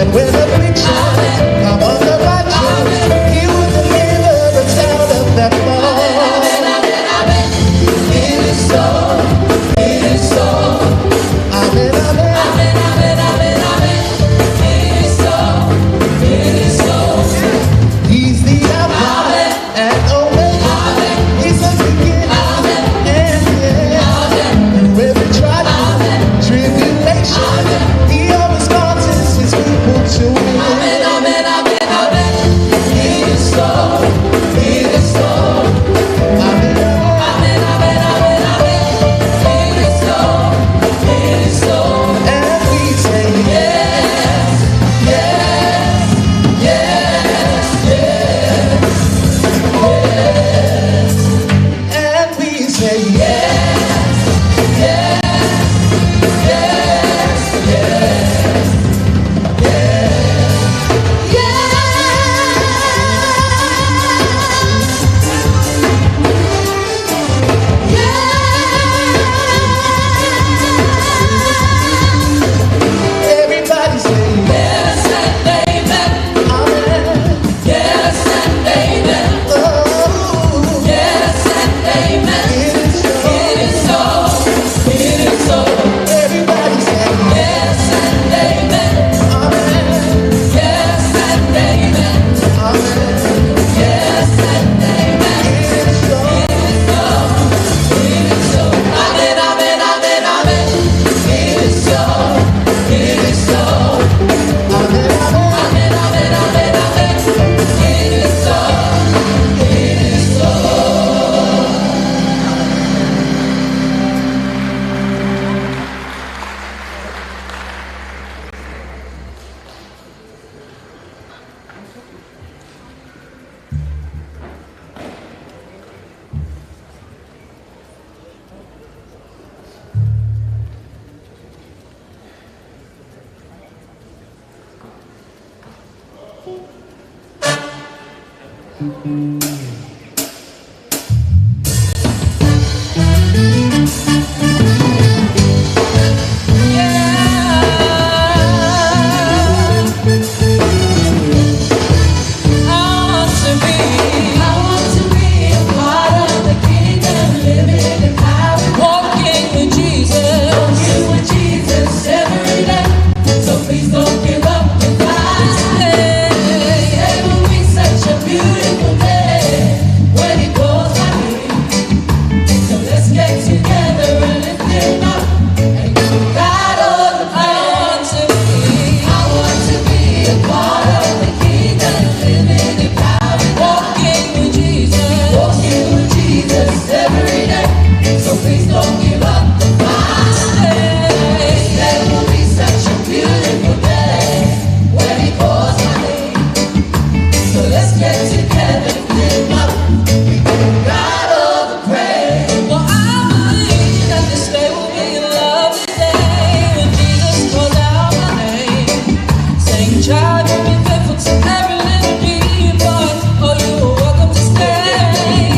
And when affliction come on the righteous, he will deliver us out of them all. It is so, it is so. Amen, amen. Amen, amen, amen, amen. It is so, it is so. He's the Alpha Amen. and Omega. Amen. He's the beginning Amen. and the end. Amen. Through every trial, Amen. tribulation, he always causes his people to win. Amen, amen, amen, amen. It is so, it is so. Amen, amen. Amen, amen, amen, amen. It is so, it is so. And we say, Yes, yes, yes, yes, yes. and we say, Yes, yes, yes, yes, yes, yes. Yes. Everybody say, Yes and amen. Amen. Yes and amen. Oh, Yes and amen. it is so. It is so. It is so. Everybody say, Yes and amen. Amen. Yes and amen. Amen. Yes and amen. It is so. It is so. It is so. Amen. Amen. Amen. Amen. It is so. It is so. Amen. Amen. Amen. Amen. Amen. Amen. It is so. It is so. Yeah. I want to be a part of the kingdom, living in power, walking with Jesus every day. So please don't give up the fight. This day will be such a beautiful day when He calls my name. So let's get together and lift Him up and give God all the praise. I want to be a part of the kingdom, living in power, walking with Jesus every day. So please don't give up the fight. This day will be such a beautiful day when He calls my name. So let's get together, lift up, and give God all the praise. Well, I believe that this day will be a lovely day when Jesus calls out my name, saying, "Child, you've been faithful to every little detail. Oh, you are welcome to stay."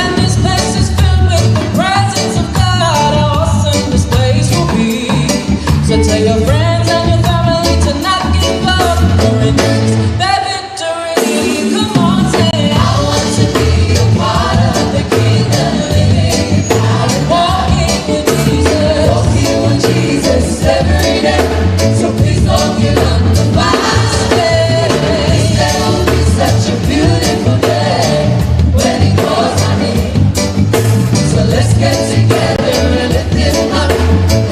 And this place is filled with the presence of God. How awesome this place will be! So tell your friends and your family to not give up, for in Jesus their victory. Come on, say, I want to be a part of the kingdom, living in power, walking with Jesus every day. So please don't give up the fight. This day will be such a beautiful day when He calls my name. So let's get together and lift Him up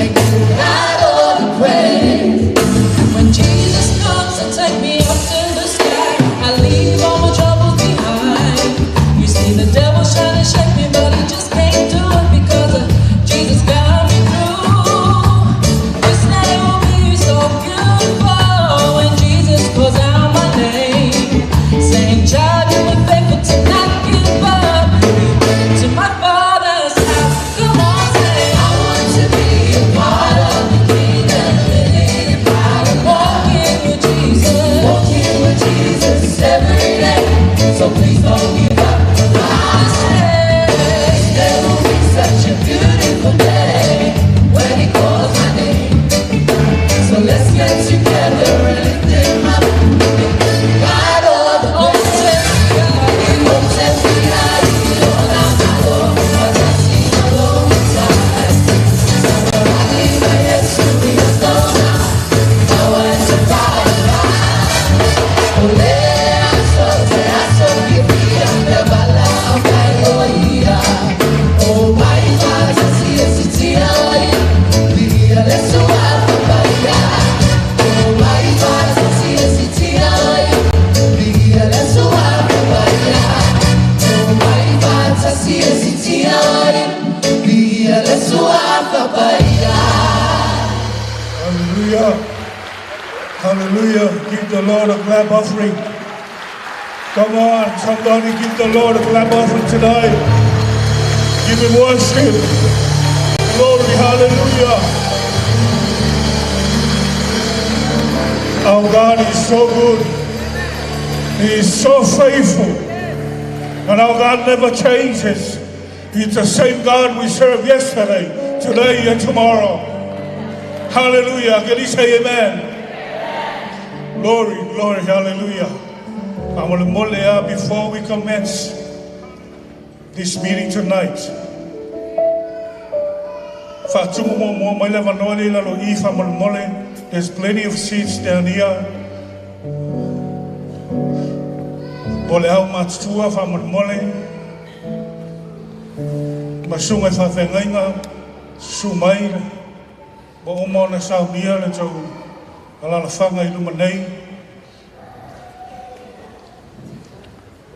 and give God all the praise. When Jesus comes to take me up to the sky, I leave all my troubles behind. You see, the devil's trying to shake me, but he just can't do it because Jesus got me through. This day will be so beautiful when Jesus calls out my name, saying, "Child, you were faithful to not give up. You went to my Father's house." Come on, Hallelujah. Give the Lord a clap offering. Come on, somebody give the Lord a clap offering tonight. Give him worship. Glory, hallelujah. Our God is so good. He is so faithful. And our God never changes. He's the same God we served yesterday, today, and tomorrow. Hallelujah. Can you say amen? Glory, glory, hallelujah. Before we commence this meeting tonight, there's plenty of seats down here. O le au matutua faamolemole ma susuga i faafeagaiga susu mai ua uma ona saunia le tou alalafaga i luma nei.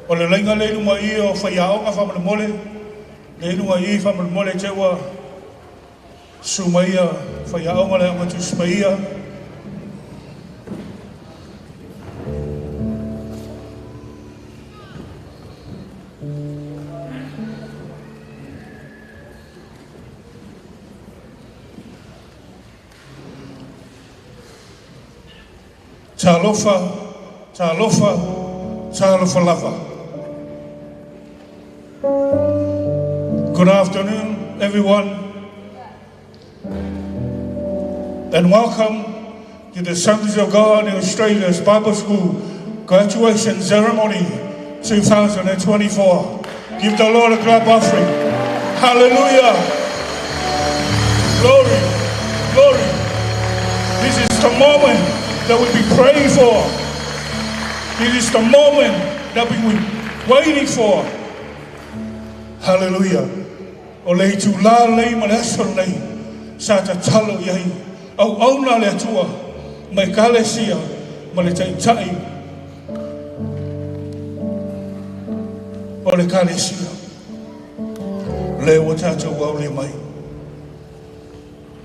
O le laiga le luma i o faiaoga faamolemole le luga i faamolemole te ua susu mai ia faiaoga le Aoga Tusi Paia. Talofa, talofa, talofa lava. Good afternoon, everyone, and welcome to the Sons of God in Australia's Bible School Graduation Ceremony 2024. Give the Lord a clap offering. Hallelujah. Glory, glory. This is the moment that we've been praying for. It is the moment that we've been waiting for. Hallelujah. O le itulā lenei ma le aso lenei sa tatalo i ai auauna le Atua ma ekalesia ma le taitai o le ekalesia. Le ua tatou auli mai.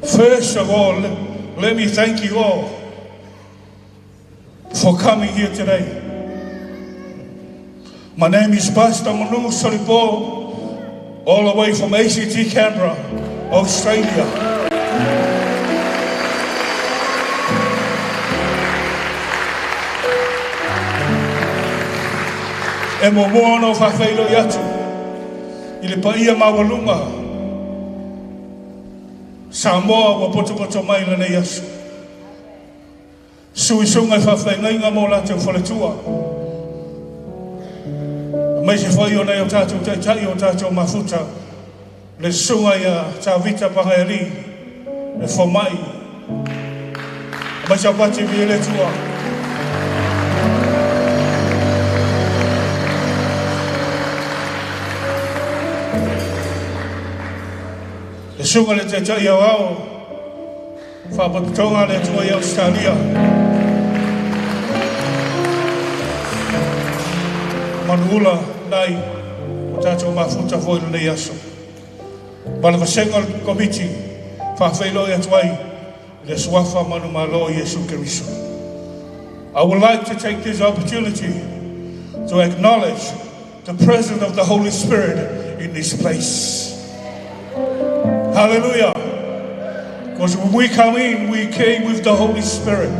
First of all, let me thank you all for coming here today. My name is Pastor Manu Solipo, all the way from ACT Canberra, Australia. E muamua ona ou faafeiloai atu i le paia maualuga Samoa ua potopoto mai lenei aso. Susu i susuga i faafeagaiga ma o latou faletua. Aemaise foi o nai o tatou taitai o tatou mafuta le susuga ia Tavita Pagaialii le fomai. Aumai saupati viia le Atua. Le susuga i le Taitai Aoao Faalapotopotoga a le Atua i Ausetalia. Manuula nai o tatou mafuta foi i lenei aso. Ma le vasega o le Komiti faafeiloai atu ai i le suafa manumalo o Iesu Keriso. I would like to take this opportunity to acknowledge the presence of the Holy Spirit in this place. Hallelujah. Because when we come in, we came with the Holy Spirit.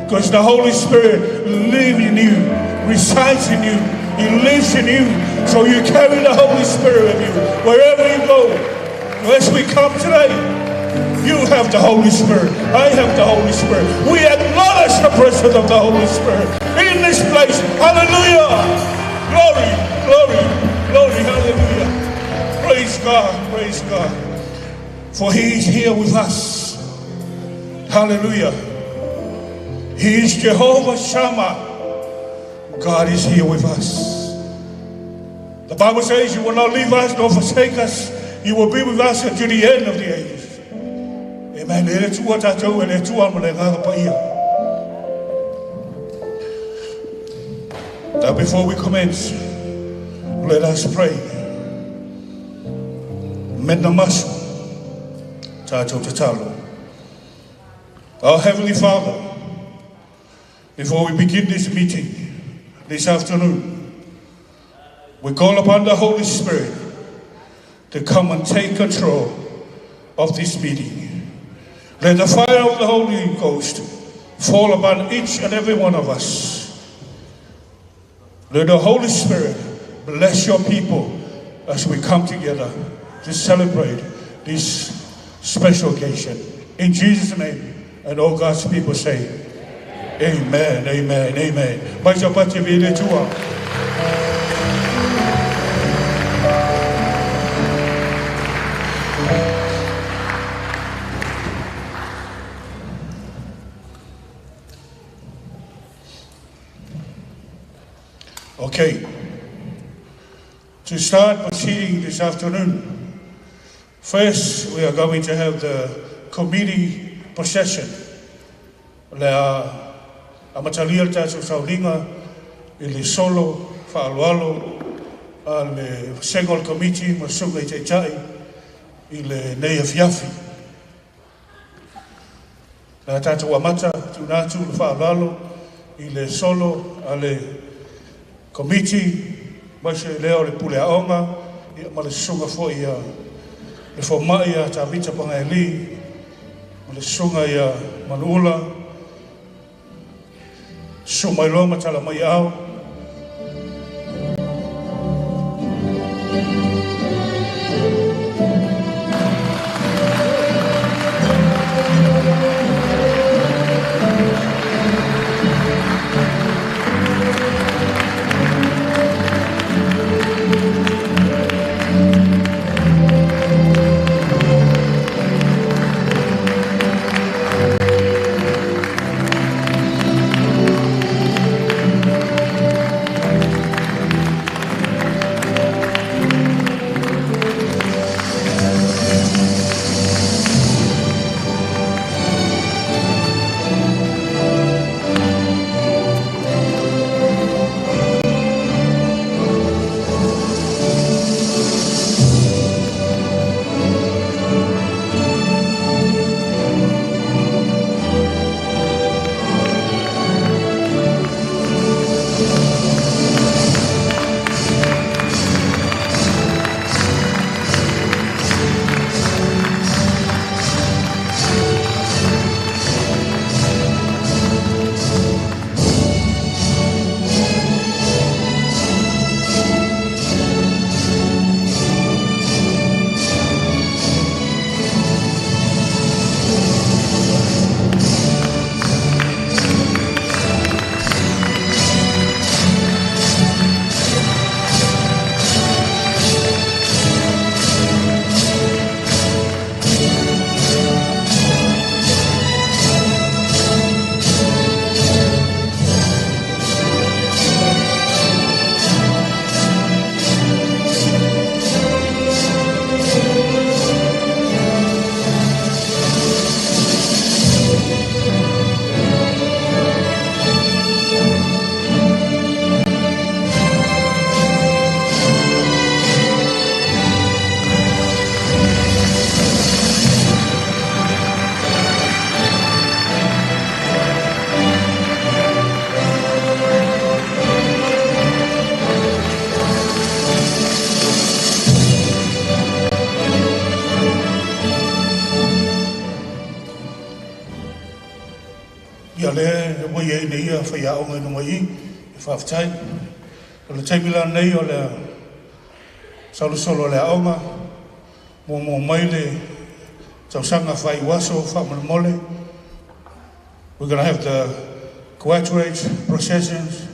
Because the Holy Spirit lives in you, resides in you, He lives in you. So you carry the Holy Spirit with you wherever you go. As we come today, you have the Holy Spirit. I have the Holy Spirit. We acknowledge the presence of the Holy Spirit in this place. Hallelujah. Glory, glory, glory. Hallelujah. Praise God. Praise God. For He is here with us. Hallelujah. He is Jehovah Shammah. God is here with us. The Bible says He will not leave us nor forsake us. He will be with us until the end of the ages. Amen. E le Atua tatou e le Atua ma le Agaga Paia. Now before we commence, let us pray. Mena maso, tatou tatalo. Our Heavenly Father, Before we begin this meeting this afternoon, we call upon the Holy Spirit to come and take control of this meeting. Let the fire of the Holy Ghost fall upon each and every one of us. Let the Holy Spirit bless your people as we come together to celebrate this special occasion. In Jesus' name, and all God's people say, Amen, amen, amen. Mai sa pati vele tua. Okay. To start proceeding this afternoon, first we are going to have the committee procession. Le a amatalia le tatou sauliga i le solo faaaloalo a le vasega o le Komiti ma susuga i Taitai i lenei afiafi. Le a tatou amata tuuina atu le faaaloalo i le solo a le Komiti aemaise lea o le Pule Aoga ia ma le susuga foi ia le fomai ia Tavita Pagaeli ma le susuga ia Manuula, susu mai loa ma tala mai ao. Ia lea ua i ai nei ia faiaoga i luga i i, e faafetai. O le taimi lenei o le solosolo o le aoga, muamua mai le tausaga faaiuaso faamolemole. We're going to have the graduate processions,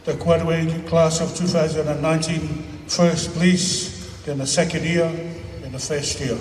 the graduate class of 2019 first, please, then the second year and the first year.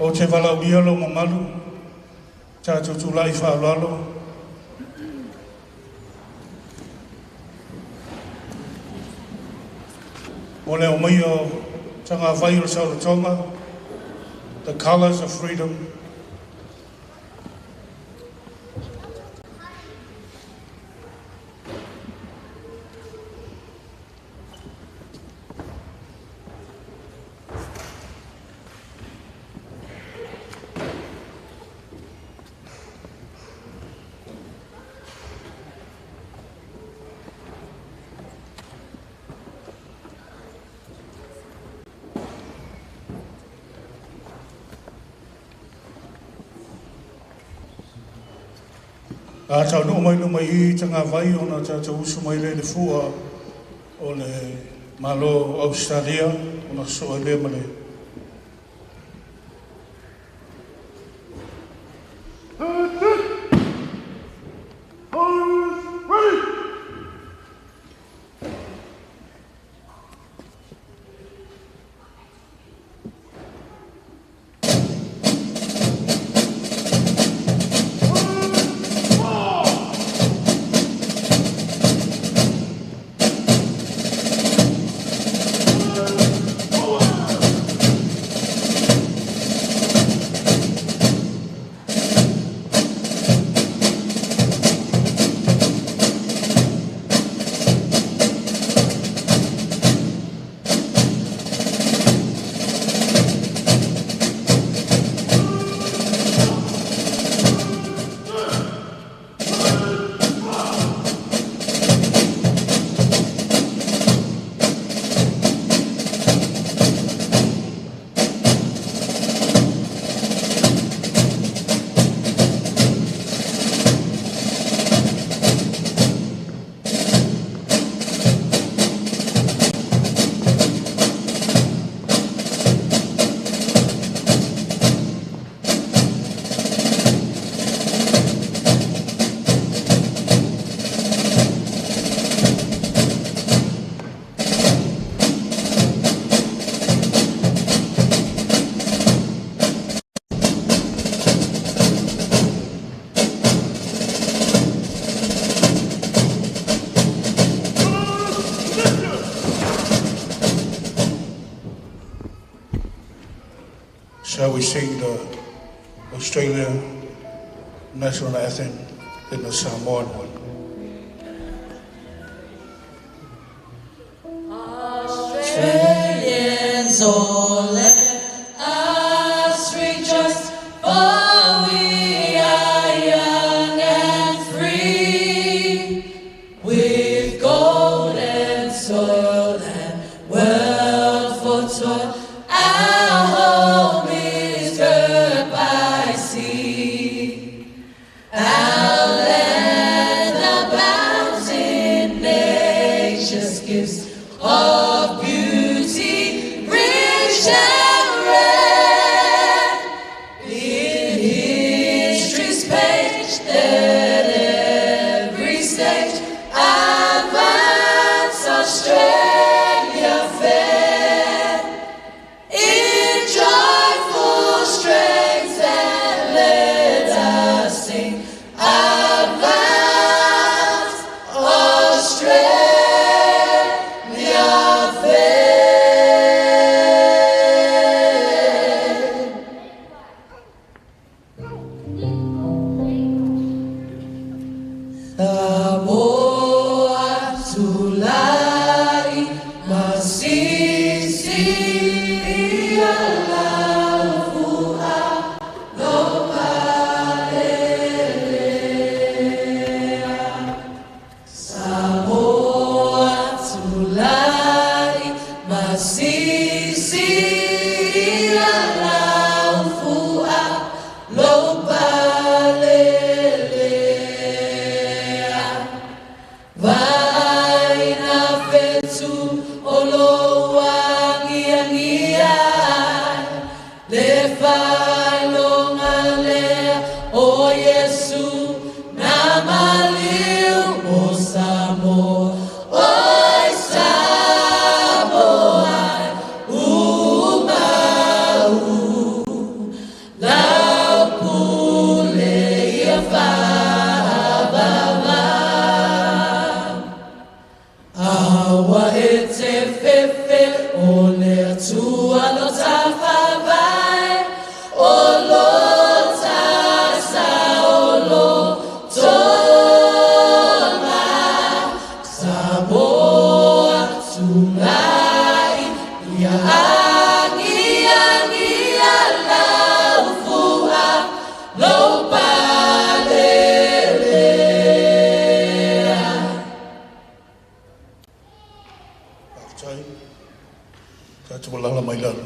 Ou te valaaulia lou mamalu tatou tulai faaaloalo. Mo le aumaia o tagavai o le saolotoga, the colours of freedom. A taunuu mai luma i tagavai ona tatou usu mai lea i le fua o le Malo o Ausetalia ona sosoo ai lea ma le Shall we sing the Australia national anthem in the Samoan one? Australians all, let us rejoice, for we are young and free, with golden soil and world for toil. Our home is girt by sea. Our land abounds in nature's gifts of beauty, rich and rare. In history's page, let every stage advance Australia fair. In joyful strains, and let us sing, advance Australia fair. Samoa tulai masisi ia Samoa lou agiagi ai le faailoga lea o Iesu na maliu mo Samoa. Oi Samoa e uma lau pule ia faavavau. Aua e te fefe o le Atua lo ta faavae o lo ta sa o lo toga Samoa tulai ia agiagi lau fua lou palelea. Faafetai. Tatou alala mai lalo.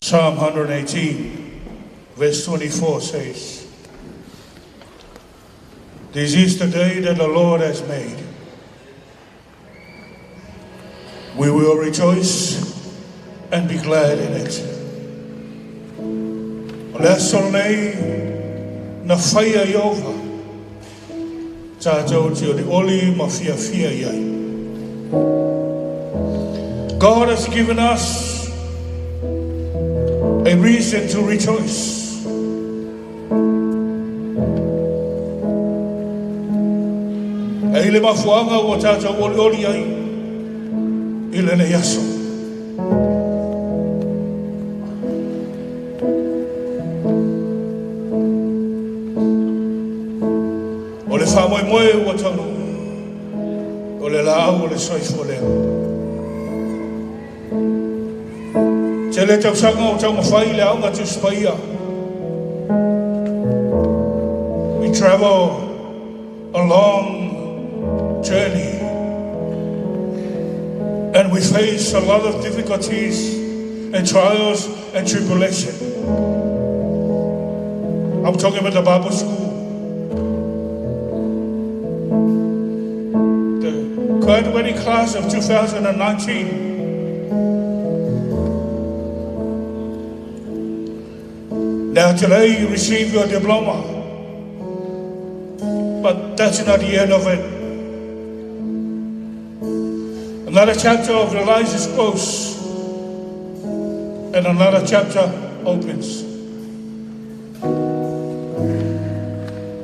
Psalm 118, verse 24 says, "This is the day that the Lord has made. We will rejoice and be glad in it." O le aso lenei na faia e Ieova, tatou te olioli ma fiafia i ai. God has given us a reason to rejoice. E i le mafuaga ua tatou olioli ai i lenei aso. O le faamoemoe ua taunuu, o le laau o le soifua lea. Tele tausaga o taumafai le aoga Tusi Paia. We travel a long journey and we face a lot of difficulties and trials and tribulation. I'm talking about the Bible school. The graduating class of 2019. Now today you receive your diploma, but that's not the end of it. Another chapter of your life is closed, and another chapter opens.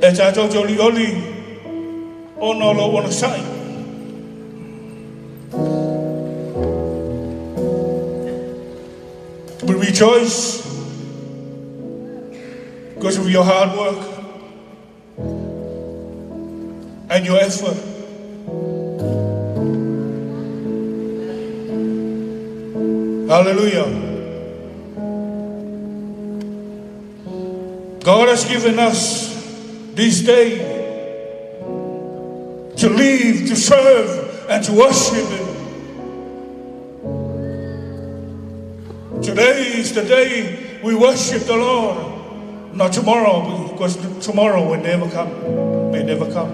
E tatou te olioli ona o lou onosai. We rejoice because of your hard work and your effort. Hallelujah. God has given us this day to live, to serve, and to worship Him. Today is the day we worship the Lord. Not tomorrow, because tomorrow will never come. May never come.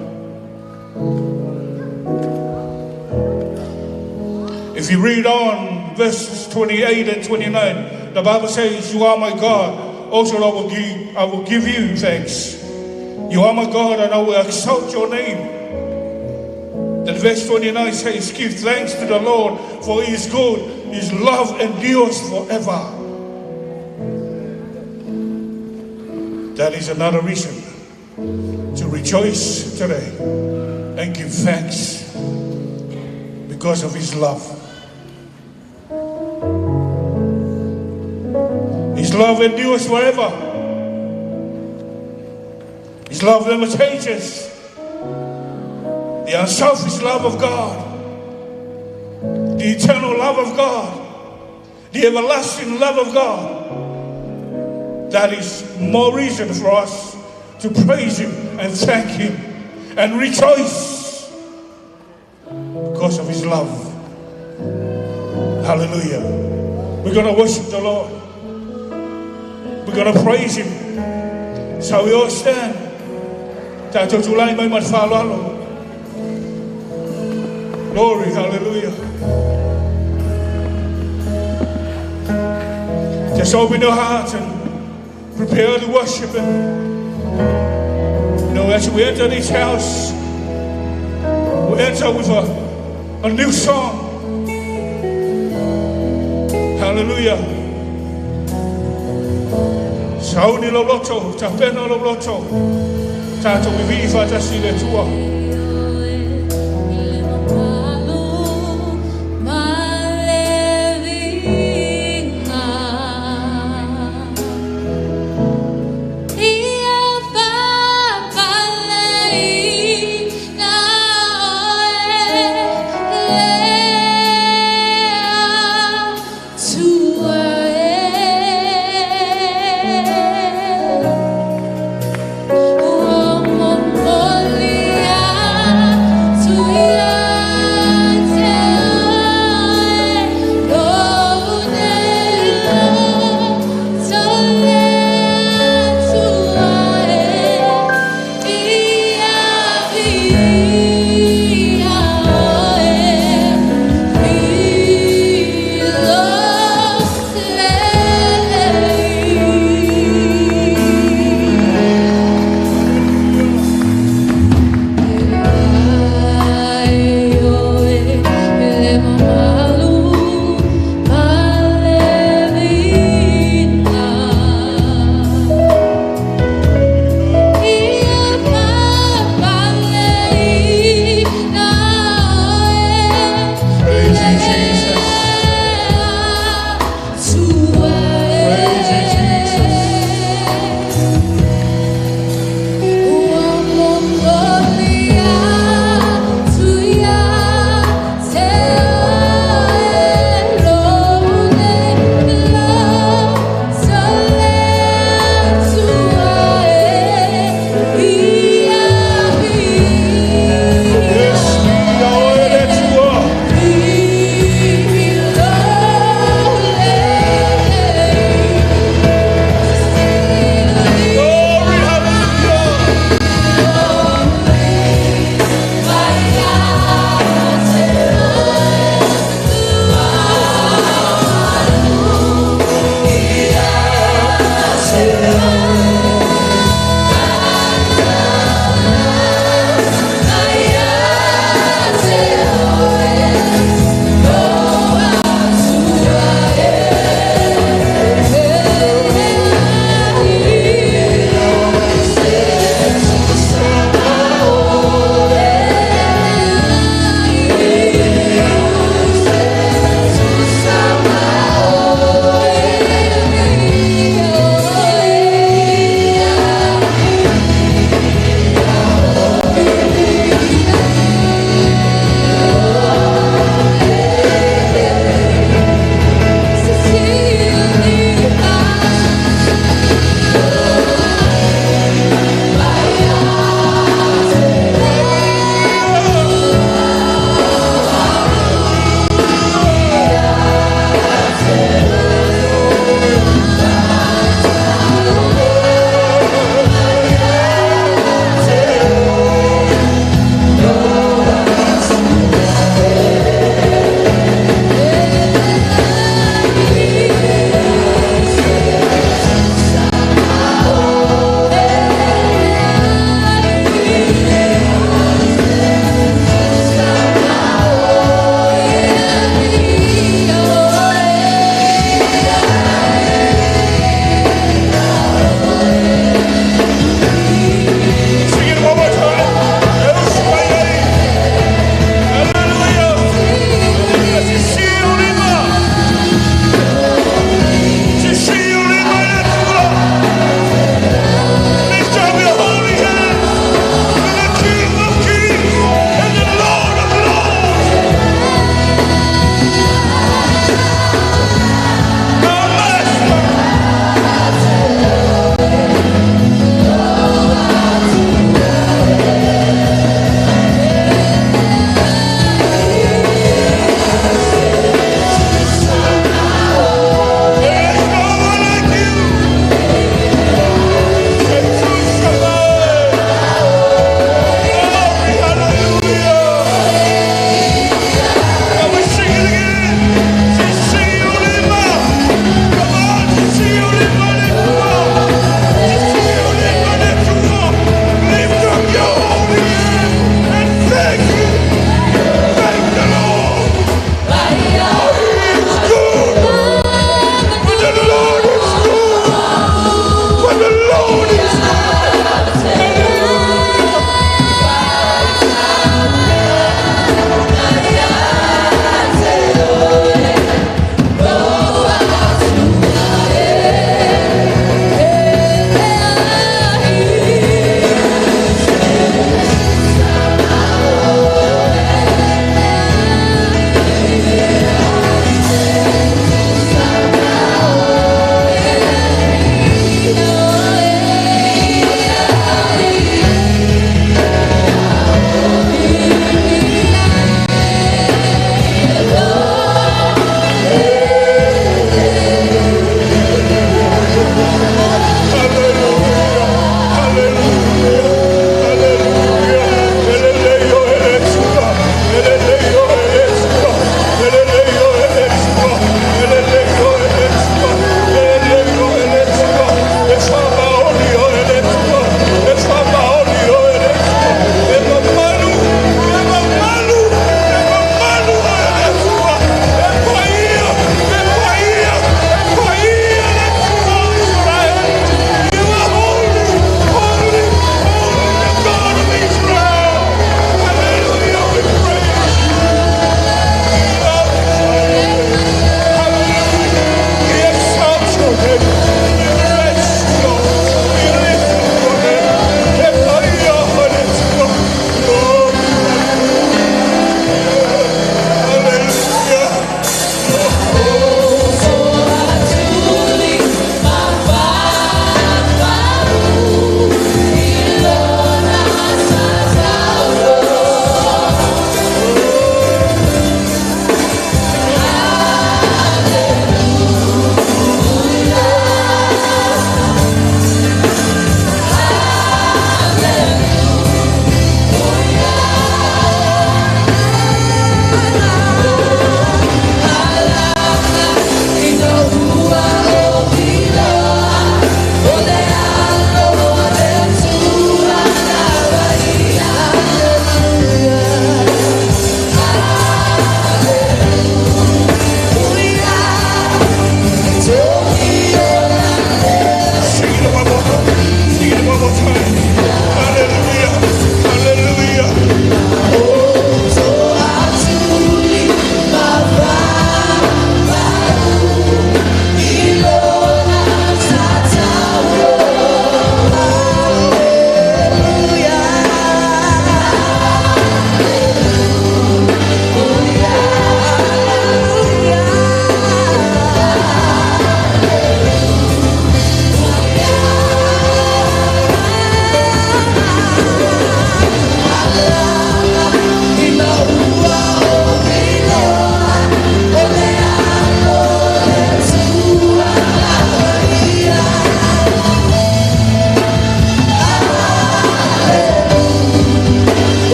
If you read on verses 28 and 29, the Bible says, "You are my God. Also I will give you thanks. You are my God, and I will exalt your name." Then verse 29 says, "Give thanks to the Lord, for he is good. His love endures forever." That is another reason to rejoice today and give thanks because of his love. His love endures forever. His love never changes. The unselfish love of God, the eternal love of God, the everlasting love of God. That is more reason for us to praise him and thank him and rejoice. Because of His love. Hallelujah. We're going to worship the Lord. We're going to praise Him. So we all stand. Tatou tulai mai ma le faaaloalo. Glory, hallelujah. Just open your heart and prepare to worship Him. As we enter this house, we enter with a new song. Hallelujah. Sauni lou loto, tapena lou loto. Tatou vivii faatasi i le Atua. Ua momoli.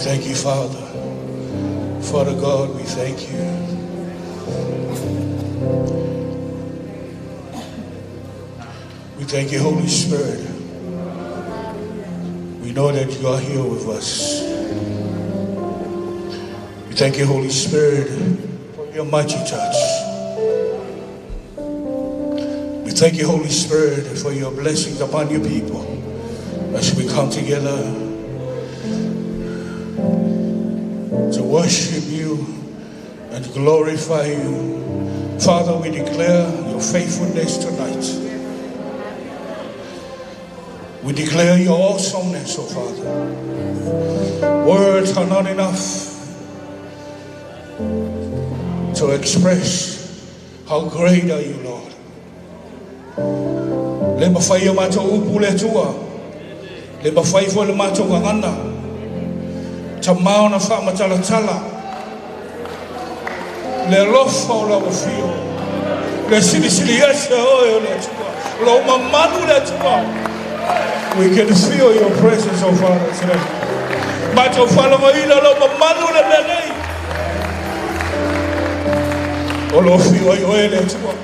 Thank you, Father. Father God, we thank you. We thank you, Holy Spirit. We know that you are here with us. We thank you, Holy Spirit, for your mighty touch. We thank you, Holy Spirit, for your blessings upon your people as we come together to worship you and glorify you. Father, we declare your faithfulness tonight. We declare your awesomeness, oh Father. Words are not enough to express how great are you, Lord. Le mafai o matou upu le Atua. Le mafai foi le matou gagana. Tamā ona faamatalatala. Le alofa o lau afio. Le silisili ese o oe o le Atua. Lou mamalu le Atua. We can feel your presence, oh Father, today. Matou faalogoina lou mamalu le mea nei. O lo o afio ai oe le Atua.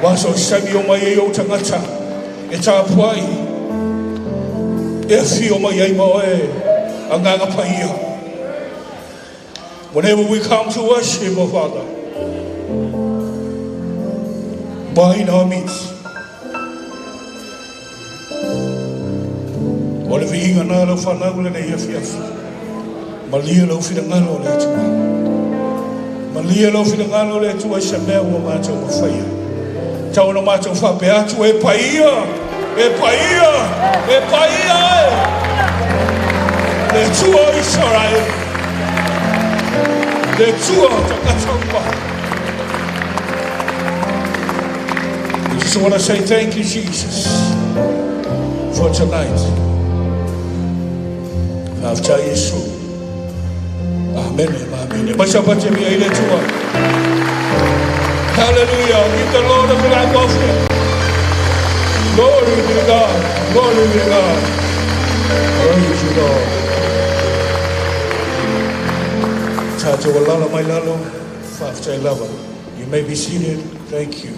Ua so se taimi e omai ai ou tagata e tapuai e afio mai ai ma oe Agaga Paia. Whenever we come to worship, oh Father, bind our midst. O le viiga na lau fanau lenei afiafi. Malie lou finagalo o le Atua. Malie lou finagalo o le Atua i se mea ua matou mafaia. Tau ona matou faapea atu, e paia, e paia, e paia e le Atua o Isaraelu, le Atua o tagata uma. We just want to say thank you, Jesus, for tonight. Faafetai Iesu. Amene ma amene. Mai sapati e mea i le Atua. Hallelujah. Give the Lord a clap offering. Glory be to God. Glory be to God. Praise you, Lord. Tātou alala mai lalo. Faafetai lava. You may be seated. Thank you.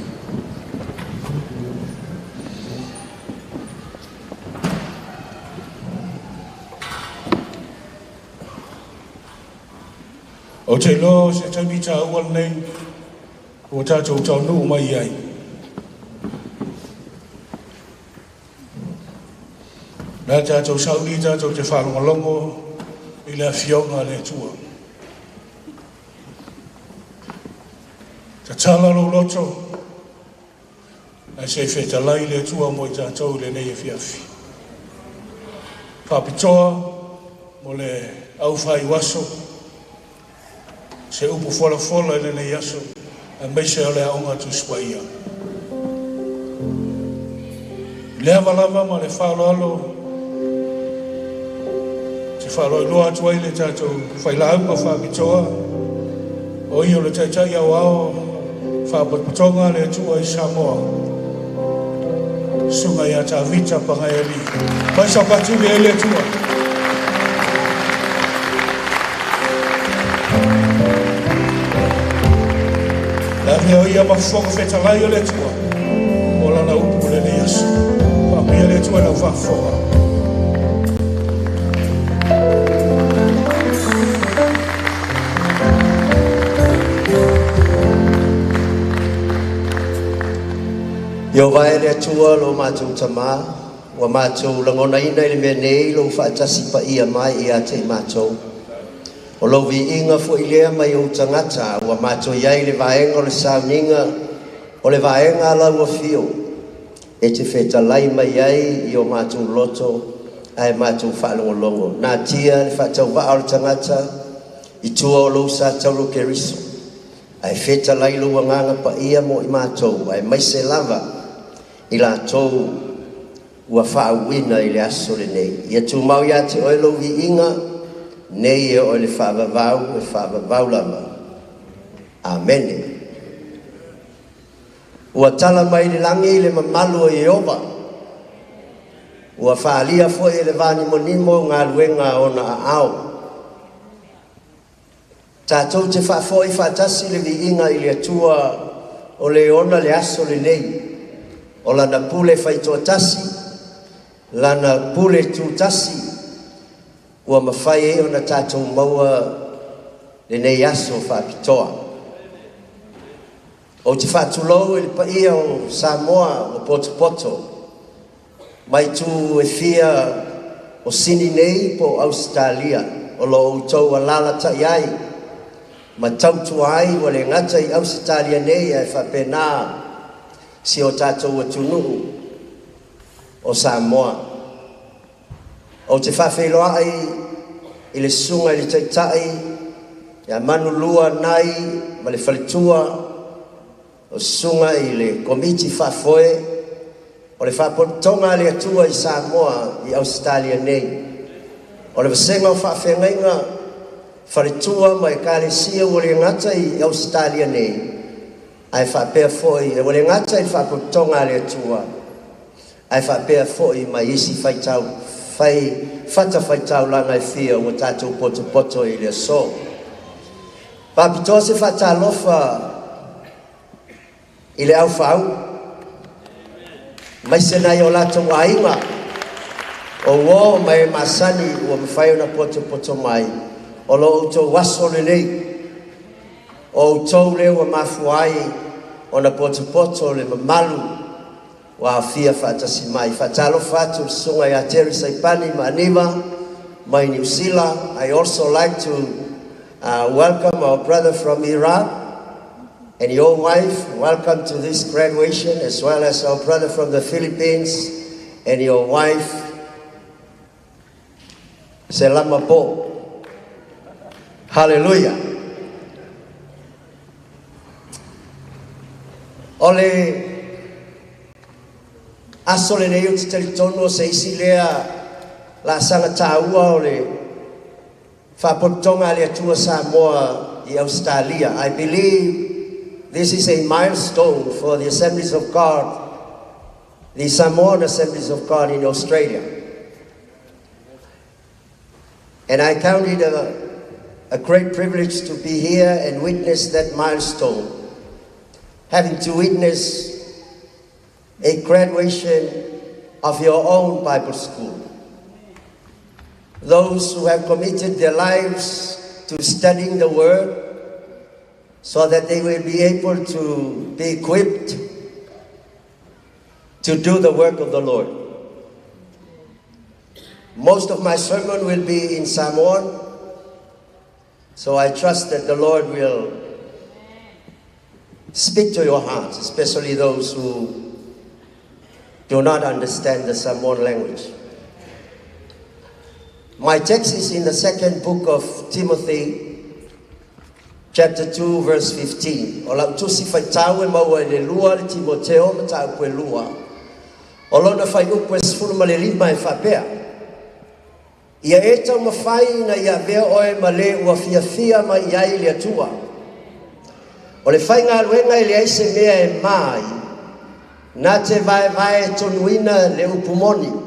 Ou te iloa o se taimi taua lenei ua tatou taunuu mai ai. Na tatou sauni tatou te faalogologo i le Afioga a le Atua. Tatala lou loto, ae se i fetalai le Atua mo i tatou i lenei afiafi. Faapitoa mo le aufaiuaso, se upu folafola i lenei aso, aemaise o le Aoga Tusi Paia. I le ava lava ma le faaaloalo, ou te faailoa atu ai le tatou failauga faapitoa, o ia o le Taitai Aoao Faalapotopotoga a le Atua i Samoa, Susuga ia Tavita Pagaialii. Mai saupatu i ai le Atua. Le avea o ia ma Fofoga Fetalai o le Atua mo lana upu i lenei aso. Faamanuia le Atua i lau faafofoga. Ieova e le Atua lo matou Tama, ua matou lagonaina i le mea nei lou faatasi paia mai ia te i matou. O lou viiga foi lea mai ou tagata, ua matou i ai i le vaega o le sauniga o le vaega a lau afio, e te fetalai mai ai i o matou loto ae matou faalogologo. Natia le faatauvaa o le tagata i tua o lou sa tauro Keriso, ae fetalai lou Agaga Paia mo i matou, aemaise lava i latou ua faauuina i le aso lenei. Ia tumau ia te oe lou viiga, nei e oo i le faavavau e faavavau lava. Amene. Ua tala mai le lagi le mamalu o Ieova. Ua faaalia foi e le vanimonimo galuega a ona aao. Tatou te faafoi faatasi le viiga i le Atua o le ona le aso lenei, o lana pule faitoatasi, lana pule tutasi, ua mafai ai ona tatou maua lenei aso faapitoa. Ou te faatulou i le paia o Samoa ua potopoto mai itu e fia o Sini nei po o Ausetalia o lo o outou alalatai ai ma tautua ai ua le gata i Ausetalia nei ae faapena si o tatou atunuu o Samoa. Ou te faafeiloai i le susuga i le Taitai ia Manulua Nai ma le faletua o susuga i le Komiti Faafoe o le Faalapotopotoga a le Atua i Samoa i Ausetalia nei. O le vasega o faafeagaiga, faletua ma ekalesia ua le gata i Ausetalia nei, ae faapea foi ua le gata i le Faalapotopotoga a le Atua, ae faapea foi ma isi faitau fai fatafaitaulaga e fia ua tatou potopoto i le aso. Faapitoa se faatalofa i le aufaau, aemaise nai o latou aiga, o uo ma e masani ua mafai ona potopoto mai, o lo outou aso lenei, o outou lea ua mafua ai ona potopoto le mamalu ua aofia faatasi mai. Faatalofa atu i le susuga ia Terry Saipani ma Aniva mai Niu Sila. I also like to welcome our brother from Iraq and your wife. Welcome to this graduation, as well as our brother from the Philippines and your wife. Selamat po. Hallelujah. O le aso lenei ou te talitonu o se isi lea laasaga taua o le Faalapotopotoga a le Atua Samoa i Ausetalia. I believe this is a milestone for the Assemblies of God, the Samoan Assemblies of God in Australia. And I count it a great privilege to be here and witness that milestone, having to witness a graduation of your own Bible school. Those who have committed their lives to studying the Word so that they will be able to be equipped to do the work of the Lord. Most of my sermon will be in Samoan, so I trust that the Lord will speak to your hearts, especially those who do not understand the Samoan language. My text is in the second book of Timothy, chapter 2, verse 15. O lau tusi faitau e maua i le lua le Timoteo mataupu e lua. O lona fuaiupu e 15 e faapea. Ia e taumafai ina ia avea oe ma le ua fiafia mai i ai le Atua. O le faigaluega e leai se mea e ma ai, na te vaevaetonuina le upu moni.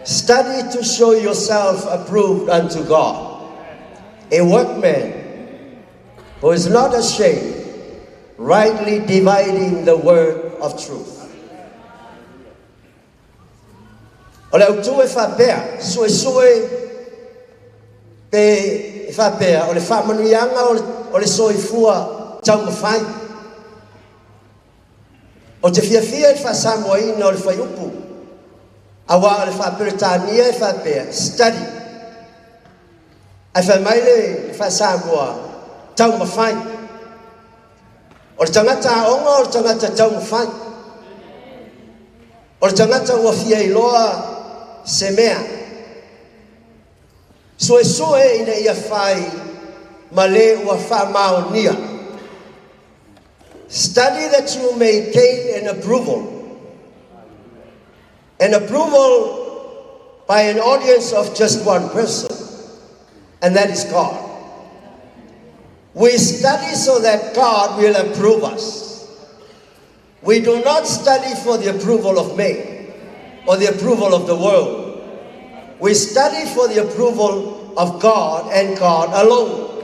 Study to show yourself approved unto God, a workman who is not ashamed, rightly dividing the word of truth. O le autu e faapea, suesue pe e faapea, o le faamanuiaga o le soifua taumafai. Ou te fiafia i le faa-Samoaina o le fuaiupu, aua o le faa-Peretania e faapea, study. Ae fai mai le faa-Samoa, taumafai. O le tagata aoga o le tagata taumafai. O le tagata ua fia iloa se mea. Suesue ina ia fai ma le ua faamaonia. Study that you may gain an approval. An approval by an audience of just one person, and that is God. We study so that God will approve us. We do not study for the approval of men. or the approval of the world. We study for the approval of God and God alone.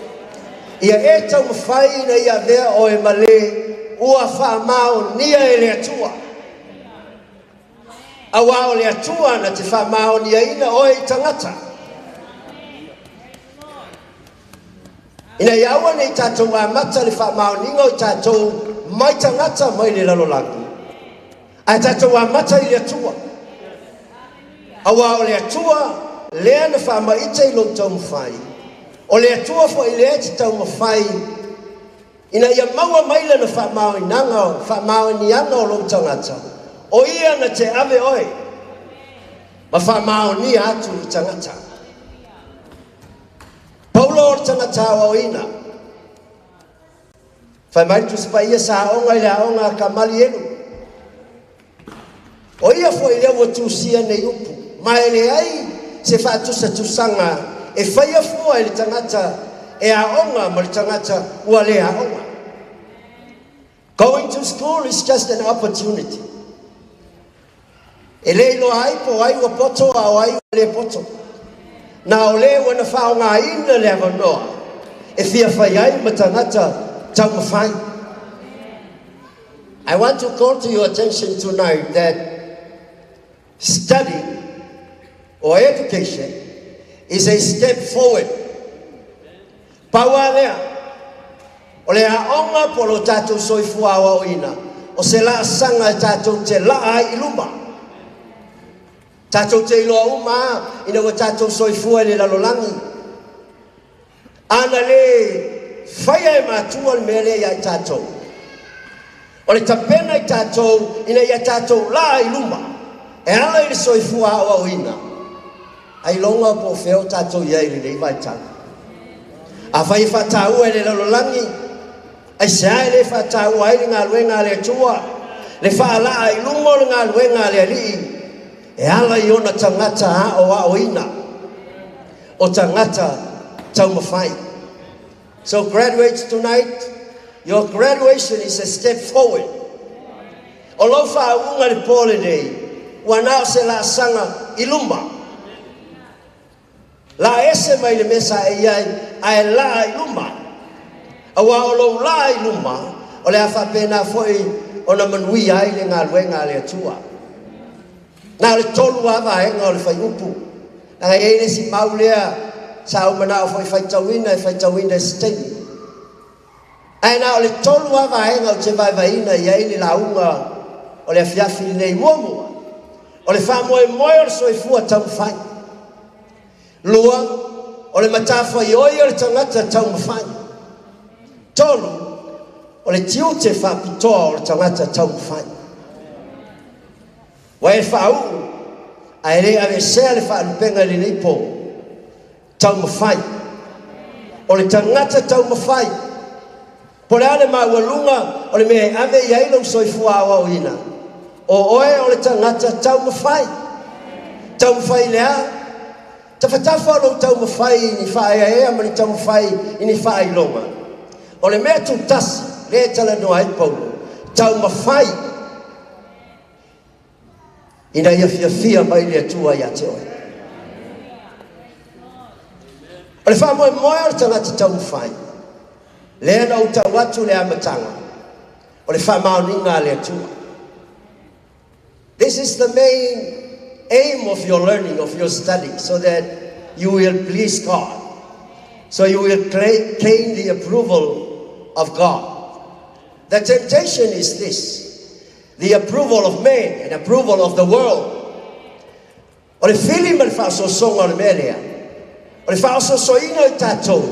Ia e taumafai ina ia avea oe ma le ua faamaonia e le Atua. Auā o le Atua na te faamaoniaina oe i tagata. Ina ia aua ne i tatou amata le faamaoniga o i tatou mai tagata mai le lalolagi, ae tatou amata i le Atua. Auā o le Atua lea na faamaite i lou taumafai, o le Atua foi lea e te taumafai ina ia maua mai lana faamaoinaga, faamaoniaga o lou tagata, o ia na te ave oe ma faamaonia atu i tagata. Paulo o le tagata aoaoina. Fai mai le Tusi Paia sa aoga i le aoga a Kamalielu. O ia foi lea ua tusia nei upu, ma e leai se faatusatusaga e faia fua i le tagata e aoga ma le tagata ua le aoga. Going to school is just an opportunity. E le iloa ai po o ai ua poto a o ai ua le poto. Na o le ua na faaaogaina le avanoa e fia fai ai ma tagata taumafai. I want to call to your attention tonight that study or education is a step forward. Pau lava lea, o le aoga po o lo tatou soifua aoaoina, o se laasaga e tatou te laa ai i luma. Tatou te iloa uma lava ina ua tatou soifua i le lalolagi, ana le faia e matua le mea lea ia i tatou, o le tapena i tatou ina ia tatou laa i luma e ala i le soifua aoaoina, ailoga po o fea o tatou i ai i lenei vaitau. Afai e faataua e le lalolagi, aisea e le faataua ai le galuega a le Atua, le faalaa i luma o le galuega a le Alii e ala i ona tagata aoaoina, o tagata taumafai. So graduates tonight, your graduation is a step forward. O lou faauuga i le po lenei, ua na o se laasaga i luma. Laa ese mai le mea sa e i ai, ae laa i luma. Aua o lou laa i luma, o le a faapena foi ona manuia ai le galuega a le Atua. Na o le tolu lava vaega o le fuaiupu. Leaga e i ai le isi mau lea sa ou manao foi e faitauina, e faitauina i se taimi. Ae na o le tolu lava vaega ou te vaevaeina i ai le lauga o le afiafi lenei. Muamua, o le faamoemoe o le soifua taumafai. Lua, o le matafaioi o le tagata taumafai. Tolu, o le tiute faapitoa o le tagata taumafai. Ua e faauu ae le aveesea le faalupega i lenei po. Taumafai. O le tagata taumafai. Po o le a le maualuga o le mea e ave i ai lou soifua aoaoina, o oe o le tagata taumafai. Taumafai i le a? Tafatafa lou taumafai i ni faaeaea ma ni taumafai i ni faailoga. O le mea tutasi lea e talanoa ai Paulo, taumafai ina ia fiafia mai le Atua ia te oe. O le faamoemoe o le tagata taumafai, lea na ou tau atu i le amataga, o le faamaoniga a le Atua. This is the main aim of your learning, of your study, so that you will please God. So you will claim the approval of God. The temptation is this, the approval of men and approval of the world. O le fili ma le faaosoosoga o le mea lea, o le faaosoosoina o i tatou,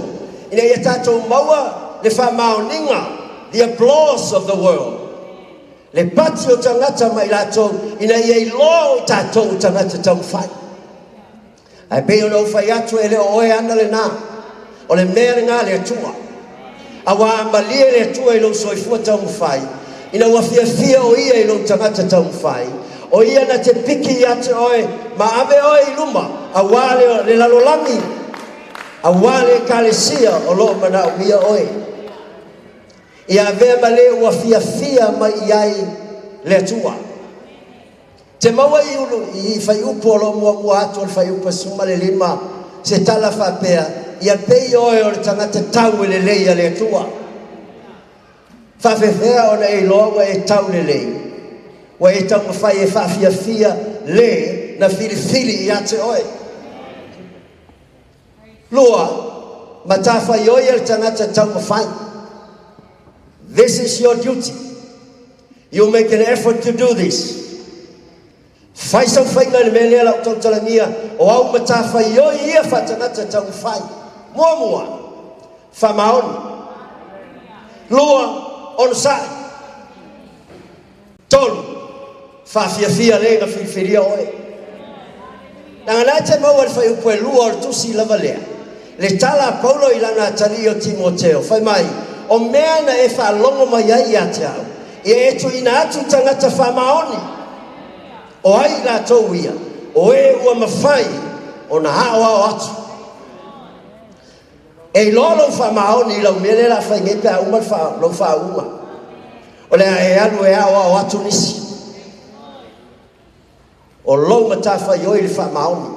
ina ia tatou maua le faamaoniga, the applause of the world, le pati o tagata ma i latou, ina ia iloa o i tatou o tagata taumafai. Ae pei ona ou fai atu, e le o oe ana lena, o le mea lena a le Atua. Auā a malie le Atua i lou soifua taumafai, ina ua fiafia o Ia i lou tagata taumafai, o Ia na te piki ia te oe ma ave oe i luma, auā le, le lalolagi, auā le Ekalesia o lo o manaomia oe. Ia avea ma le ua fiafia mai i ai le Atua. Te maua i ulu i fuaiupu o lo o muamua atu o le fuaiupu 15 se tala faapea, ia pei oe o le tagata tau e lelei a le Atua. Faafefea ona e iloa ua e tau lelei, ua e taumafai e faafiafia le na filifili ia te oe. Lua, matafaioi a le tagata taumafai. This is your duty. You make an effort to do this. Fai sau faiga i le mea lea la ou tautalagia, o au matafaioi ia faatagata taumafai. Muamua, faamaoni. Lua, onosai. Tolu, faafiafia le na filifilia oe. Leaga la e te maua i le fuaiupu e lua o le tusi lava lea, le tala a Paulo i lana atalii o Timoteo, fai mai, O mea na e faalogo mai ai ia te au, ia e tuuina atu i tagata faamaoni. O ai i latou ia? O e ua mafai ona aoao atu. E iloa lou faamaoni i lau mea lea o le a fai nei pe a uma lou faauuga. O le a e alu e aoao atu nisi. O lou matafaioi le faamaoni.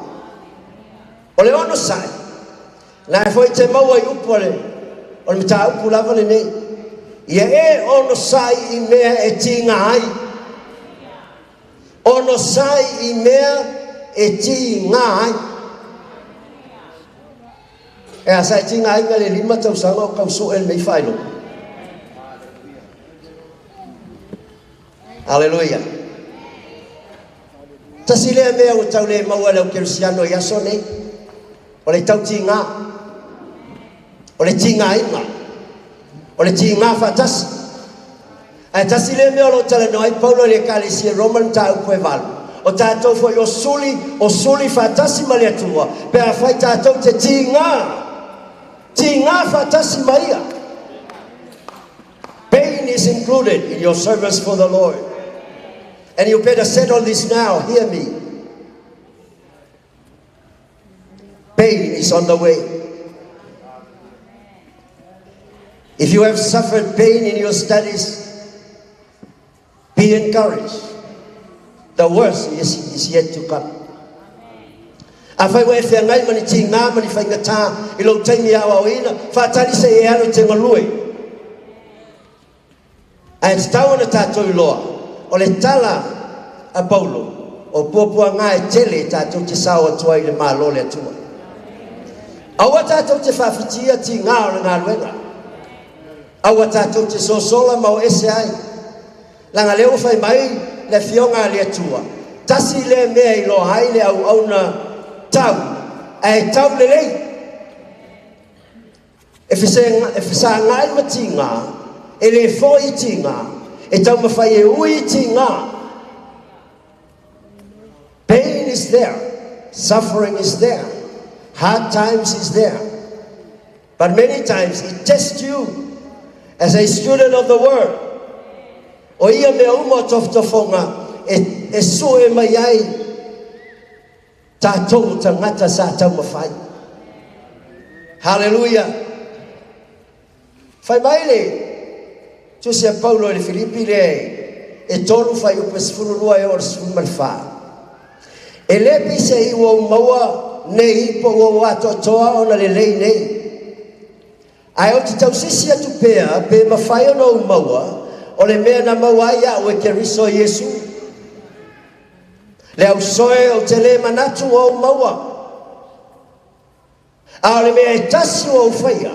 O le onosai, na e foi te maua i upu o le, o le mataupu lava lenei. Ia e onosai i mea e tiga ai. Onosai i mea e tiga ai. E a sa e tiga ai le 5 tausaga o tau sue lenei faailoga. Aleluia. Tasi lea mea ua tau le maua e le au kerisiano i aso nei, o le tautiga, o le tigaina, o le tiga faatasi. Ae tasi lea mea o lo o talanoa ai Paulo i le Ekalesia Roma i le mataupu e 8, o tatou foi o suli, o suli faatasi ma le Atua, pe afai tatou te tiga, tiga faatasi ma Ia. Pain is included in your service for the Lord. And you better settle this now. Hear me. Pain is on the way. If you have suffered pain in your studies, be encouraged. The worst is yet to come. Afai ua e feagai ma ni tiga ma ni faigata i lou taimi aoaoina, faatali se i e alu i te galue. Ae tatau ona tatou iloa, o le tala a Paulo, o puapuaga e tele tatou te sao atu ai i le Malo o le Atua. Aua tatou te faafitiia tiga o le galuega. Aua tatou te sosola ma o ese ai. Leaga lea ua fai mai le Afioga a le Atua, tasi lea mea e iloa ai le auauna tau, ae tau lelei. E fesagai ma tiga, e le foi i tiga, e taumafai e ui i tiga. Pain is there, suffering is there, hard times is there. But many times it tests you as a student of the word. O ia mea uma o tofotofoga e sue mai ai tatou tagata sa taumafai. Haleluia! Fai mai le tusi a Paulo i le Filipi lea e 3 fuaiupu e 12 e oo i le 14. E le pei se i ua ou maua nei po ua ou atoatoa ona lelei nei. Ae ou te tausisi atu pea pe mafai ona ou maua o le mea na maua ai au e Keriso Iesu. Le ausoe ou te le manatu ua ou maua. A o le mea e tasi ua ou faia,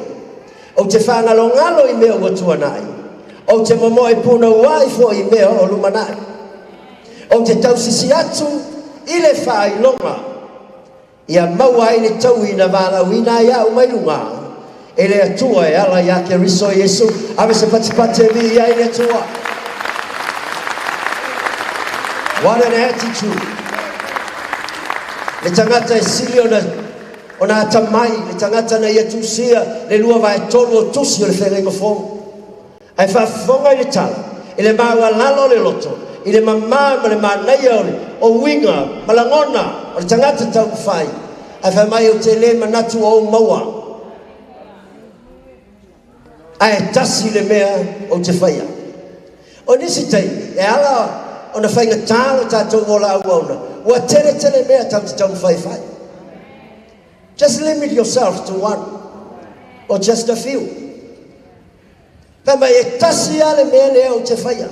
ou te faagalogalo i mea ua tuanai, ou te momoe punouai foi i mea o lumanai. Ou te tausisi atu i le faailoga, ia maua ai le taui na valaauina ai au mai luga e le Atua e ala iā Keriso Iesu. Ave se patipati e viia ai le Atua. What an attitude! Le tagata e sili ona ona atamai, le tagata na ia tusia le 2/3 o tusi o le feagaiga fou. Ae faafofoga i le tala, i le maualalo o le loto, i le mamā ma le manaia o le o uiga ma lagona o le tagata taumafai, ae fai mai ou te le manatu o ou maua. Ae tasi le mea ou te faia. O nisi taimi, e ala Ona faigata lo tatou ola auauna. Ua tele tele mea tatou te taumafai e fai. Just limit yourself to one or just a few. Fai mai e tasi lava le mea lea ou te faia.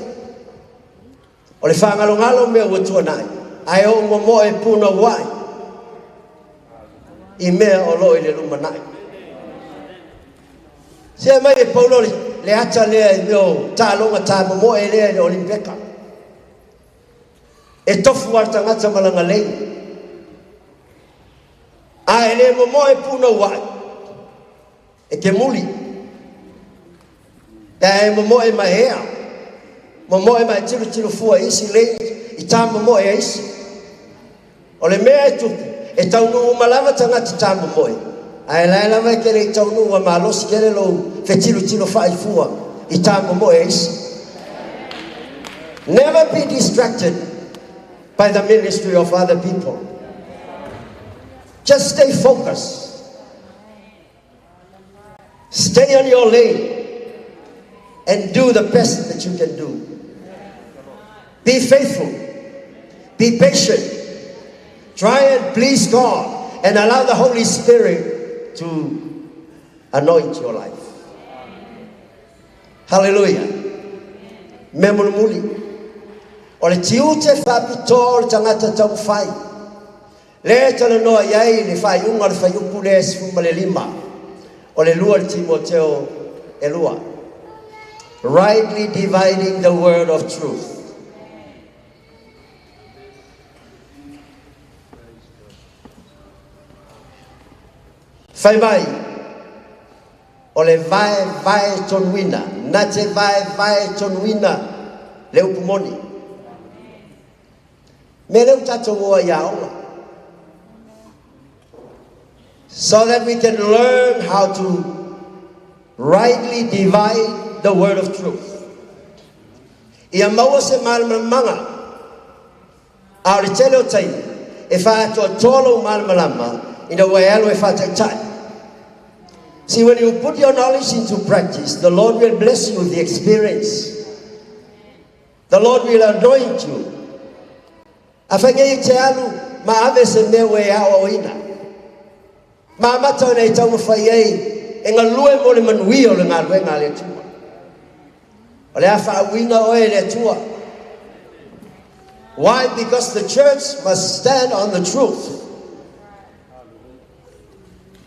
O le faagalogalo o mea ua tuanai, ae ou momoe punouai i mea o lo o i le lumanai. Se mai e Paulo le ata lea i mea o taaloga tamomoe lea i le Olimpeka. E tofu lava le tagata ma lana lei. A e le momoe punouai, e te muli. Pe a e momoe ma ea, momoe ma e tilotilo fua i isi lei, i tamomoe a isi. O le mea e tupu, e taunuu uma lava tagata tamomoe, ae la e lava e te le i taunuu ua malosi tele lou fetilotilo faaifua i tamomoe a isi. Never be distracted by the ministry of other people. Just stay focused. Stay on your lane and do the best that you can do. Be faithful. Be patient. Try and please God and allow the Holy Spirit to anoint your life. Hallelujah. Mea mulimuli. O le tiute faapitoa o le tagata taumafai. Lea e talanoa i ai le faaiuga o le fuaiupu lea e 15 o le 2 le Timoteo e 2. Rightly dividing the word of truth. Fai mai, o le vaevae tonuina, na te vaevae tonuina le upu moni. Mea lea ua tatou o ai i aoga. So that we can learn how to rightly divide the word of truth. Ia maua se malamalamaga, a o le tele o taimi, e faaatoatoa lou malamalama ina ua e alu e faataitai. See, when you put your knowledge into practice, the Lord will bless you with the experience. The Lord will anoint you. Afai nei e te alu ma ave se mea ua e aoaoina, ma amata ona e taumafai ai e galue mo le manuia o le galuega a le Atua. O le a faauiga oe e le Atua. Why? Because the church must stand on the truth.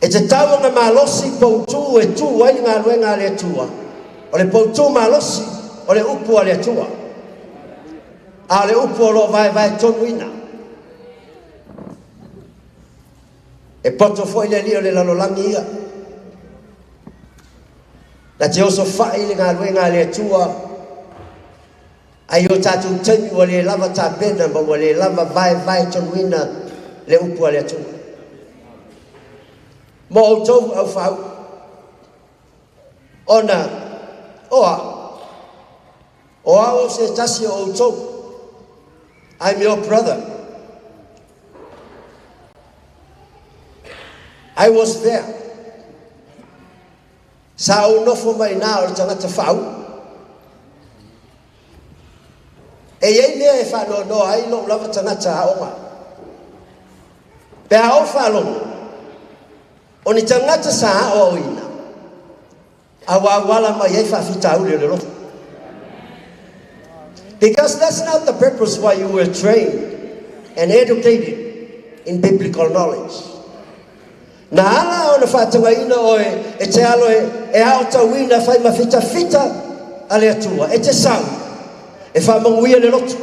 E tatau ona malosi poutū e tū ai le galuega a le Atua. O le poutū malosi o le upu a le Atua. A o le upu o lo o vaevae tonuina. E poto foi le alii o le lalolagi ia. Na te osofai le galuega a le Atua, a i o tatou taimi ua le lava tapena ma ua le lava vaevae tonuina le upu a le Atua. Mo outou au faauu, ona o au, o au o se tasi o outou, I'm your brother. I was there. Sa ou nofo mai ina o le tagata faauu. E i ai mea e faanoanoa ai lou lava tagata aoga. Pe a ou faalogo, o ni tagata sa aoaoina, a ua auala mai ai faafitauli o le loto. Because that's not the purpose why you were trained and educated in biblical knowledge. Na ala ona faatagaina oe e te alo e aotauina fai ma fitafita a le Atua, e te sau e faamanuia le loto.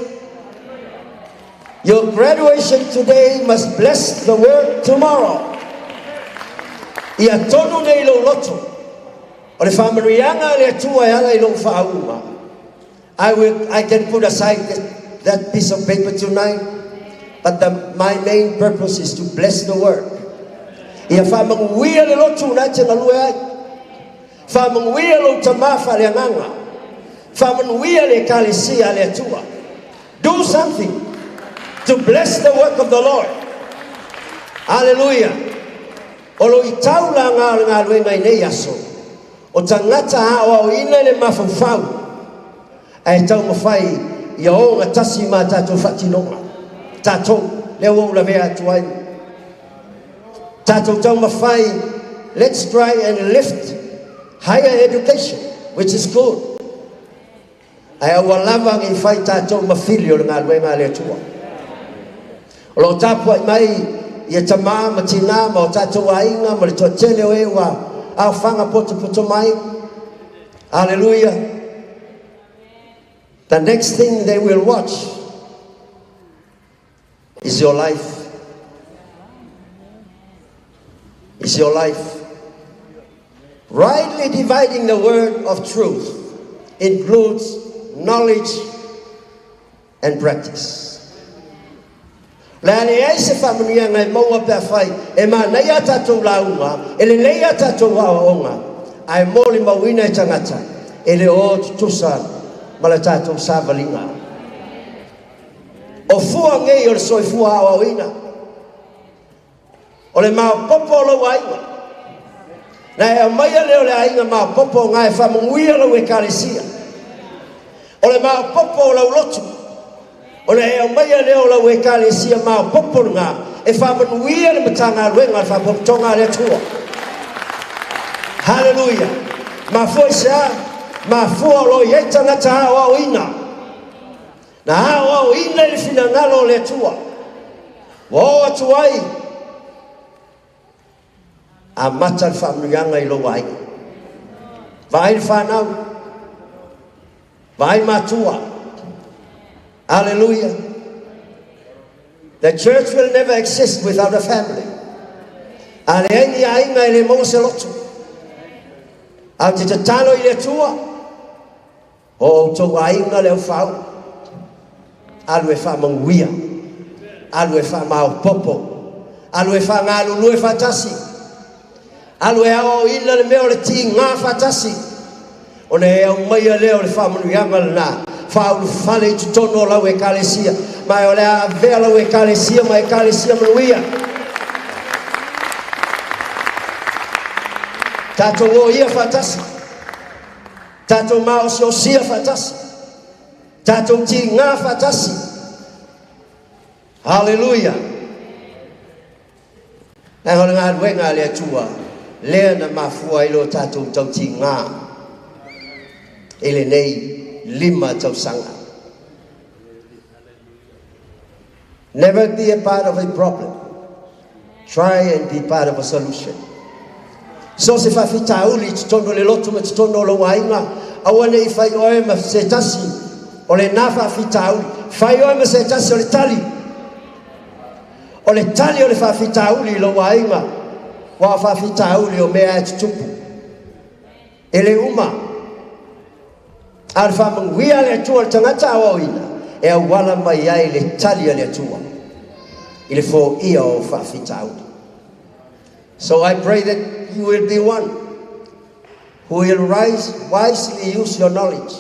Your graduation today must bless the work tomorrow. Ia tonu nei lou loto, o le faamanuiaga a le Atua e ala i lou faauuga. I will, I can put aside that piece of paper tonight, but the, my main purpose is to bless the work. Ia faamanuia le lotu na e te galue ai. Faamanuia lou tama faaleagaga. Faamanuia le Ekalesia a le Atua. Do something to bless the work of the Lord. Aleluia! O lo i tau la ngā o le galuega i nei aso, o tagata aoaoina i le mafaufau, ae taumafai Ia ogatasi ma tatou faatinoga. Tatou, lea ua ou lavea atu ai. Tatou taumafai, let's try and lift higher education, which is good. Ae aua lava ne i fai tatou ma fili o le galuega a le Atua. O lo o tapuai mai ia tama ma tina ma o tatou aiga ma le toatele o e ua aofaga potopoto mai. Hallelujah. The next thing they will watch is your life. Is your life. Rightly dividing the word of truth includes knowledge and practice. O le a leai se faamanuiaga e maua pe afai e manaia a tatou lauga, e lelei a tatou aoaoga, ae molimauina e tagata e le o tutusa ma le tatou savaliga. O fua nei o le soifua aoaoina. O le maopoopo o lou aiga. Na e aumaia lea o le aiga maopoopo na e faamanuia lau ekalesia. O le maopoopo o lau lotu. O le e aumaia lea o lau ekalesia maopoopo lena e faamanuia le Matagaluega a le Faalapotopotoga a le Atua. Haleluia! Mafua i se a? Mafua o lo o i ai tagata aoaoina. Na aoaoina i le finagalo o le Atua. Ua oo atu ai, amata le faamanuiaga i lou aiga. Vaai le fanau, vaai matua. Hallelujah. The church will never exist without a family. A leai ni aiga e le maua se lotu. Ae ou te tatalo i le Atua, O outou aiga le aufau, alu e faamanuia, alu e faamaopoopo, alu e faagalulue faatasi, alu e aoaoina le mea o le tiga faatasi, ona e aumaia lea o le faamanuiaga lena faaulufale i totonu o lau ekalesia, ma o le a avea lau ekalesia ma ekalesia manuia. Tatou o ia faatasi. Tatou maosiosia faatasi. Tatou tiga faatasi. Haleluia! Leaga o le galuega a le Atua lea na mafua ai lo tatou tautiga i lenei 5 tausaga. Never be a part of a problem. Try and be part of a solution. So se faafitauli i totonu o le lotu ma totonu o lou aiga, aua ne i fai oe ma se tasi o lena faafitauli. Fai oe ma se tasi o le tali. O le tali o le faafitauli i lou aiga, aua o faafitauli o mea e tutupu. E le uma. A o le faamanuia a le Atua i le tagata aoaoina, e auala mai ai le tali a le Atua i le foia o faafitauli. So I pray that you will be one who will rise wisely use your knowledge.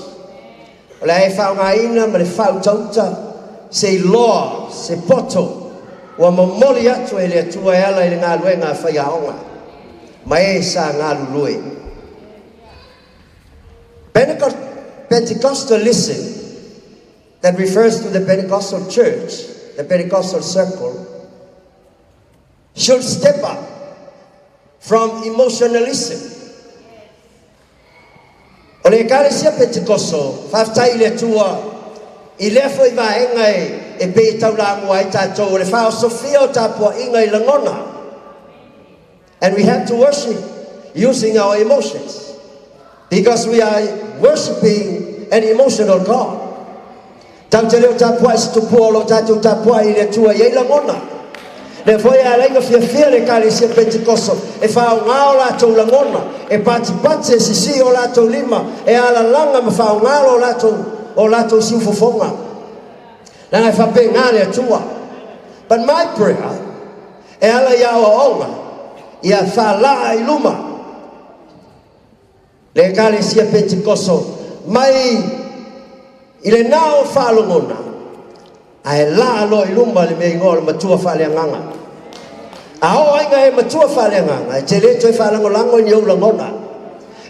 O le a e faaaogaina ma le faautauta se iloa, se poto ua momoli atu e le Atua e ala i le galuega a faiaoga ma e sa galulue. Pentecostalism that refers to the Pentecostal church, the Pentecostal circle, should step up from emotionalism. O le Ekalesia Petekoso, faafetai i le Atua i lea foi vaega e pei e taulamua ai tatou, o le faaosofia o tapuaiga i lagona. And we have to worship using our emotions because we are worshiping an emotional God. Tatou te le o tapuai se tupua o lo o tatou tapuai i le Atua e i ai lagona. Lea foi e ala ai ona fiafia le Ekalesia Petekoso e faaaoga o latou lagona, e patipati, e sisii o latou lima, e alalaga ma faaaoga lo latou o latou siufofoga. Leaga e faapena le Atua. But my prayer, e ala i aoaoga, ia faalaa i luma le Ekalesia Petekoso mai i le na o faalogona, ae laa loa i luma le mea igoa o le matua faaleagaga. A oo ai ina e matua faaleagaga, e te le toe faalagolago i ni ou lagona.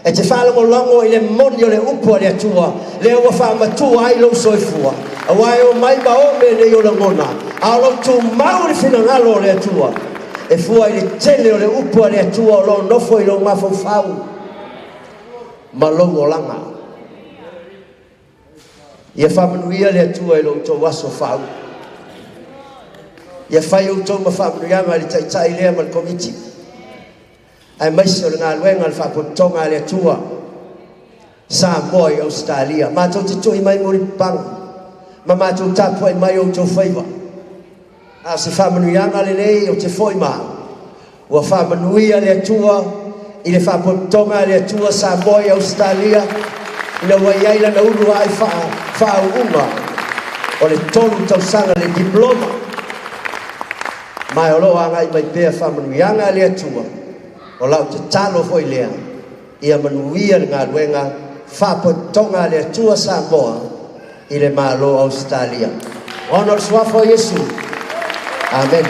E te faalogologo i le moni o le upu a le Atua, lea ua faamatua ai lou soifua, auā e omai ma o mea nei o lagona, a o lou tumau i le finagalo o le Atua, e fua i le tele o le upu a le Atua o lo o nofo i lou mafaufau ma lou olaga. Ia faamanuia le Atua i lo outou aso faauu. Ia fai outou ma faamanuiaga i le Taitai lea ma le Komiti, aemaise o le galuega a le Faalapotopotoga a le Atua Samoa i Ausetalia. Matou te tui mai mulipapaga ma matou tapuai mai o outou faiva. A o se faamanuiaga lenei ou te foi ma au, ua faamanuia le Atua i le Faalapotopotoga a le Atua Samoa i Ausetalia, ina ua i ai lana uluai faauuga o le 3 tausaga le diploma, ma o lo o agai mai pea faamanuiaga a le Atua. O lau tatalo foi lea, ia manuia le galuega Faalapotopotoga a le Atua Samoa i le Malo o Ausetalia. Ona o le suafa o Iesu. Amene.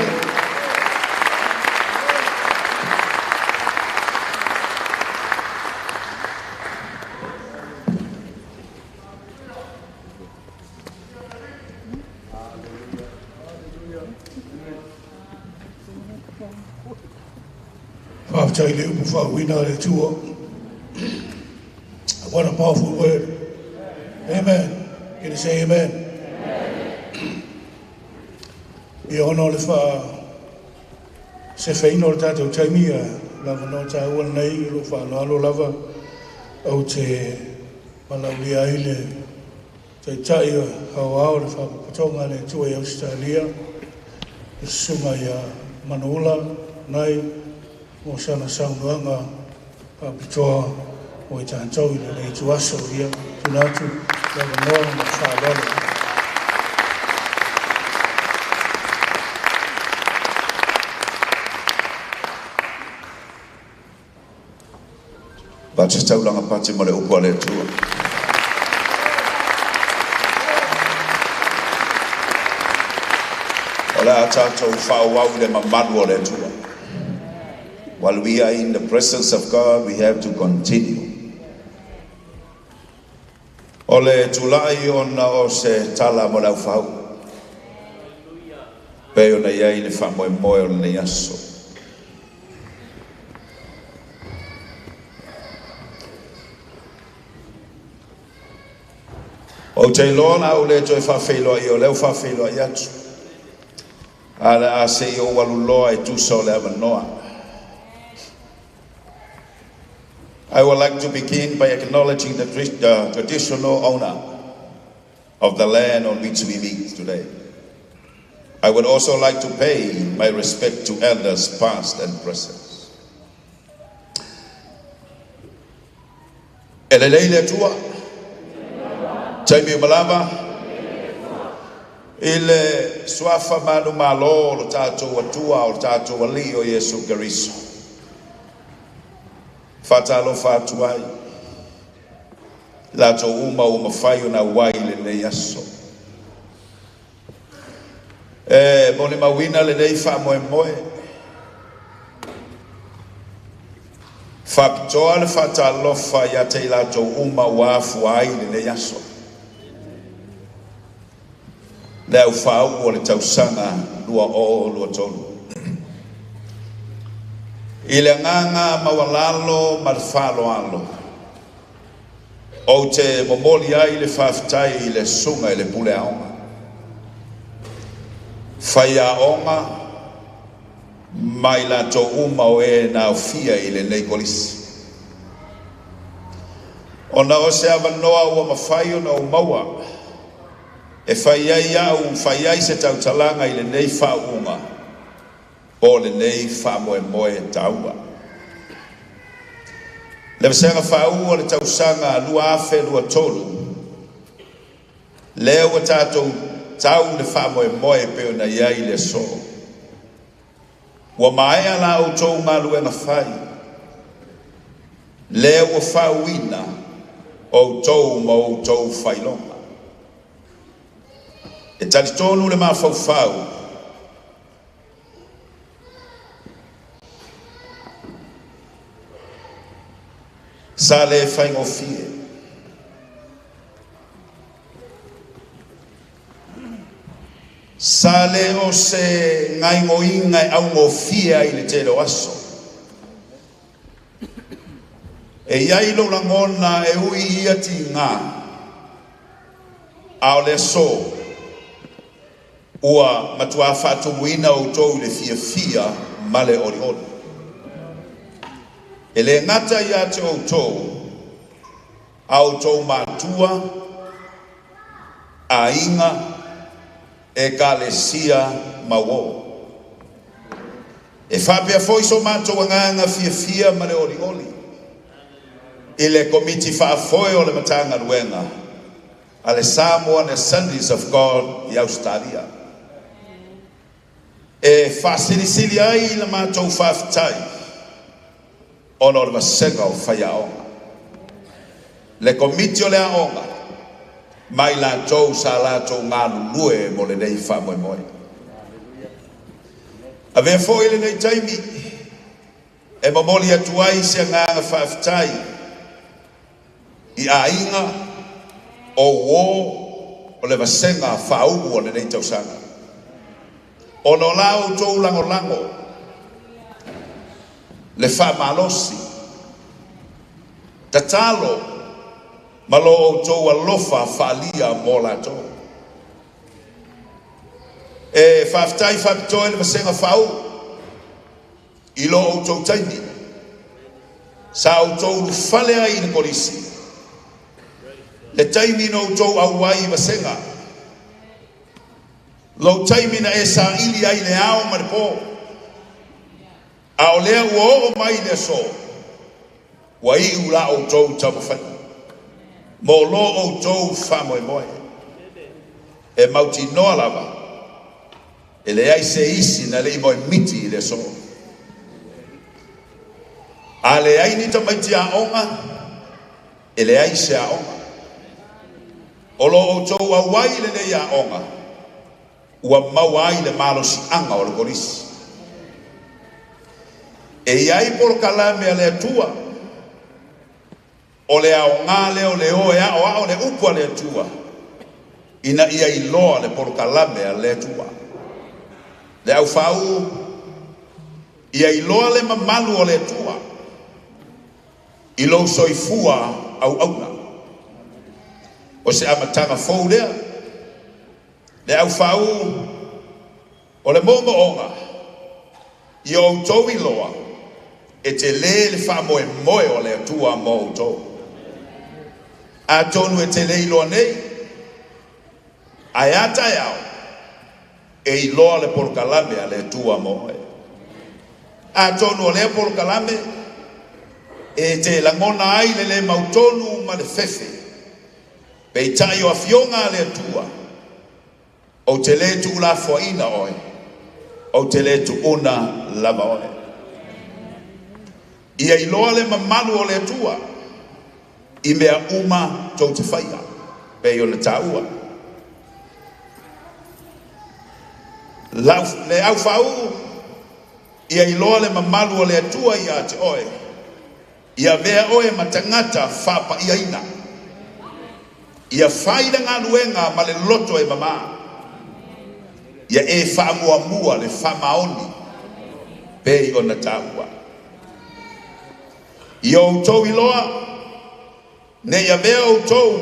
Faafetai i le upu faauuina a le Atua. What a powerful word. Amen. Can you say amen? Ia ona o le faasefeina o le tatou taimi a lava no tāua nei o lou faaaloalo lava ou te malaulia ai le Taitai aoao o le Faalapotopotoga a le Atua i Ausetalia, le Susuga ia Manuula Nai, mo sana saunoaga faapitoa mo i tatou i lenei ituaso. Ia, tuuina atu le avanoa ma le faaaloalo. Pati taulaga pati ma le upu a le Atua. O le a tatou faaauau i le mamalu o le Atua. While we are in the presence of God, we have to continue. O le tulai ona o se tala mo le aufau. Pei ona i ai le faamoemoe o lenei aso. Ou te iloa o le a ou le toe faafeiloai o lea ua faafeiloai atu. A le a se i ou aluloa e tusa o le avanoa. I would like to begin by acknowledging the traditional owner of the land on which we meet today. I would also like to pay my respect to elders past and present. E lelei le Atua, taimi uma lava, i le suafa manumalo o lo tatou Atua o lo tatou Alii o Iesu Keriso. Faatalofa atu ai, latou uma ua mafai ona auai i lenei aso. E molimauina lenei faamoemoe. Faapitoa le faatalofa ia te i latou uma ua afua ai lenei aso. Le au faauu o le tausaga 2023. I le agaga maualalo ma le faaaloalo, ou te momoli ai le faafetai i le susuga i le pule aoga, faiaoga ma i latou uma o e na aofia i lenei kolisi. Ona o se avanoa ua mafai ona ou maua, e fai ai au, fai ai se tautalaga i lenei faauuga po o lenei faamoemoe taua. Le vasega faauu o le tausaga 2023, lea ua tatou tau le faamoemoe pei ona i ai le aso. Ua maea la outou galuega fai, lea ua faauuina outou ma outou faailoga. E talitonu le mafaufau, Sa le faigofie. Sa le o se gaoioiga e augofie ai le tele o aso. E i ai lou lagona e ui i ia tigā, a o le aso, ua matuā faatumuina outou i le fiafia ma le olioli. E le gata ia te outou, a o outou matua, aiga, ekalesia ma uō. E faapea foi so matou agaga fiafia ma le olioli i le Komiti Faafoe o le Matagaluega a le Samoan Assemblies of God i Ausetalia. E faasilisili ai la matou faafetai ona o le vasega o faiaoga, le Komiti o le Aoga ma i latou sa latou galulue mo lenei faamoemoe. Avea foi lenei taimi e momoli atu ai se agaga faafetai i aiga o uō o le vasega faauu o lenei tausaga, ona o la outou lagolago, le faamalosi, tatalo ma lo outou alofa faaalia mo latou. E faafetai faapitoa i le vasega faauu i lo outou taimi sa outou ulufale ai i le kolisi, le taimi na outou auai i vasega, lou taimi na e saili ai le ao ma le po, a o lea ua oo mai le aso, ua iu la outou taumafaiga mo lo outou faamoemoe. E mautinoa lava, e leai se isi na le i moemiti i le aso. A leai ni tamaiti aoga, e leai se aoga. O lo outou auai i lenei aoga, ua maua ai le malosiaga o le kolisi. E i ai polokalame a le Atua, o le aoga lea o le o e aoao le upu a le Atua, ina ia iloa le polokalame a le Atua. Le aufaauu, ia iloa le mamalu o le Atua i lou soifua auauna. O se amataga fou lea. Le aufaauu, o le moomooga, ia outou iloa e telē le faamoemoe o le Atua mo outou. Atonu e te le iloa nei, ae a taeao e iloa le polokalame a le Atua mo oe. Atonu o lea polokalame e te lagona ai le le mautonu ma le fefe, peitai o afioga a le Atua, ou te le tuulafoaiina oe, ou te le tuuna lava oe. Ia iloa le mamalu o le Atua i mea uma tou te faia, pei ona taua. Le aufaauu, ia iloa le mamalu o le Atua ia te oe, ia avea oe ma tagata faapaiaina. Ia fai le galuega ma le loto e mamā. Ia e faamuamua le faamaoni, pei ona taua. Ia outou iloa, ne i avea outou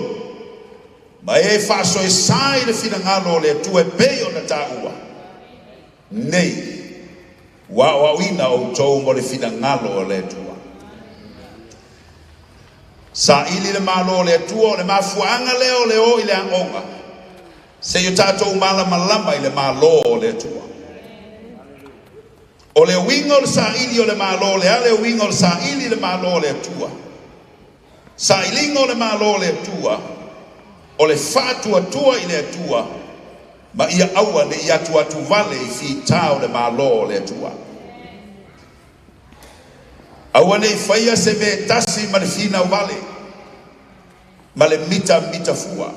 ma e faasoesa i le finagalo o le Atua e pei ona taua, nei ua aoaoina outou mo le finagalo o le Atua. Saili le Malo o le Atua, o le mafuaaga lea o le o i le aoga, seia o tatou malamalama i le Malo o le Atua. O le uiga o le saili o le Malo, le a le uiga o le saili i le Malo o le Atua? Sailiga o le Malo o le Atua, o le faatuatua i le Atua, ma ia aua ne i atuatuvale i fitā o le Malo o le Atua. Aua ne i faia se mea e tasi ma le finau vale, ma le mitamitafua,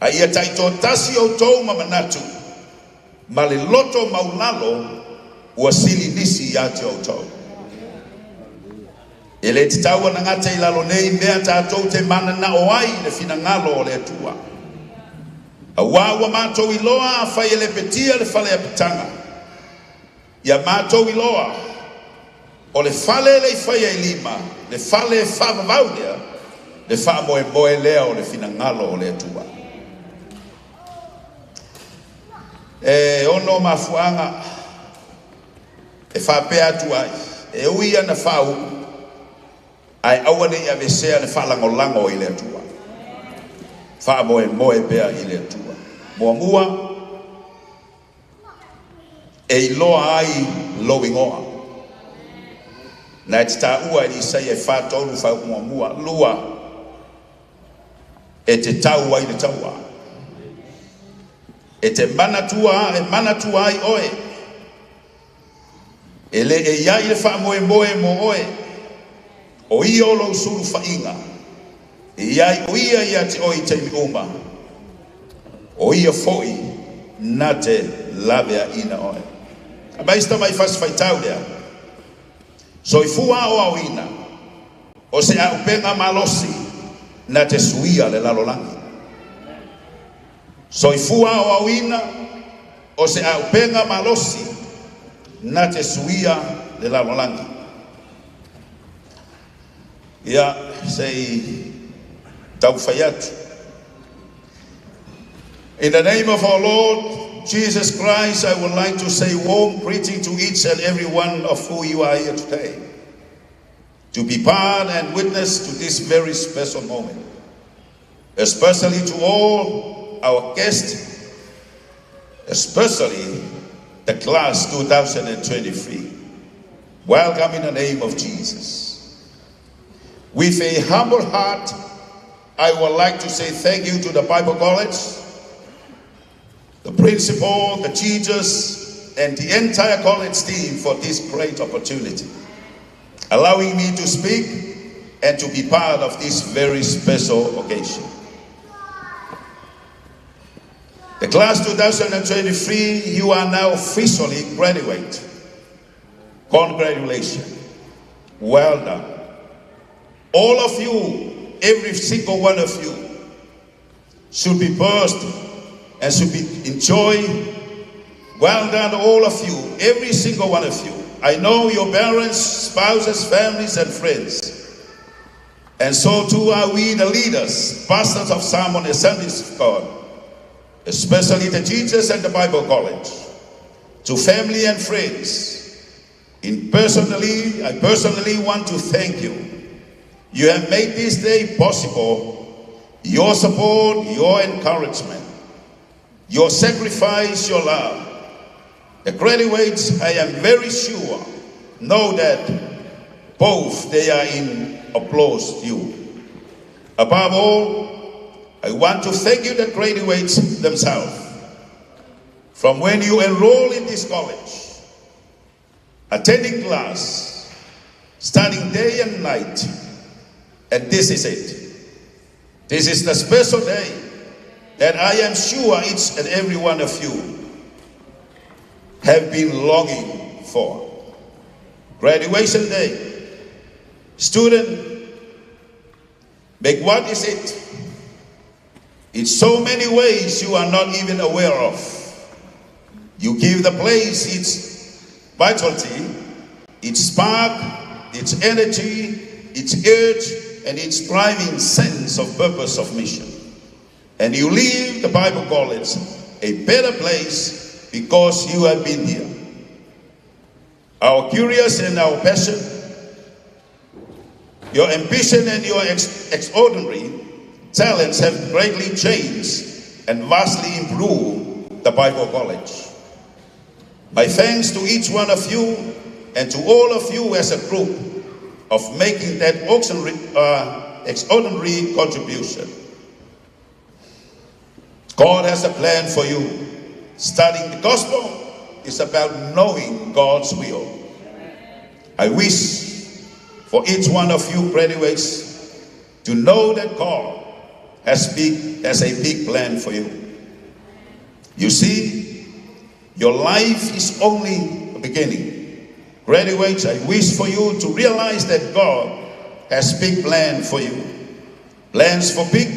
a ia taitoatasi outou ma manatu, ma le loto maulalo ua sili nisi ia te outou. E le tatau ona gata i lalo nei mea tatou te mananao ai i le finagalo o le Atua. Auā ua matou iloa afai e lepetia le fale apitaga, ia matou iloa o le fale le i faia i lima, le fale e faavavau lea, le faamoemoe lea o le finagalo o le Atua. E ono mafuaaga e faapea atu ai, e ui ana faauu, ae aua ne i aveesea le faalagolago i le Atua. Faamoemoe pea i le Atua. Muamua, e iloa ai lou igoa. Na e te taua e Isaia e 43 fuaiupu muamua. Lua, e te tau ai le taua. E te manatua, e manatua ai oe. E le e iai le faamoemoe mo oe. O ia o lou sulufaiga. E iai o ia ia te oe i taimi uma. O ia foi na te laveaina oe. Aumai si tamai fasi faitau lea. Soifua aoaoina o se auupega malosi na te suia le lalolagi. Soifua aoaoina o se auupega malosi na te suia le lalolagi. Ia, se i taumafai atu. In the name of our Lord Jesus Christ, I would like to say warm greeting to each and every one of who you are here today, to be part and witness to this very special moment. Especially to all our guests, especially the class 2023. Welcome in the name of Jesus. With a humble heart, I would like to say thank you to the Bible College, the principal, the teachers, and the entire college team for this great opportunity, allowing me to speak and to be part of this very special occasion. The class 2023, you are now officially graduate. Congratulations. Well done. All of you, every single one of you, should be blessed and should be enjoy. Well done, all of you, every single one of you. I know your parents, spouses, families, and friends. And so too are we, the leaders, pastors of Samoan Assemblies of God, especially the teachers at the Bible College, to family and friends. I personally want to thank you. You have made this day possible. Your support, your encouragement, your sacrifice, your love. The graduates, I am very sure, know that both they are in applause you. Above all, I want to thank you, the graduates themselves. From when you enroll in this college, attending class, studying day and night, and this is it. This is the special day that I am sure each and every one of you have been longing for. Graduation day. Student, make what is it? In so many ways you are not even aware of. You give the place its vitality, its spark, its energy, its urge, and its driving sense of purpose of mission. And you leave the Bible College a better place because you have been here. Our curious and our passion, your ambition and your extraordinary talents have greatly changed and vastly improved the Bible College. My thanks to each one of you and to all of you as a group of making that extraordinary contribution. God has a plan for you. Studying the gospel is about knowing God's will. I wish for each one of you graduates to know that God has a big plan for you. You see, your life is only a beginning. Graduates, I wish for you to realize that God has big plans for you. Plans for big.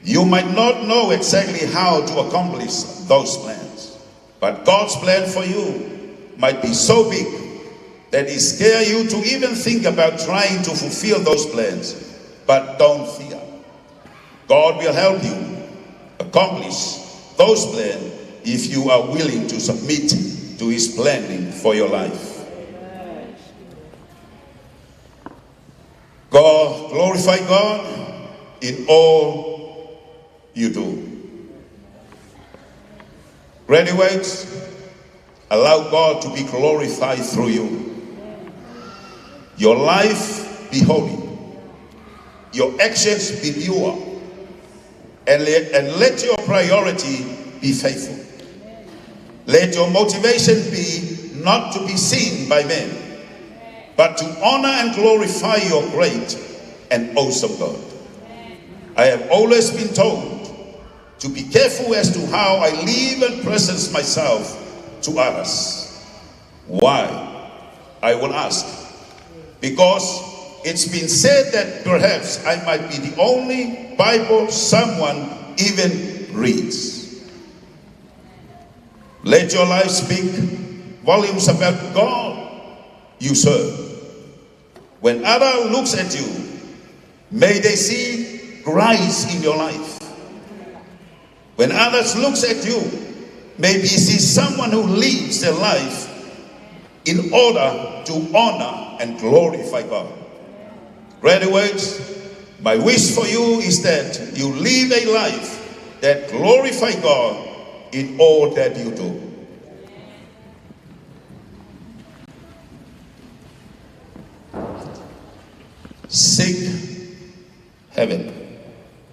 You might not know exactly how to accomplish those plans, but God's plan for you might be so big that it scares you to even think about trying to fulfill those plans. But don't fear. God will help you accomplish those plans if you are willing to submit to His planning for your life. God, glorify God in all you do. Graduates, allow God to be glorified through you. Your life be holy. Your actions be pure. And let your priority be faithful. Let your motivation be not to be seen by men, but to honor and glorify your great and awesome God. I have always been told to be careful as to how I live and present myself to others. Why? I will ask. Because it's been said that perhaps I might be the only Bible someone even reads. Let your life speak volumes about God you serve. When others looks at you, may they see Christ in your life. When others looks at you, may they see someone who lives their life in order to honor and glorify God. Graduates, my wish for you is that you live a life that glorifies God in all that you do. Seek heaven.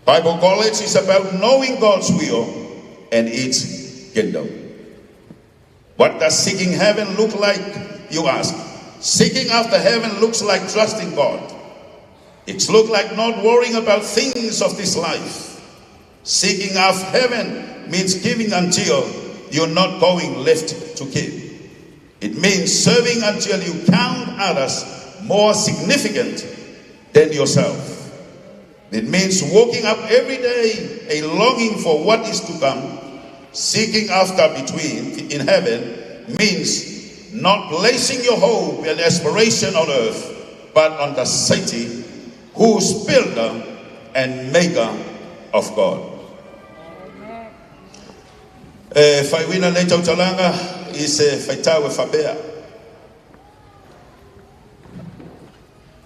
Bible College is about knowing God's will and its kingdom. What does seeking heaven look like, you ask? Seeking after heaven looks like trusting God. It looks like not worrying about things of this life. Seeking after heaven means giving until you're not going left to give. It means serving until you count others more significant than yourself. It means waking up every day a longing for what is to come. Seeking after between in heaven means not placing your hope and aspiration on earth, but on the city whose builder and maker of God. Faaiuina lenei tautalaga i se faitau e faapea.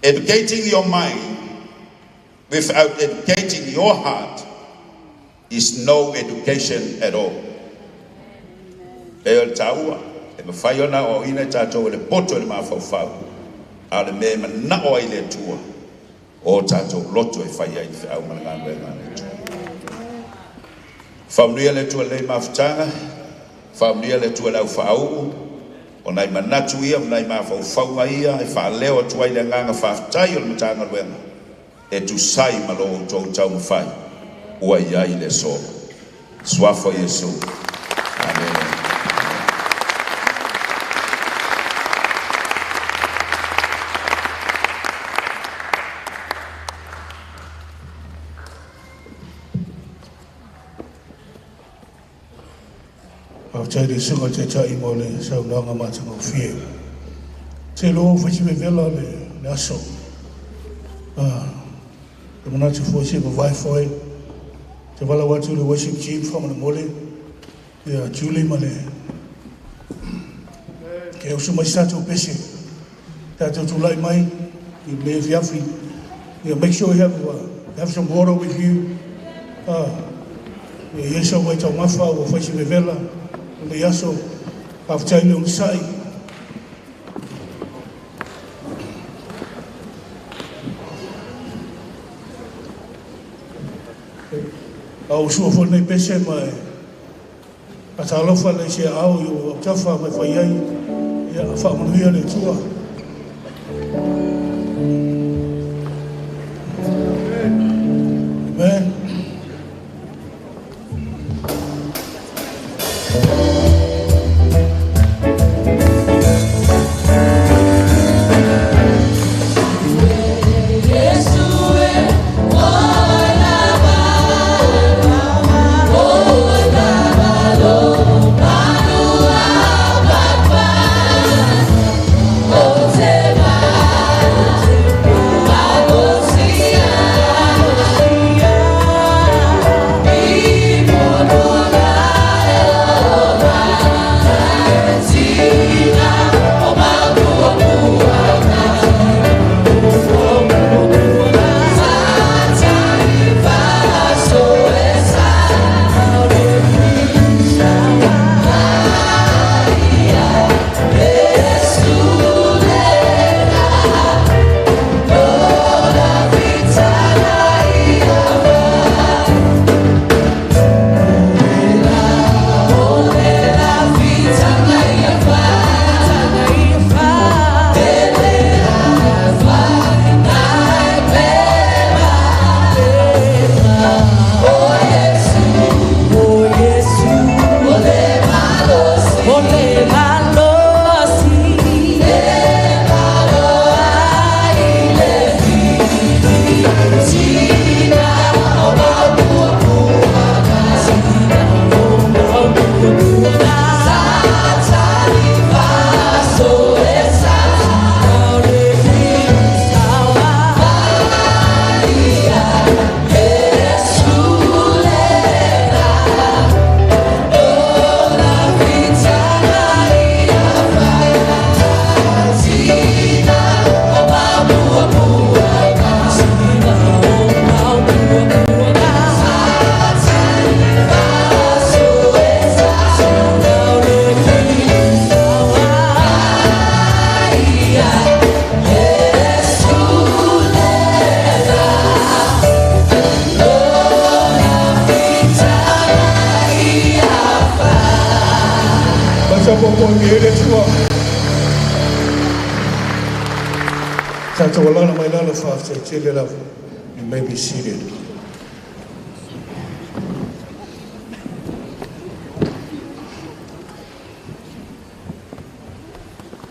Educating your mind without educating your heart is no education at all. E o le tāua, e mafai ona aoaoina i tatou e le poto e le mafaufau, a o le mea e manao ai le Atua, o tatou loto e fai ai le feau ma le galuega a le Atua. Faamanuia le Atua i lenei mafutaga, faamanuia le Atua i le au faauu, o nai manatu ia ma nai mafaufauga ia e faaleo atu ai le agaga faafetai o le Matagaluega e tusa ai ma lo outou taumafai ua i ai le aso. Suafa o Iesu. Amene. Faafetai i le Susuga i le Taitai mo le saunoaga matagofie. Ou te iloa ua fai si vevela le le aso. Te manatu foi se vavae foe. Te valaau atu i le worship team faamolemole ia Julie ma le ke usu mai se tatou pese. Tatou tulai mai i lenei afiafi. Yeah, make sure you have some water with you. Ia i ai sau vaitaumafa ua fai si vevela o lenei aso. Faafetai le onosai. A ua sua foi lenei pese ma e faatalofa lea i se aao i ou autafa ma e fai ai, ia faamanuia le Atua. Amen. Faapopo i le Atua. Tatou alala mai lalo, faafetai tele lava. You may be seated.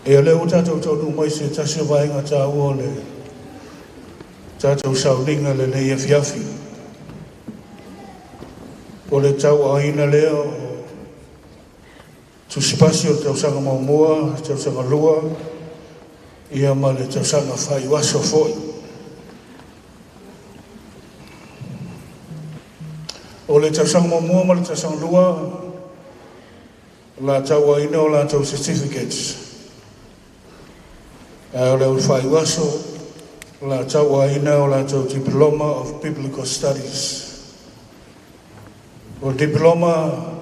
E o lea ua tatou taunuu mai se tasi o vaega taua o le tatou sauniga lenei afiafi. O le tauaaoina lea o tusipasi o le tausaga muamua, tausaga lua, ia ma le tausaga faaiuaso foi. O le tausaga muamua ma le tausaga lua, o la tauaaoina o latou certificates. Ae o le faaiuaso, o la tauaaoina o latou Diploma of Biblical Studies. O diploma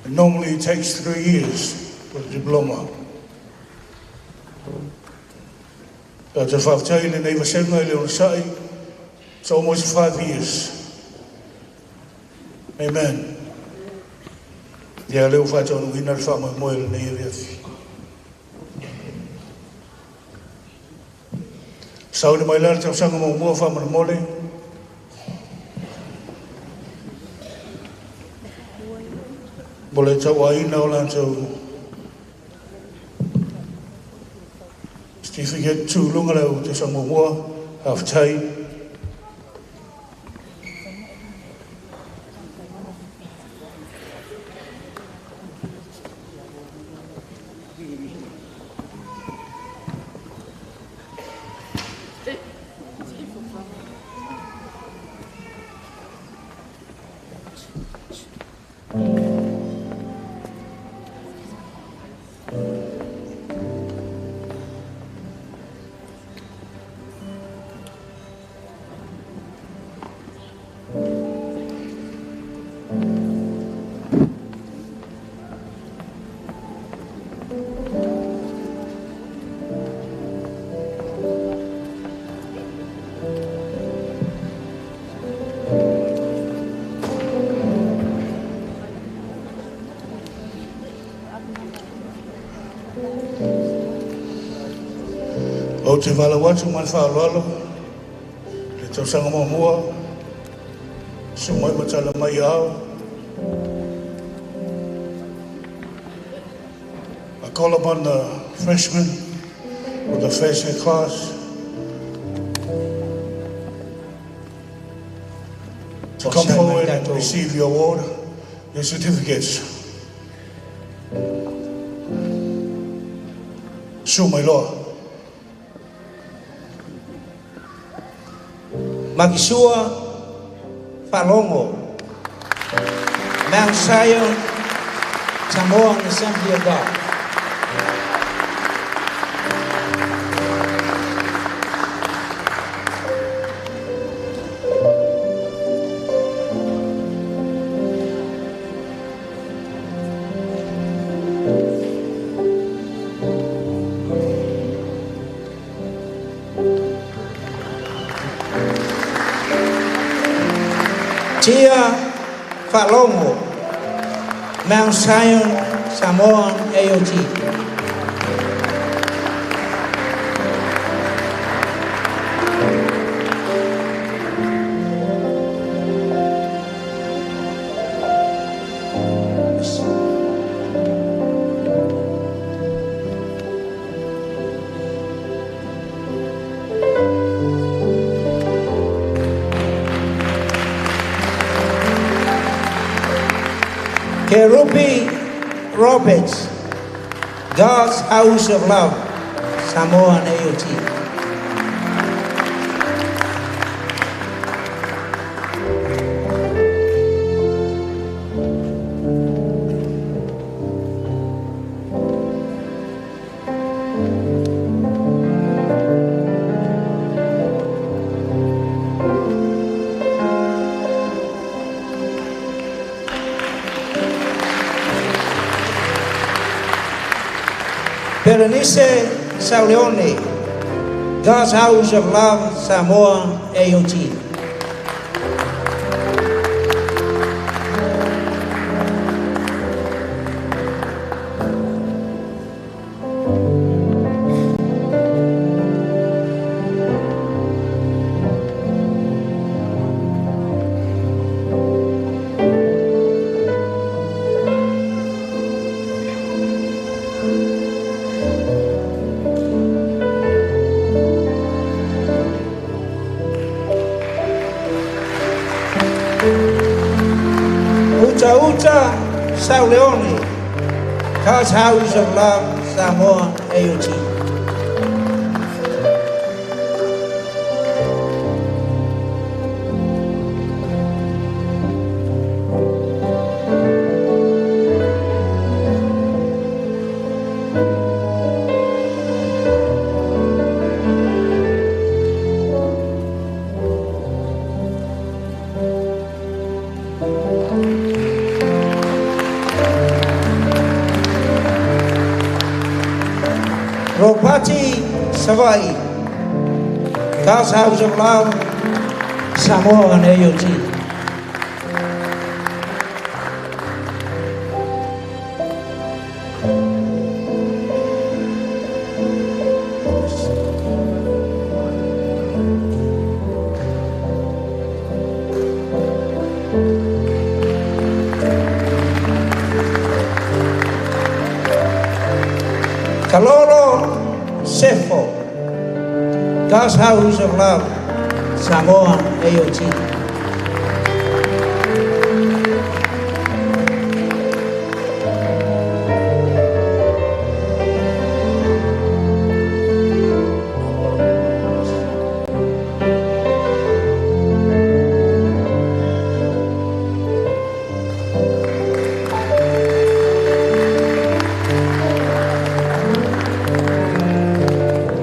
normally it takes 3 years for the diploma. Tatou faafetai i lenei vasega i le onosai. It's almost 5 years. Amen. Ia lea ua faataunuuina le faamoemoe lenei afiafi. Sauni mai la le tausaga muamua faamolemole. Mo le tauaaoina o latou certificate tuluga le tausaga muamua, faafetai. Ou te valaau atu ma le faaaloalo le tausaga muamua, susu mai ma tala mai aao. I call upon the freshmen of the first year class to come forward and receive your award, your certificates. Susu mai loa. Makisua Falogo, Mount Sion, Samoan Assembly of God. Tia Falogo, Mount Sion, Samoan AOG. Kerupi Roberts, God's House of Love, Samoan AOG. Berenice Sauleone, God's House of Love, Samoa AOG. Peter Sauleone, God's House of Love, Samoa AOT. Ropati Savai, God's House of Love, Samoa and AOT. Kalolo Sefo, God's House of Love, Samoan AOT.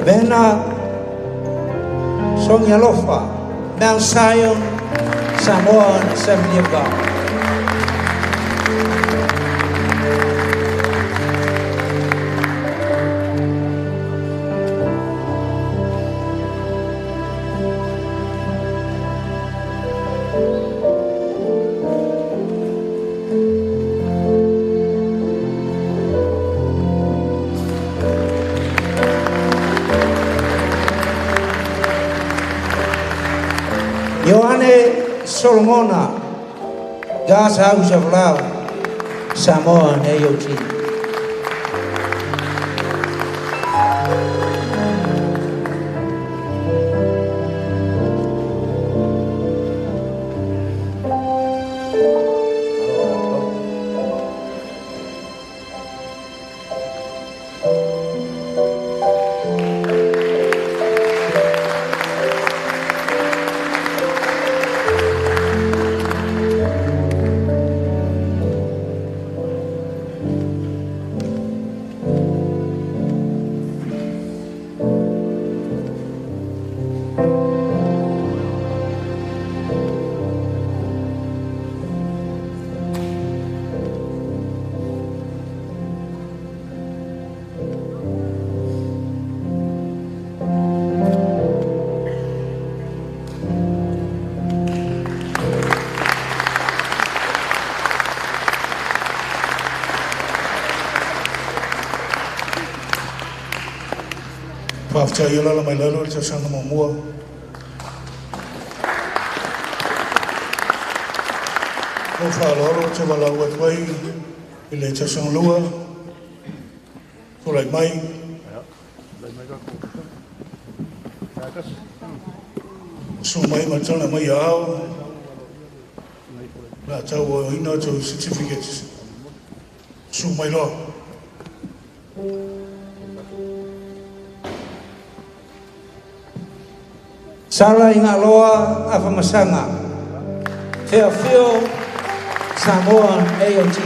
Vena Songyalofa, Mount Zion, Samoan Assembly of God. Ioane Solomona, God's House of Love, Samoan AOT. Faafetai e lala mai lalo i le tausaga muamua. Lou faaaloalo ou te valaau atu ai i le tausaga lua, tulai mai. Susu mai ma tala mai aao, o le a tauaaoina outou certificates. Susu mai loa. Sala Ingaloa Afamasaga, Feafio, Samoan AOT.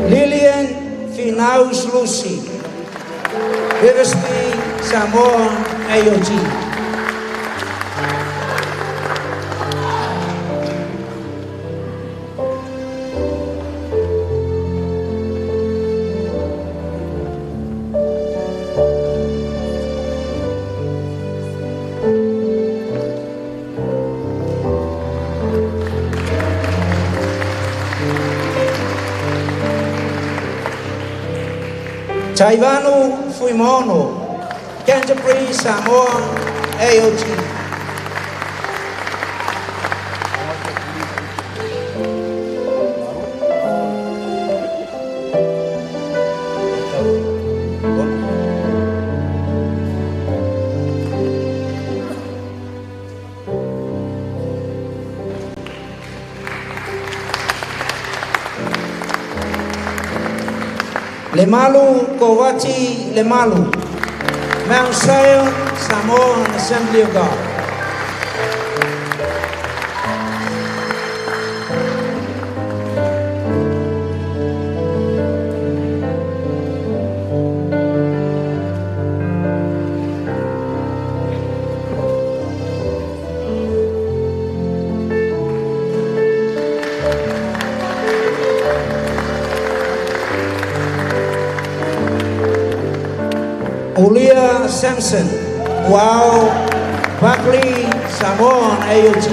Lillian Finaus Lucy, Riversby, Samoan AOT. Taivanu Fuimono, Canterbury, Samoa, AOT. Lemalu Kovati Lemalu, Mount Sion, Samoan Assembly of God. Ulia Sampson, Wow, Buckley, Samoan AOT.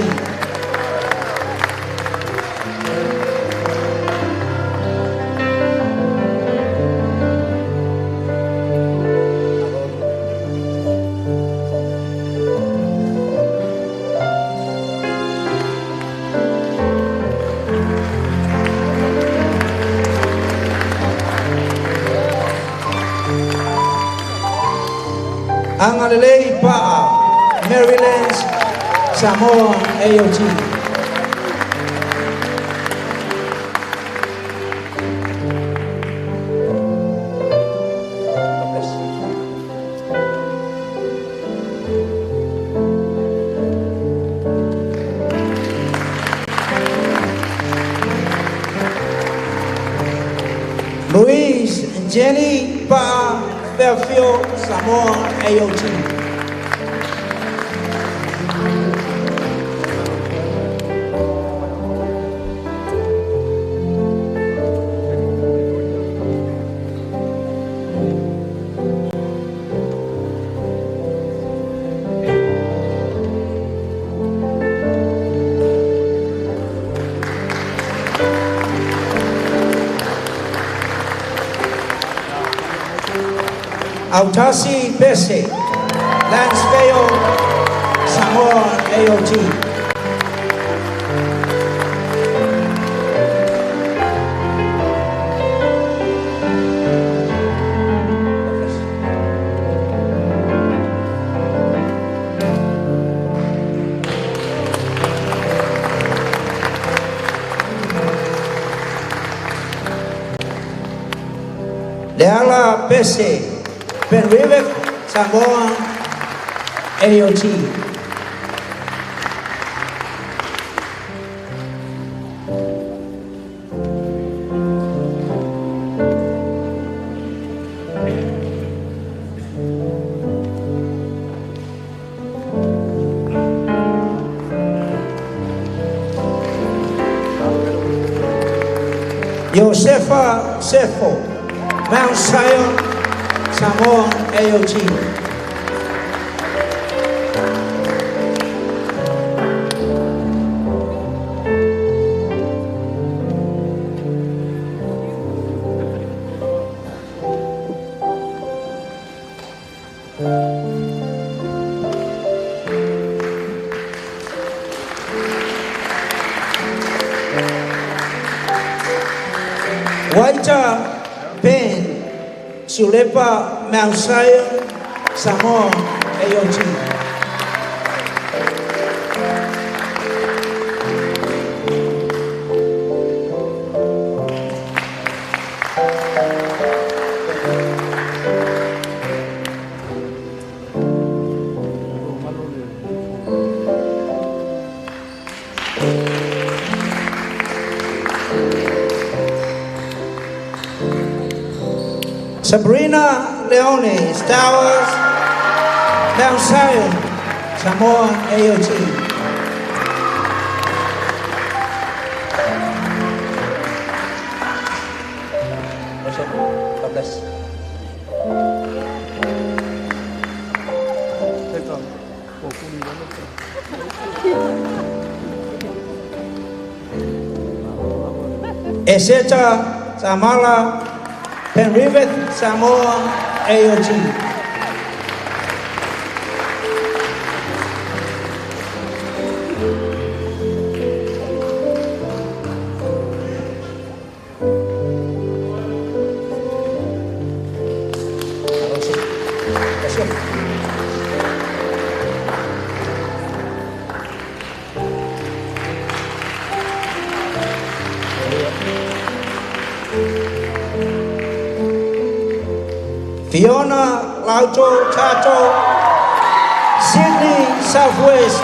Angalelei Pa'a, Maryland, Samoa, AOT. Louise and Jenny Pa'a, Fairfield, Samoa, AOT. Autasi Pese, Lansvale, Samoa, AOT. Leala Pese, Penrivek, Samoa, AOT. Josefa Sefo, Mount Sion, Samoa, AOT. Waita Ben, Sulepa, Mount Sion, Samoa, AOT. Sabrina Leone, Stowers, Mount Sion, Samoa, AOT. God bless. Eseta Tamala, Penrith, Samoa, AOG. Fiona Lauto Tato, Sydney, Southwest,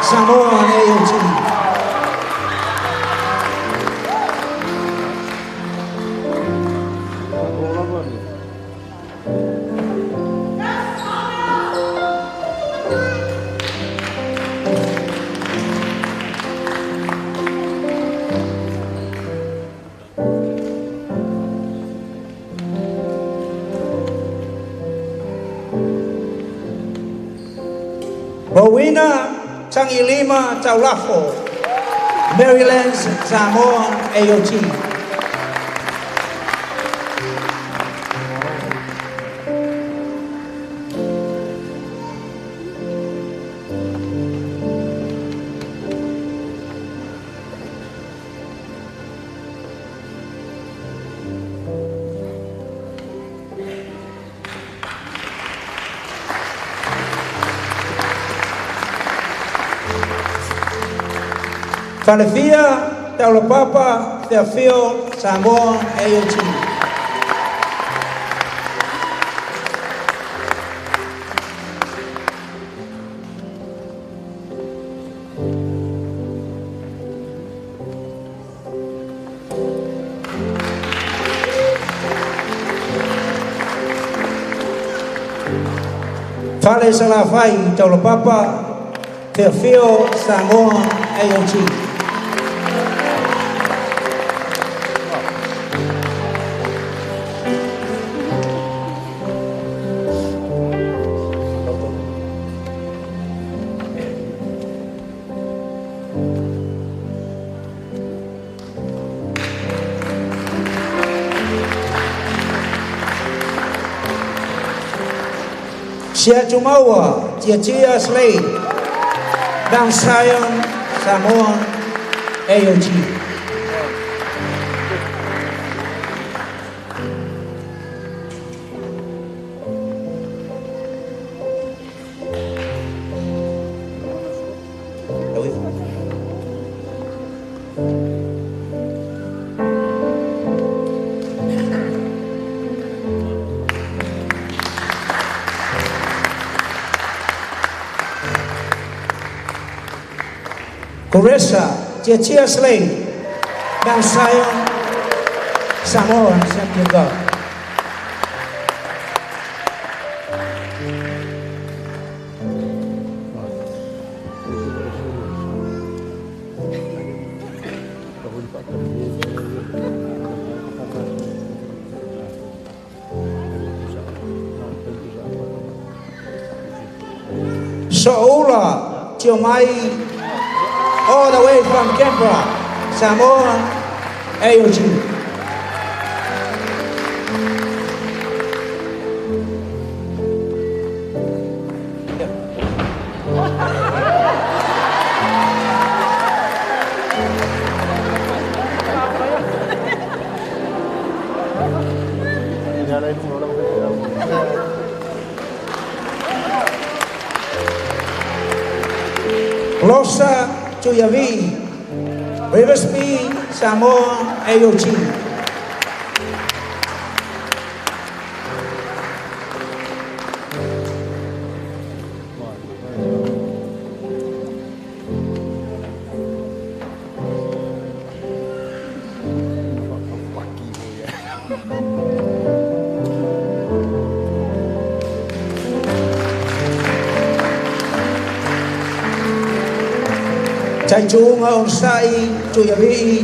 Samoa AOG. Rowena Tangilima Taulafo, Maryland, Samoa, AOT. Falefia Taulapapa Theafio Samoa AOT. Fale Salafai Taulapapa Theafio Samoa AOT. Sia Tumaua, Tia Tia Slade, Mount Sion, Samoa, AOG. Coressa, Tia Tia Slade, Mount Sion, Samoa, Assembly of God. So'ola, Tiomai, all the way from Canberra, Samoa, AOG. Losa Tuyavi, Riversby, Samoa, AOG. Taitunga on Sai, Tuyavi,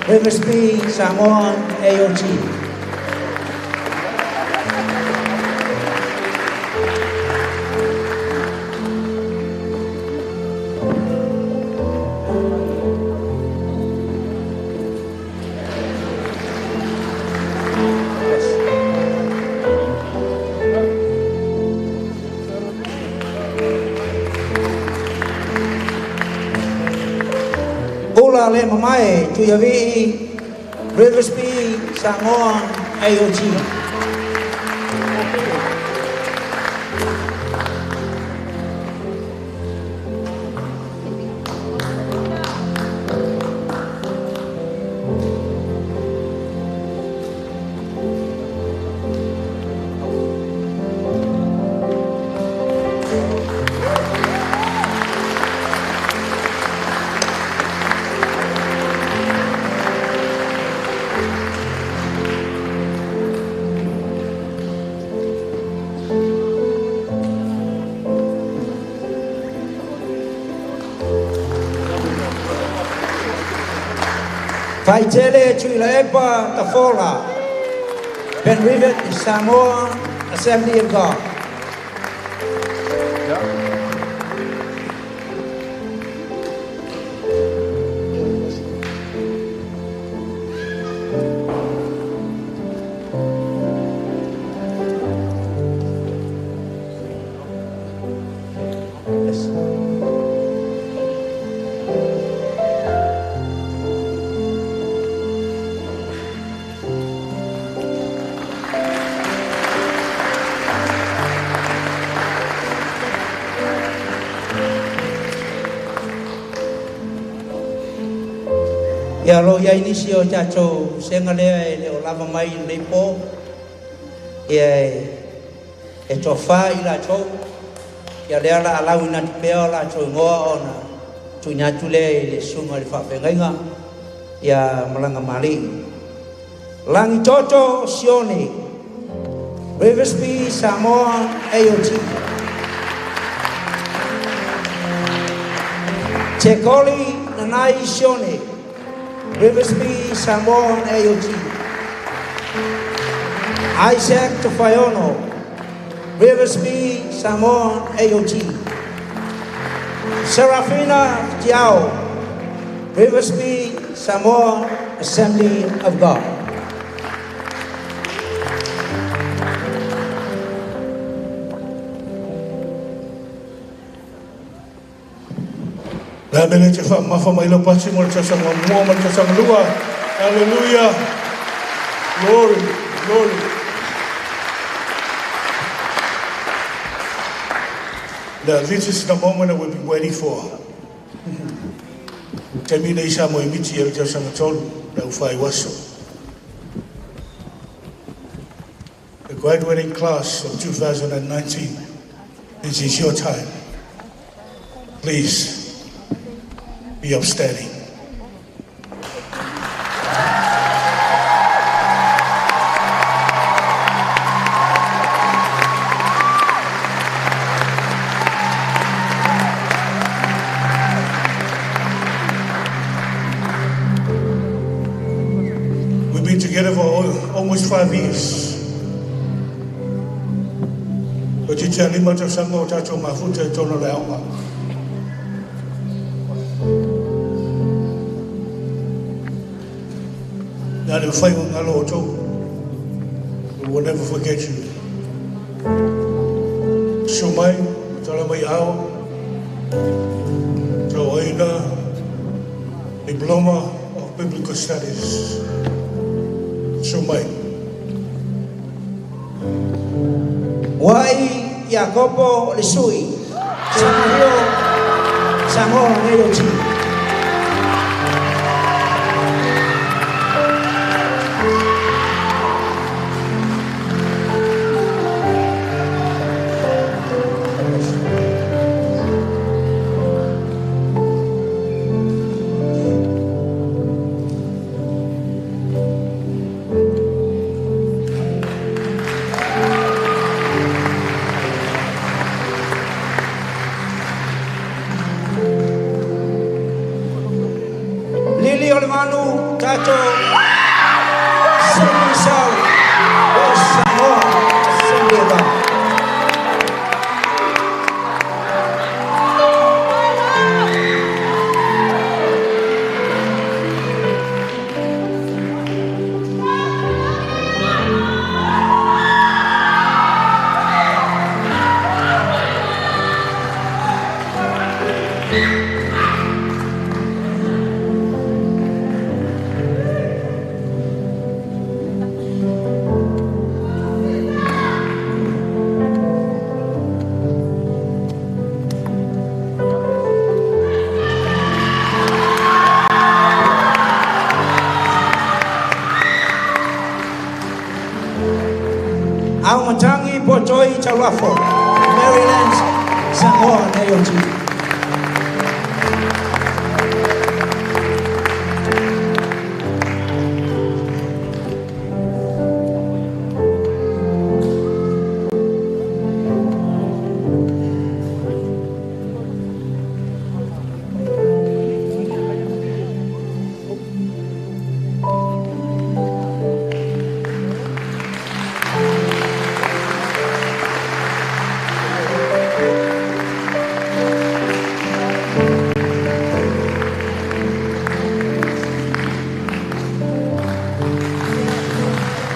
Riversby, Samoa, AOG. Le Mamae Tuiavii, Riversby, Samoa, AOG. Faitele Tuilaepa Tafola, Ben Rivet, Samoa Assembly of God. Ia lo ia inisi o tātou senga lea e le o lava mai nei pō. Ia e tofa i lātou. Ia lea la alau ina tupea o lātou ngoa ona tuina atu lea i le sunga le whaafengaiga. Ia malanga mali. Langi Toto Sione, Riversby, Samoa, AOT. Tekoli Nanai Sione, Riversby, Samoa, AOT. Isaac Tofaiono, Riversby, Samoa, AOT. Serafina Tiao, Riversby, Samoa, Assembly of God. La mele te wha mafa mai lo pati mo le tasanga mua ma le tasanga lua. Hallelujah. Glory, glory. Now this is the moment that we've been waiting for. Te mina isa mo imiti e le tasanga tolu, la ufai waso. The graduating class of 2019, this is your time. Please be upstanding. We've been together for almost 5 years. But you tell him to sango tato mafuta tono leonga. We will never forget you. Sumai, Talamai Ao, Tauaina, Diploma of Biblical Studies. Sumai. Wai Jacopo Lesui, Samoa, Samoa AOT. fafo, Maryland, Samoa AOG.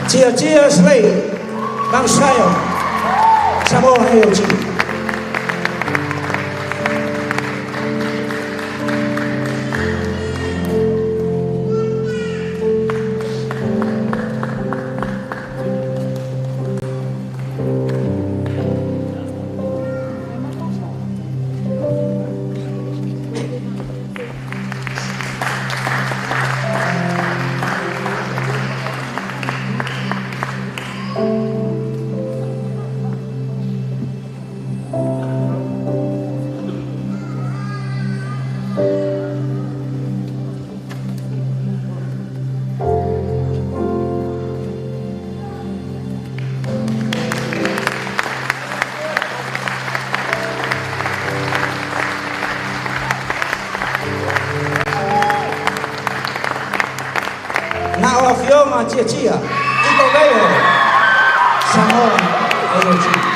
Tia Tia Slay, Mount Sion, Samoa AOG. Afioga Tiatia, Iko Veo, Samoa AOG.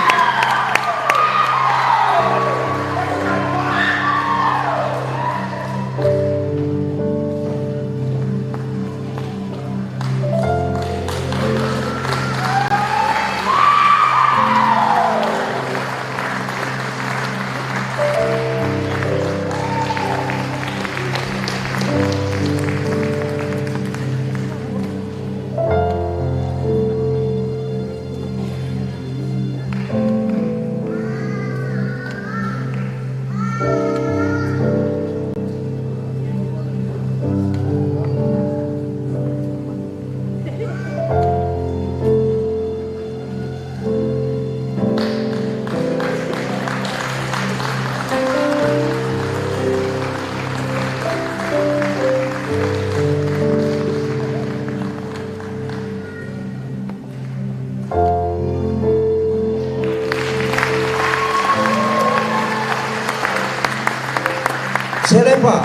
Selepa,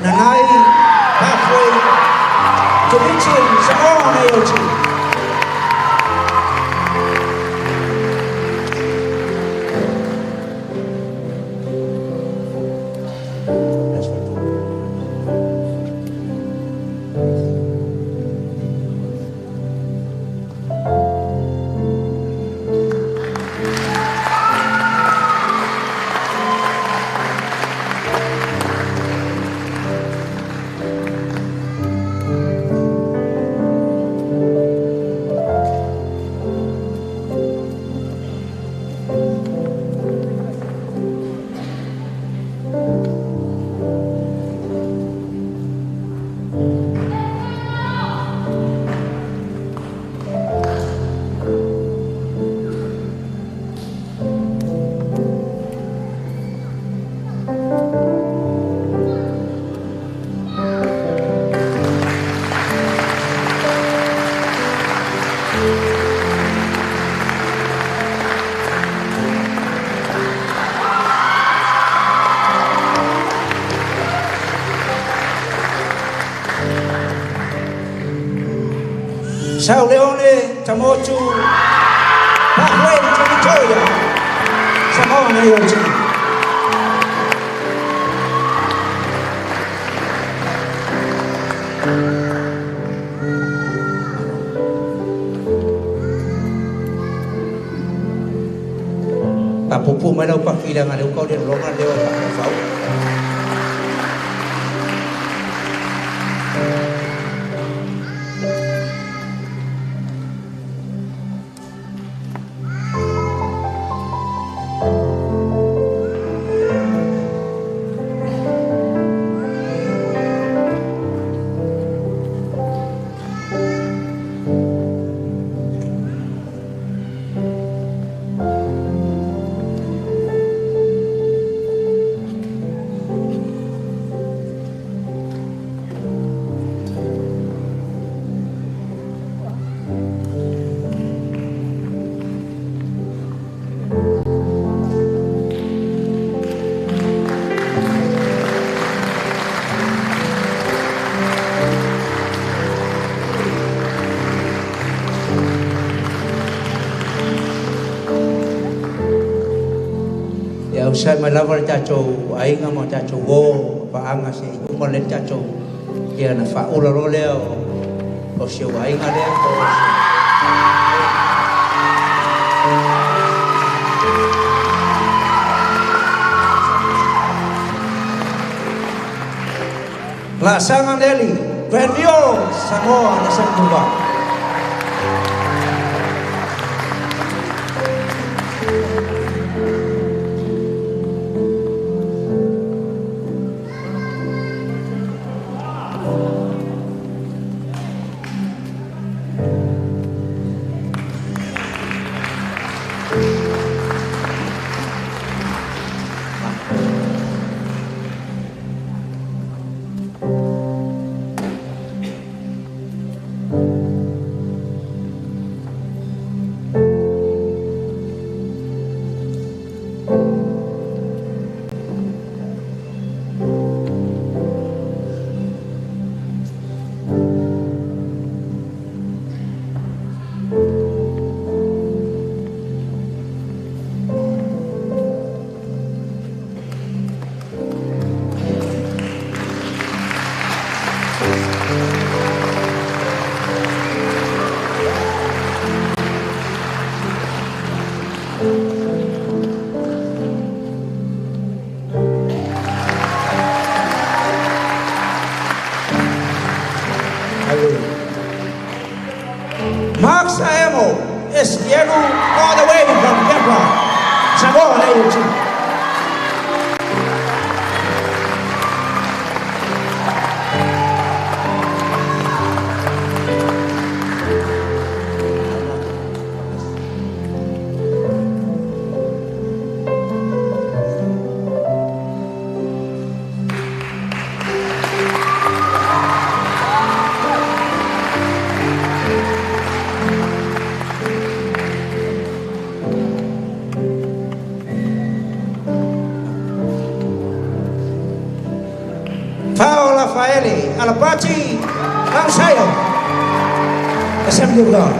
Nanai, Pathway, Domitian, Samoa AOG. Sao Leone, Tamotu, Pathway to Victoria, Samoa AOG. Papupu mai lau pafilanga le ukau le longa leo pa fau. Onosai mai lava le tatou aiga ma tatou uo paaga seia uma le tatou ia na faaula loa lea o si ou aiga lea po o si. Laasaga Neli, Granville, Samoa, na Samoa. Mark Saemo Estiego, all the way from Kepler, Samoa AOG. Faele, Alapati, Mount Zion, Assembly of God.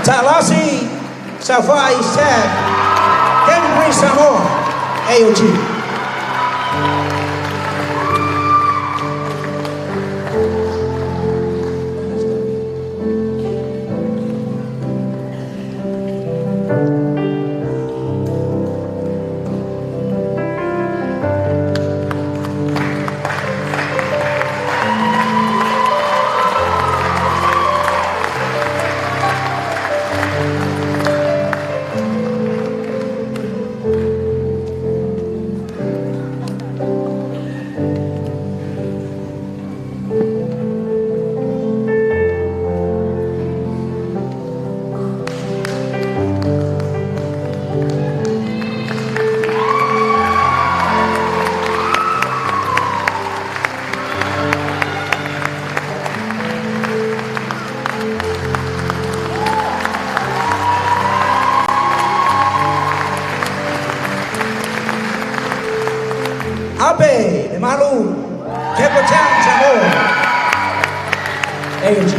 Talasi Safai Sef, Henry Samoa, AOG. Ape, Lemalu, Capitan Samoa, AOG.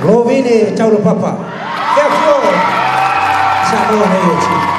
Lovine Taulapapa. Kia fio Samoa AOG.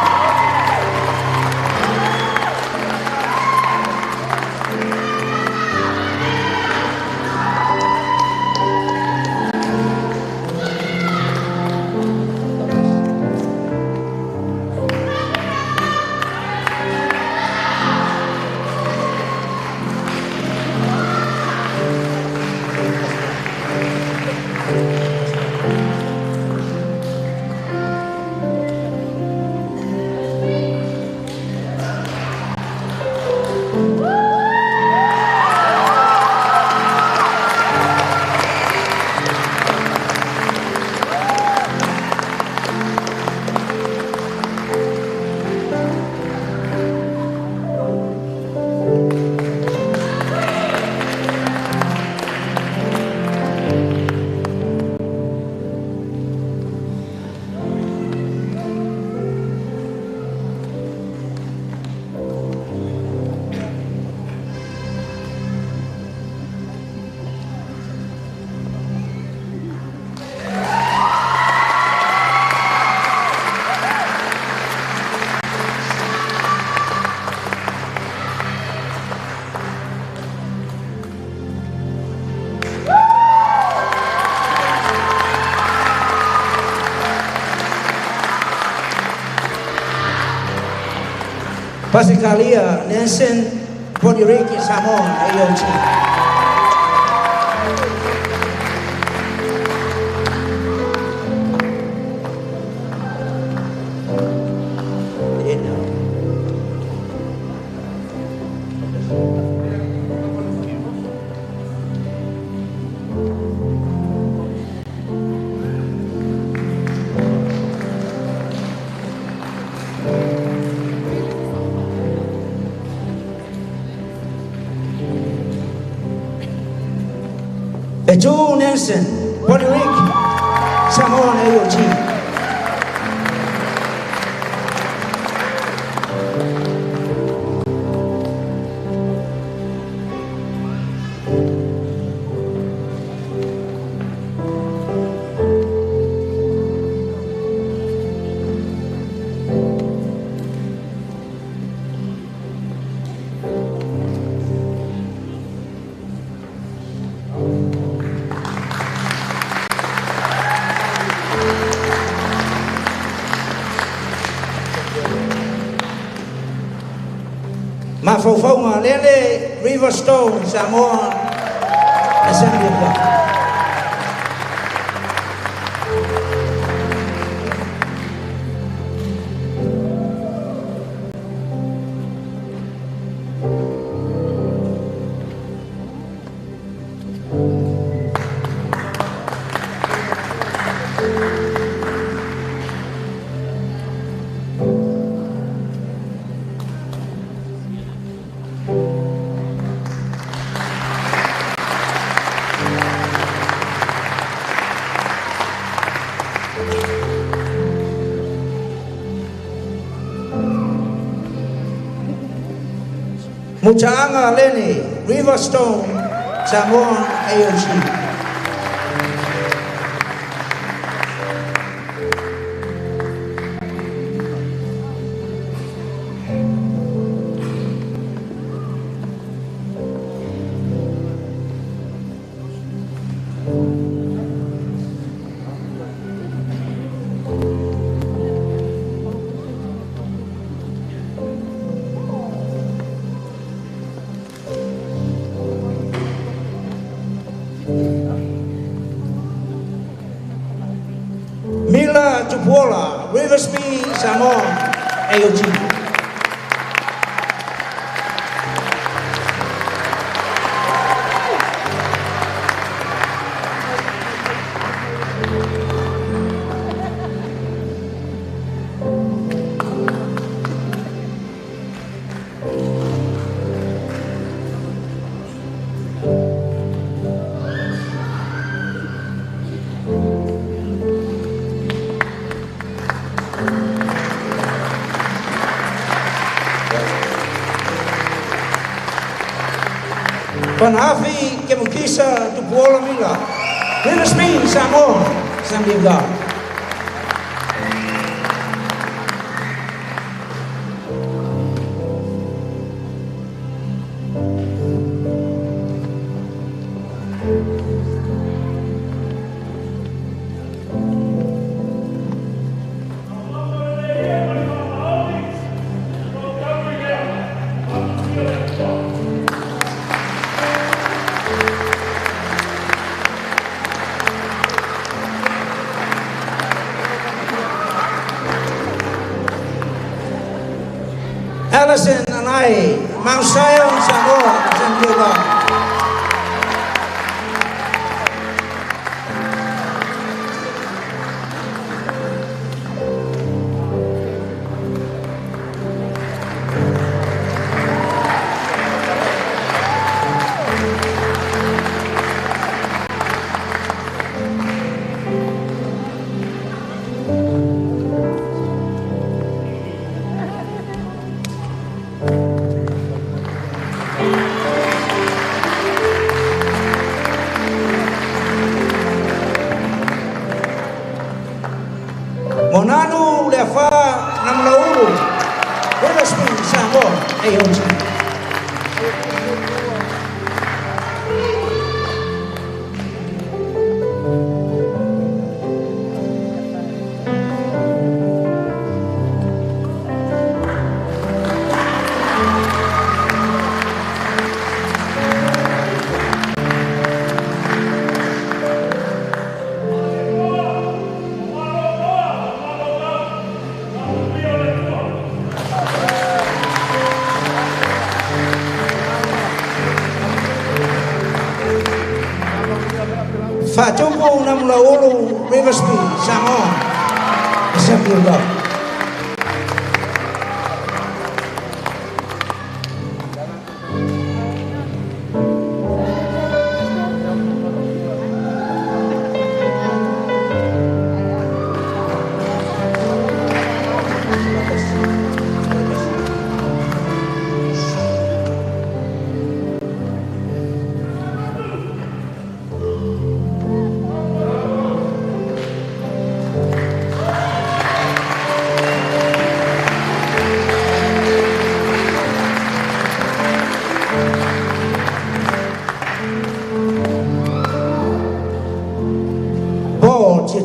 Pasikalia Nelson Poniriki Samoa AOG. Joe Nelson, Poniriki, Samoa AOG. Mafaufauga Lele Riverstone Samoa Assembly of God. Mutaanga Lene, Riverstone, Samoa AOG. Mila Tupuola, Riversby, Samoa, AOG. Panafi Kemukisa Tupuola Mila, Riversby, Samoa, Assembly of God. Allison and I, Mount Sion, Samoa, Assembly of God. Monanu Leafa Namlaulu, Riversby, Samoa, AOT. Fatupu Namlaulu, Riversby, Samoa, Assembly of God.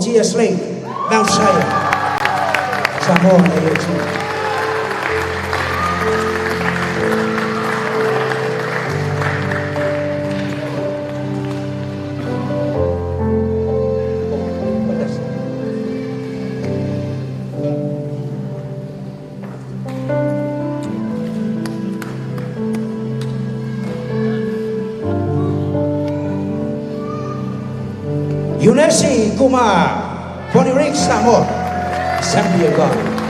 Tia Slade, Mount Sion, Samoa, AOT. Yunesi Kumar, Pony Samoa, Assembly of God.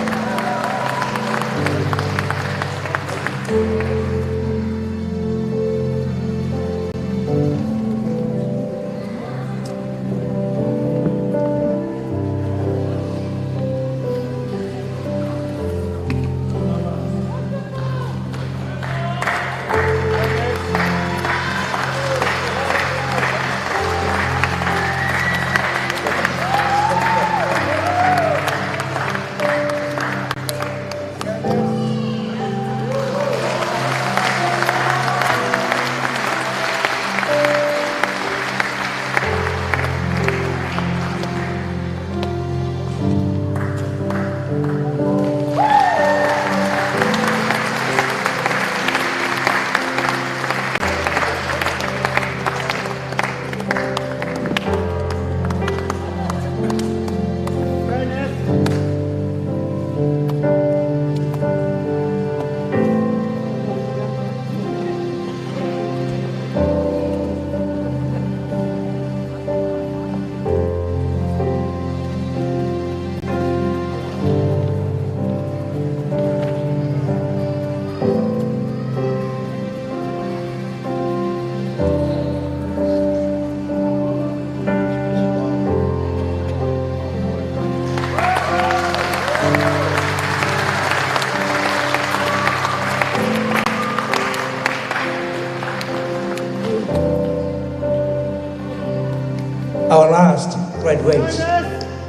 our last graduate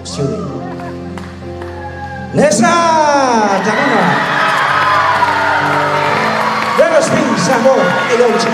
student. Nessa Tagana. Rugby Samoa AOG.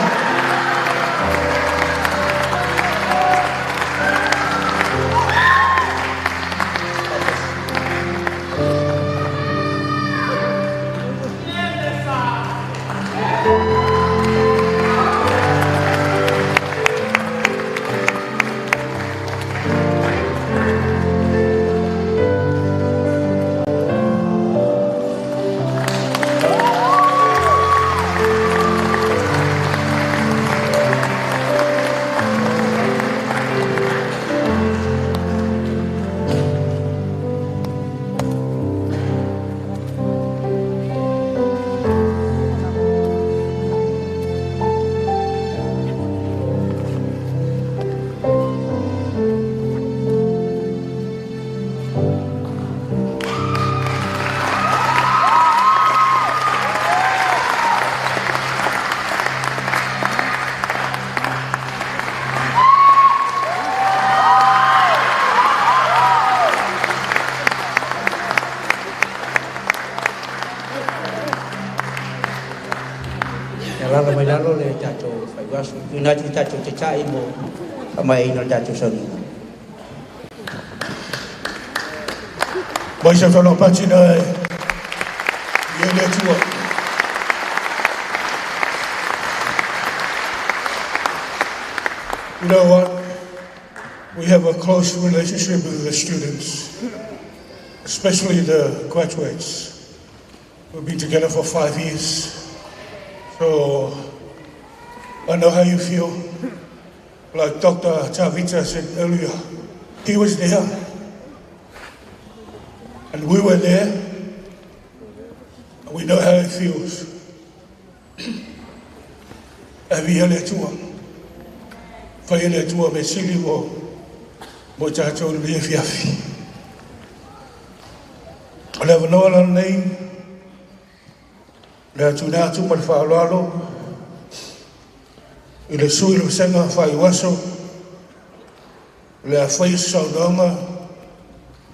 Lalo mai lalo le tatou faivaso tuina atu i tatou teta'i mo faamaeaina o le tatou sauniga. Mai sa whanau na e i le Atua. You know what? We have a close relationship with the students, especially the graduates. We've been together for 5 years. So I know how you feel. Like Dr. Tavita said earlier, he was there. And we were there. And we know how it feels. Avi le Atua. Fai le Atua me sili mo mo tātou le fiafi. O le avanoa la nei, le atu nā atu ma le whaaloalo, i le sui le senga whai waso, le a whai saunaunga,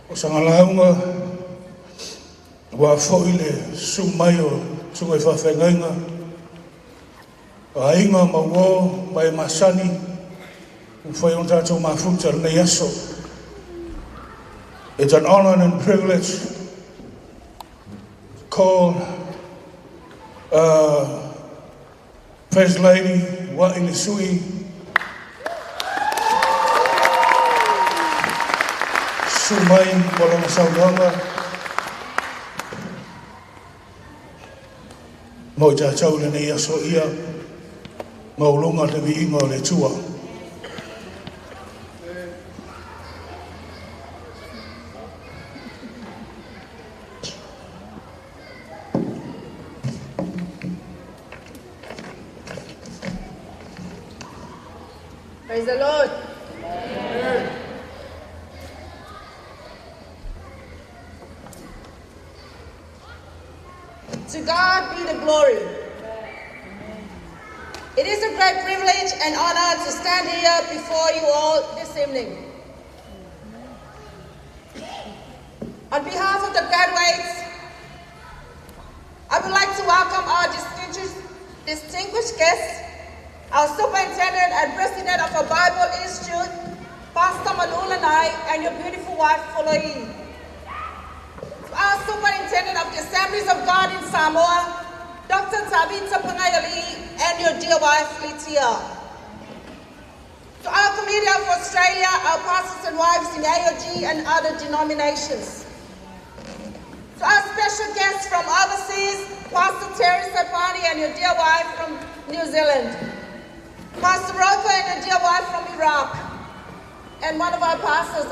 o sangalaunga, wa fo i le su mai o sunga i whawhengainga, o ainga mauo mai masani, u whai on tātou mafuta nei aso. It's an honor and privilege to call First Lady Wa'ili Sui Sumai Molona Saunaunga mo tātou le nei aso ia maulunga te viinga o le tua. Praise the Lord. Amen. To God be the glory. It is a great privilege and honor to stand here before you all this evening. On behalf of the graduates, I would like to welcome our distinguished guests, our superintendent and president of our Bible Institute, Pastor Manulanai, and your beautiful wife, Foloi. To our superintendent of the Assemblies of God in Samoa, Dr. Tavita Pagaialii, and your dear wife, Litia. To our committee of Australia, our pastors and wives in AOG and other denominations. To our special guests from overseas, Pastor Terry Sapani and your dear wife from New Zealand. Pastor Rocco and your dear wife from Iraq, and one of our pastors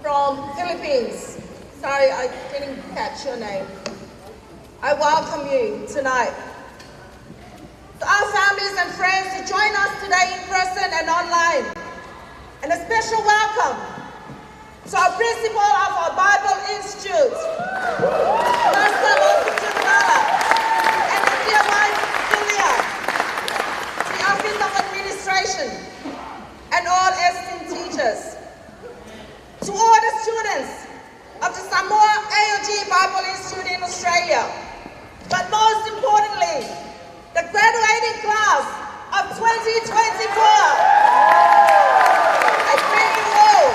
from Philippines. Sorry, I didn't catch your name. I welcome you tonight. To our families and friends who join us today in person and online, and a special welcome to our principal of our Bible Institute, Pastor Lotu Tunuala, and your dear wife, Julia, the Office of Administration, and all esteemed teachers. teachers, to all the students of the Samoa AOG Bible Institute in Australia, but most importantly, the graduating class of 2024. I greet you all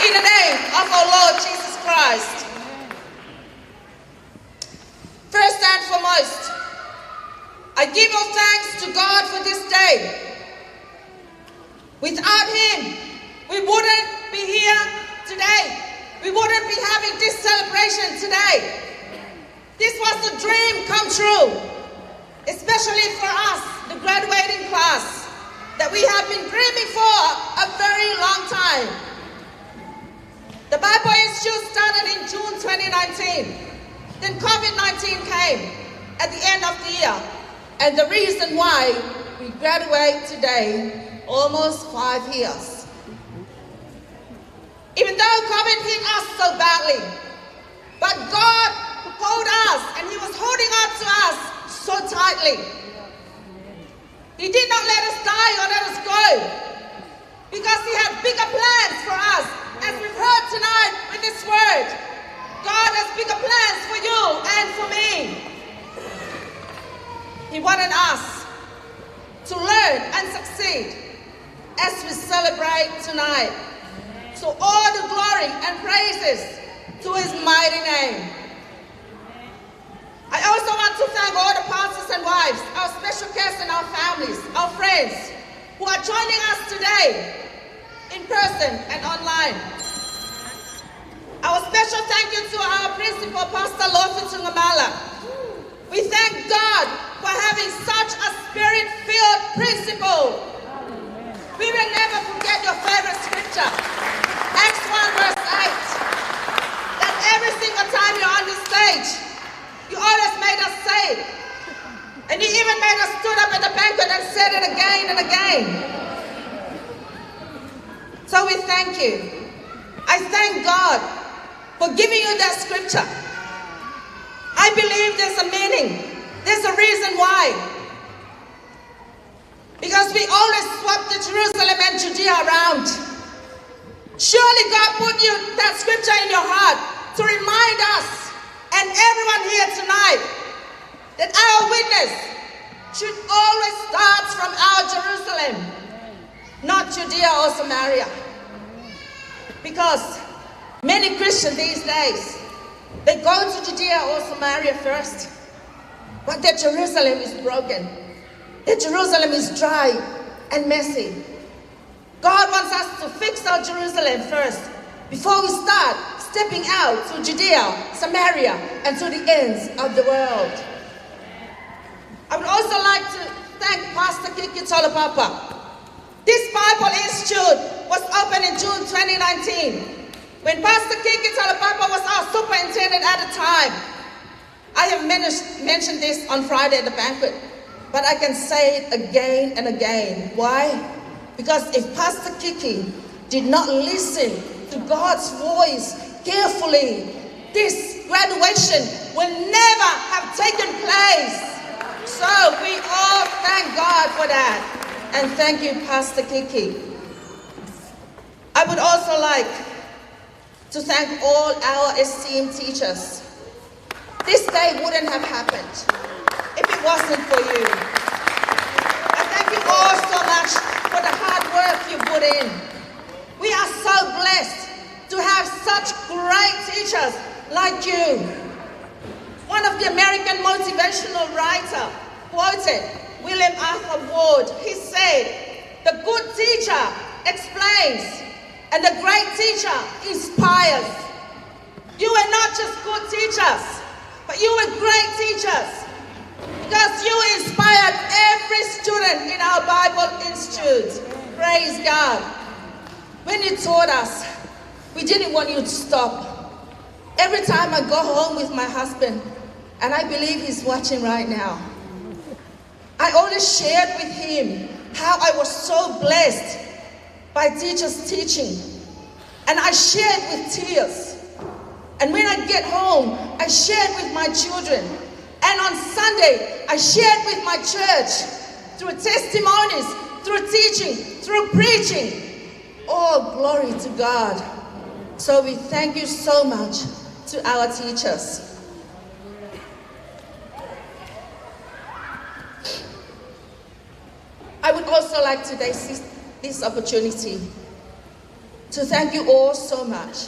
in the name of our Lord Jesus Christ. First and foremost, I give all thanks to God for this day. Without Him, we wouldn't be here today. We wouldn't be having this celebration today. This was a dream come true, especially for us, the graduating class, that we have been dreaming for a very long time. The Bible Institute started in June 2019. Then COVID-19 came at the end of the year. And the reason why we graduate today, almost 5 years. Even though COVID hit us so badly, but God held us, and He was holding on to us so tightly. He did not let us die or let us go, because He had bigger plans for us. As we've heard tonight with this word, God has bigger plans for you and for me. He wanted us to learn and succeed as we celebrate tonight. So all the glory and praises to His mighty name. I also want to thank all the pastors and wives, our special guests and our families, our friends who are joining us today in person and online. Our special thank you to our principal, Pastor Lofi Tuigamala. We thank God for having such a spirit-filled principal. We will never forget your favorite scripture, Acts 1 verse 8, that every single time you're on the stage, you always made us say it. And you even made us stood up at the banquet and said it again and again. So we thank you. I thank God for giving you that scripture. I believe there's a meaning. There's a reason why. Because we always swap the Jerusalem and Judea around. Surely God put you that scripture in your heart to remind us and everyone here tonight that our witness should always start from our Jerusalem, not Judea or Samaria. Because many Christians these days, they go to Judea or Samaria first, but their Jerusalem is broken. Their Jerusalem is dry and messy. God wants us to fix our Jerusalem first before we start stepping out to Judea, Samaria, and to the ends of the world. I would also like to thank Pastor Kiki Taulapapa. This Bible Institute was opened in June 2019, when Pastor Kiki Taulapapa was our superintendent at the time. I have mentioned this on Friday at the banquet, but I can say it again and again. Why? Because if Pastor Kiki did not listen to God's voice carefully, this graduation will never have taken place. So we all thank God for that. And thank you, Pastor Kiki. I would also like to thank all our esteemed teachers. This day wouldn't have happened if it wasn't for you. I thank you all so much for the hard work you put in. We are so blessed to have such great teachers like you. One of the American motivational writer quoted William Arthur Ward. He said, "The good teacher explains and the great teacher inspires." You were not just good teachers, but you were great teachers because you inspired every student in our Bible Institute. Praise God. When you taught us, we didn't want you to stop. Every time I go home with my husband, and I believe he's watching right now, I always shared with him how I was so blessed by teachers teaching. And I shared with tears. And when I get home, I shared with my children. And on Sunday, I shared with my church through testimonies, through teaching, through preaching. All glory to God. So we thank you so much to our teachers. I would also like to take this opportunity to thank you all so much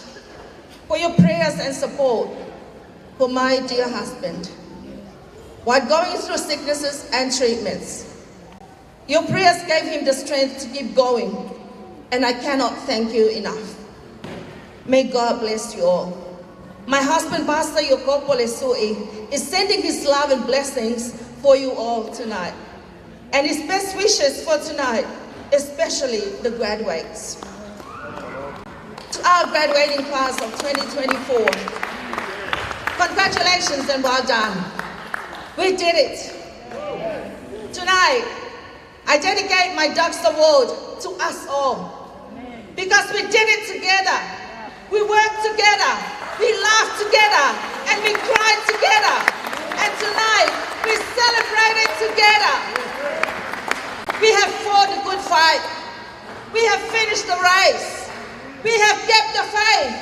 for your prayers and support for my dear husband while going through sicknesses and treatments. Your prayers gave him the strength to keep going, and I cannot thank you enough. May God bless you all. My husband, Pastor Iokopo Lesui, is sending his love and blessings for you all tonight, and his best wishes for tonight, especially the graduates. To our graduating class of 2024, congratulations and well done. We did it. Tonight, I dedicate my Dux Award to us all, because we did it together. We worked together, we laughed together, and we cried together. And tonight, we celebrated together. We have fought a good fight. We have finished the race. We have kept the faith.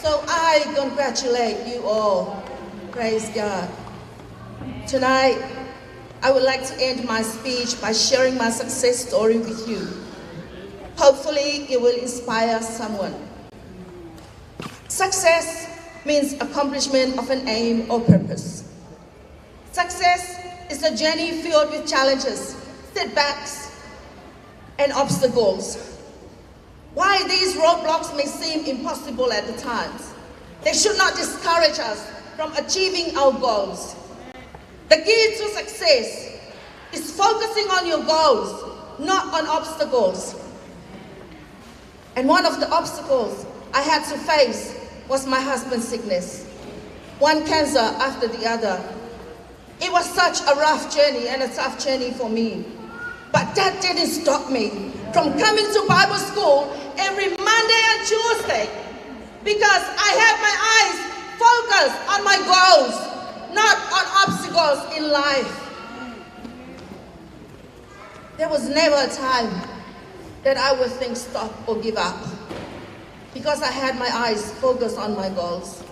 So I congratulate you all. Praise God. Tonight, I would like to end my speech by sharing my success story with you. Hopefully, it will inspire someone. Success means accomplishment of an aim or purpose. Success is a journey filled with challenges, setbacks, and obstacles. While these roadblocks may seem impossible at the times, they should not discourage us from achieving our goals. The key to success is focusing on your goals, not on obstacles. And one of the obstacles I had to face was my husband's sickness, one cancer after the other. It was such a rough journey and a tough journey for me. But that didn't stop me from coming to Bible school every Monday and Tuesday, because I had my eyes focused on my goals, not on obstacles in life. There was never a time that I would think stop or give up, because I had my eyes focused on my goals.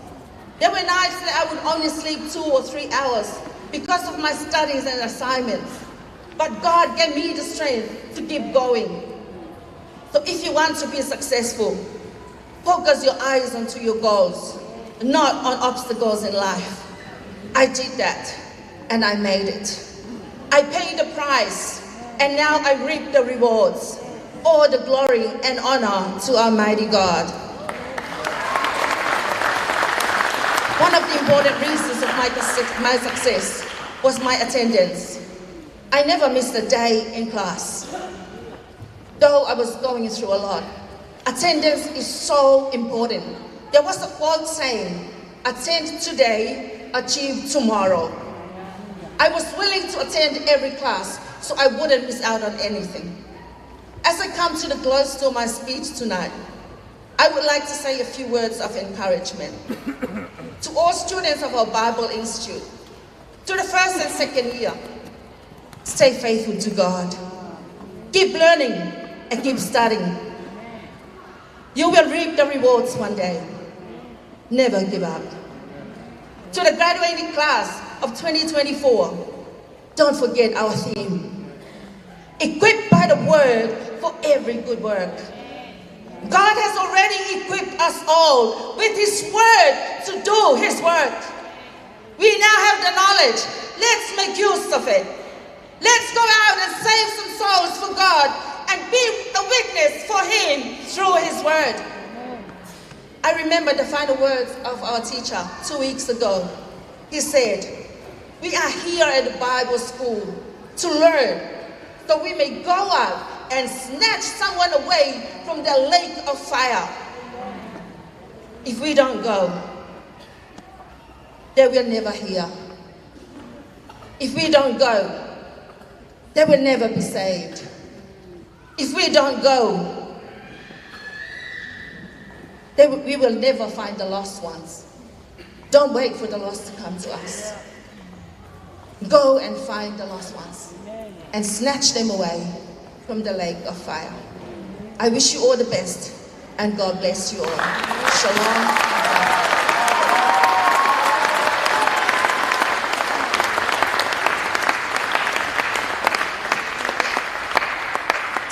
There were nights that I would only sleep 2 or 3 hours because of my studies and assignments. But God gave me the strength to keep going. So if you want to be successful, focus your eyes onto your goals, not on obstacles in life. I did that, and I made it. I paid the price, and now I reap the rewards. All the glory and honor to our mighty God. One of the important reasons of my success was my attendance. I never missed a day in class, though I was going through a lot. Attendance is so important. There was a quote saying, attend today, achieve tomorrow. I was willing to attend every class so I wouldn't miss out on anything. As I come to the close to my speech tonight, I would like to say a few words of encouragement to all students of our Bible Institute, to the first and second year. Stay faithful to God. Keep learning and keep studying. You will reap the rewards one day. Never give up. To the graduating class of 2024, don't forget our theme. Equipped by the word for every good work. God has already equipped us all with His word to do His work. We now have the knowledge. Let's make use of it. Let's go out and save some souls for God and be a witness for Him through His word. I remember the final words of our teacher 2 weeks ago. He said, we are here at the Bible school to learn so we may go out and snatch someone away from the lake of fire. If we don't go, they will never hear. If we don't go, they will never be saved. If we don't go, we will never find the lost ones. Don't wait for the lost to come to us. Go and find the lost ones and snatch them away from the lake of fire. I wish you all the best, and God bless you all. Shalom.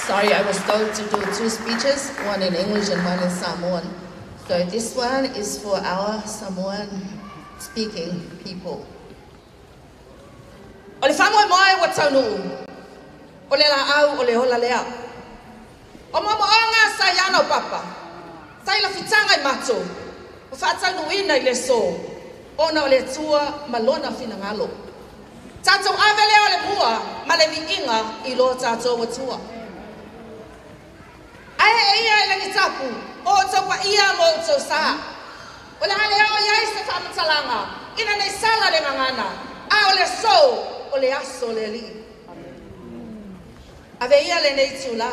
Sorry, I was told to do 2 speeches, one in English and one in Samoan. So this one is for our Samoan-speaking people. O le whamoe moe wa taunuu, o le la au o le hola lea. O moamoaga sa iana o papa, sa i lafitaga i matou, o faataunuuina i le aso, ona o le Atua ma lona finagalo. Tatou ave lea o le mua ma le viiga i lo tatou Atua. Ae e ia i lagitapu, o outou paia ma outou sa. O le a le ao iai se faamatalaga, ina nei sala le gagana, a o le aso, o le aso le Alii. Ave ia lenei itulā,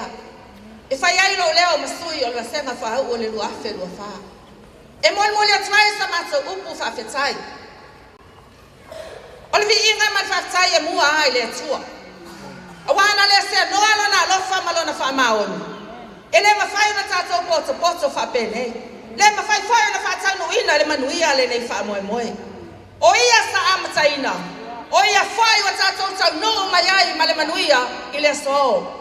e fai ai lou leo ma sui o le vasega faauu o le 2024. E molimoli atu ai sa matou upu faafetai. O le viiga ma le faafetai e mua lava i le Atua. Auā na le seanoa lona alofa ma lona faamaoni. E lē mafai ona tatou potopoto faapenei. Le mafai foi ona faataunuuina le manuia lenei faamoemoe. O ia sa amataina, o ia foi ua tatou taunuu mai ai ma le manuia i le aso.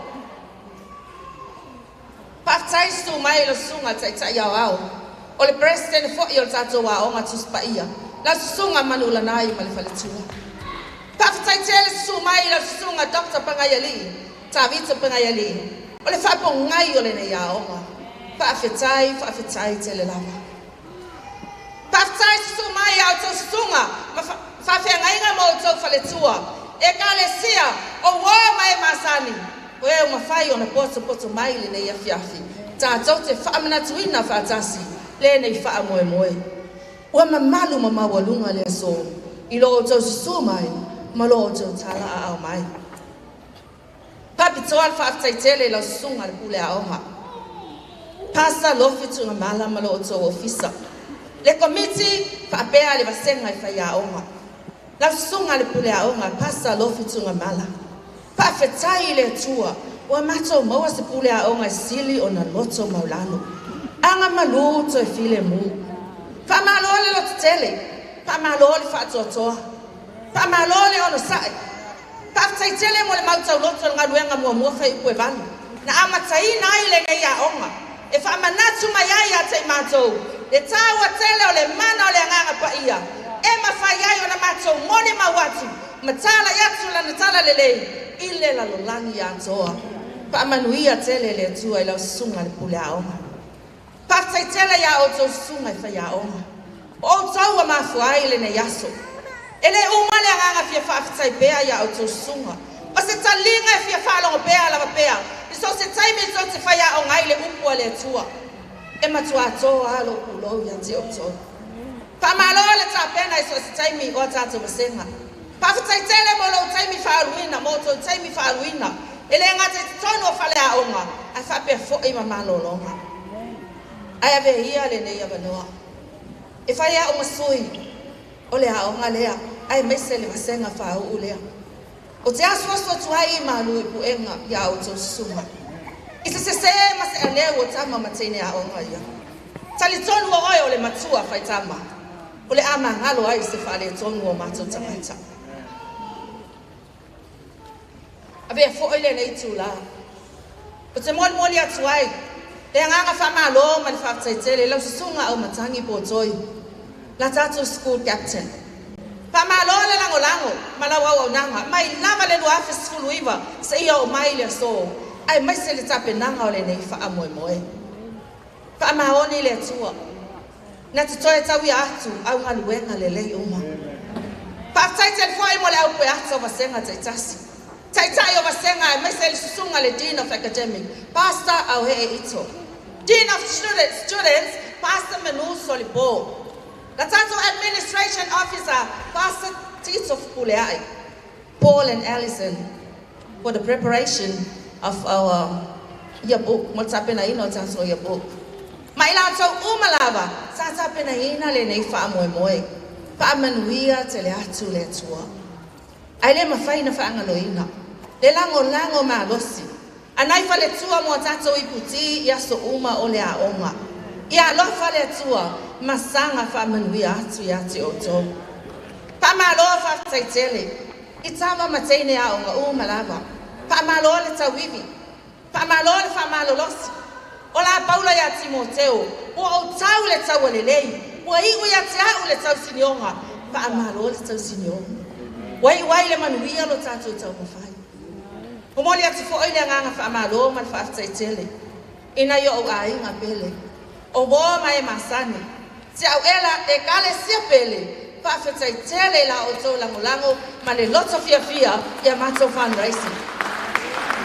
Faafetai susu mai i lau susuga le Taitai Aoao, o le Peresetene foi o le tatou Aoga Tusi Paia, lau susuga Manulanai ma le faletua. Faafetai tele susu mai i lau susuga Dr. Pagaialii, Tavita Pagaialii, o le faapogai o lenei aoga. Faafetai, faafetai tele lava. Faafetai susu mai ia outou susuga ma faafeagaiga ma outou faletua, ekalesia o uō ma e masani, o e ua mafai ona potopoto mai i lenei afiafi, tatou te faamanatuina faatasi lenei faamoemoe. Ua mamalu ma maualuga le aso i lo outou susu mai ma lo outou tala aao mai. Faapitoa le faafetai tele i lau susuga le pule aoga, Pasa Lofi Tuigamala ma lo outou ofisa. Le komiti faapea le vasega i faiaoga. Lau susuga le pule aoga, Pasa Lofi Tuigamala. Faafetai i le Atua ua matou maua se pule aoga e sili ona loto maulalo. Aga malū toe filemu. Faamālō le lototele, faamālō le faatoatoa, faamālō le onosai. Faafetai tele mo le mautauloto o le galuega muamua fuaiupu e 8. Na amataina ai lenei aoga, e faamanatu mai ai ia te i matou, le taua tele o le mana o le Agaga Paia, e mafai ai ona matou molimau atu ma talai atu lana talalelei i le lalolagi atoa. Faamanuia tele le Atua i lau susuga le pule aoga. Faafetai tele iā outou susuga i faiaoga. O outou ua mafua ai lenei aso. E lē uma le agaga fia faafetai pea iā outou susuga. O se taliga e fia faalogo pea lava pea i so o se taimi tou te faiaoga ai le upu a le Atua. E matuā toa lava lou pulou iā te outou. Faamālō le tapena i so o se taimi o a tatou vasega. Faafetai tele mo lou taimi faaaluina, mo outou taimi faaaluina, e lē gata i totonu o faleaoga, ae faapea foi ma malōlōga. Ae avea ia lenei avanoa e fai a'u ma sui o le aoga lea, aemaise le vasega faauu lea. Ou te asuasu atu ai i malū i puega iā outou susuga. I se sesē ma se aleu o tama ma teine aoga ia. Talitonu o oe o le matua faitama, o le a magalo ai se faaletonu o matou tagata. Avea foi lenei itulā ou te molimoli atu ai le agaga faamālō ma le faafetai tele i lau susuga Aumatagi Potoi, la tatou school captain. Faamalo le lagolago ma lau auaunaga mai lava le 2019 seia oo mai le aso, aemaise le tapenaga o lenei faamoemoe. Faamaoni le Atua na te toe tauia atu au galuega lelei uma. Faafetai tele foi mo le aupueata o vasega taitasi. Taitai o vasega aemaise le susuga le Dean of Academic, Pastor Auhee Ito. Dean of Students, Pastor Manu Solipo. La tatou Administration Officer, Pastor Tito Fepuleai. Paul and Allison for the preparation of our yearbook, mo le tapenaina o le tatou yearbook. Ma i latou uma lava sa tapenaina lenei faamoemoe. Faamanuia tele atu le Atua. Ae le mafai ona faagaloina le lagolago malosi Anai faletua mo tatou iputi ia so uma o le aoga. Ia alofa le Atua ma saga faamanuia atu ia te outou. Faamalo faafetai i tama ma teine aoga uma lava. Faamalo le tauivi. Faamalo le faamalolosi. O la Paula ia Timoteo, ua ou tau le taua lelei, ua iu ia te au le tausinioga, faamalo le tausinioga. Ua iu ai le manuia lo tatou taumafai. Momoli atu foi le agaga faamalo ma le faafetai tele ina i ou aiga pele. O uo ma e masani, te au ela e kalesia pele, faafetai tele la outou lagolago ma le loto fiafia ia matou fundraising.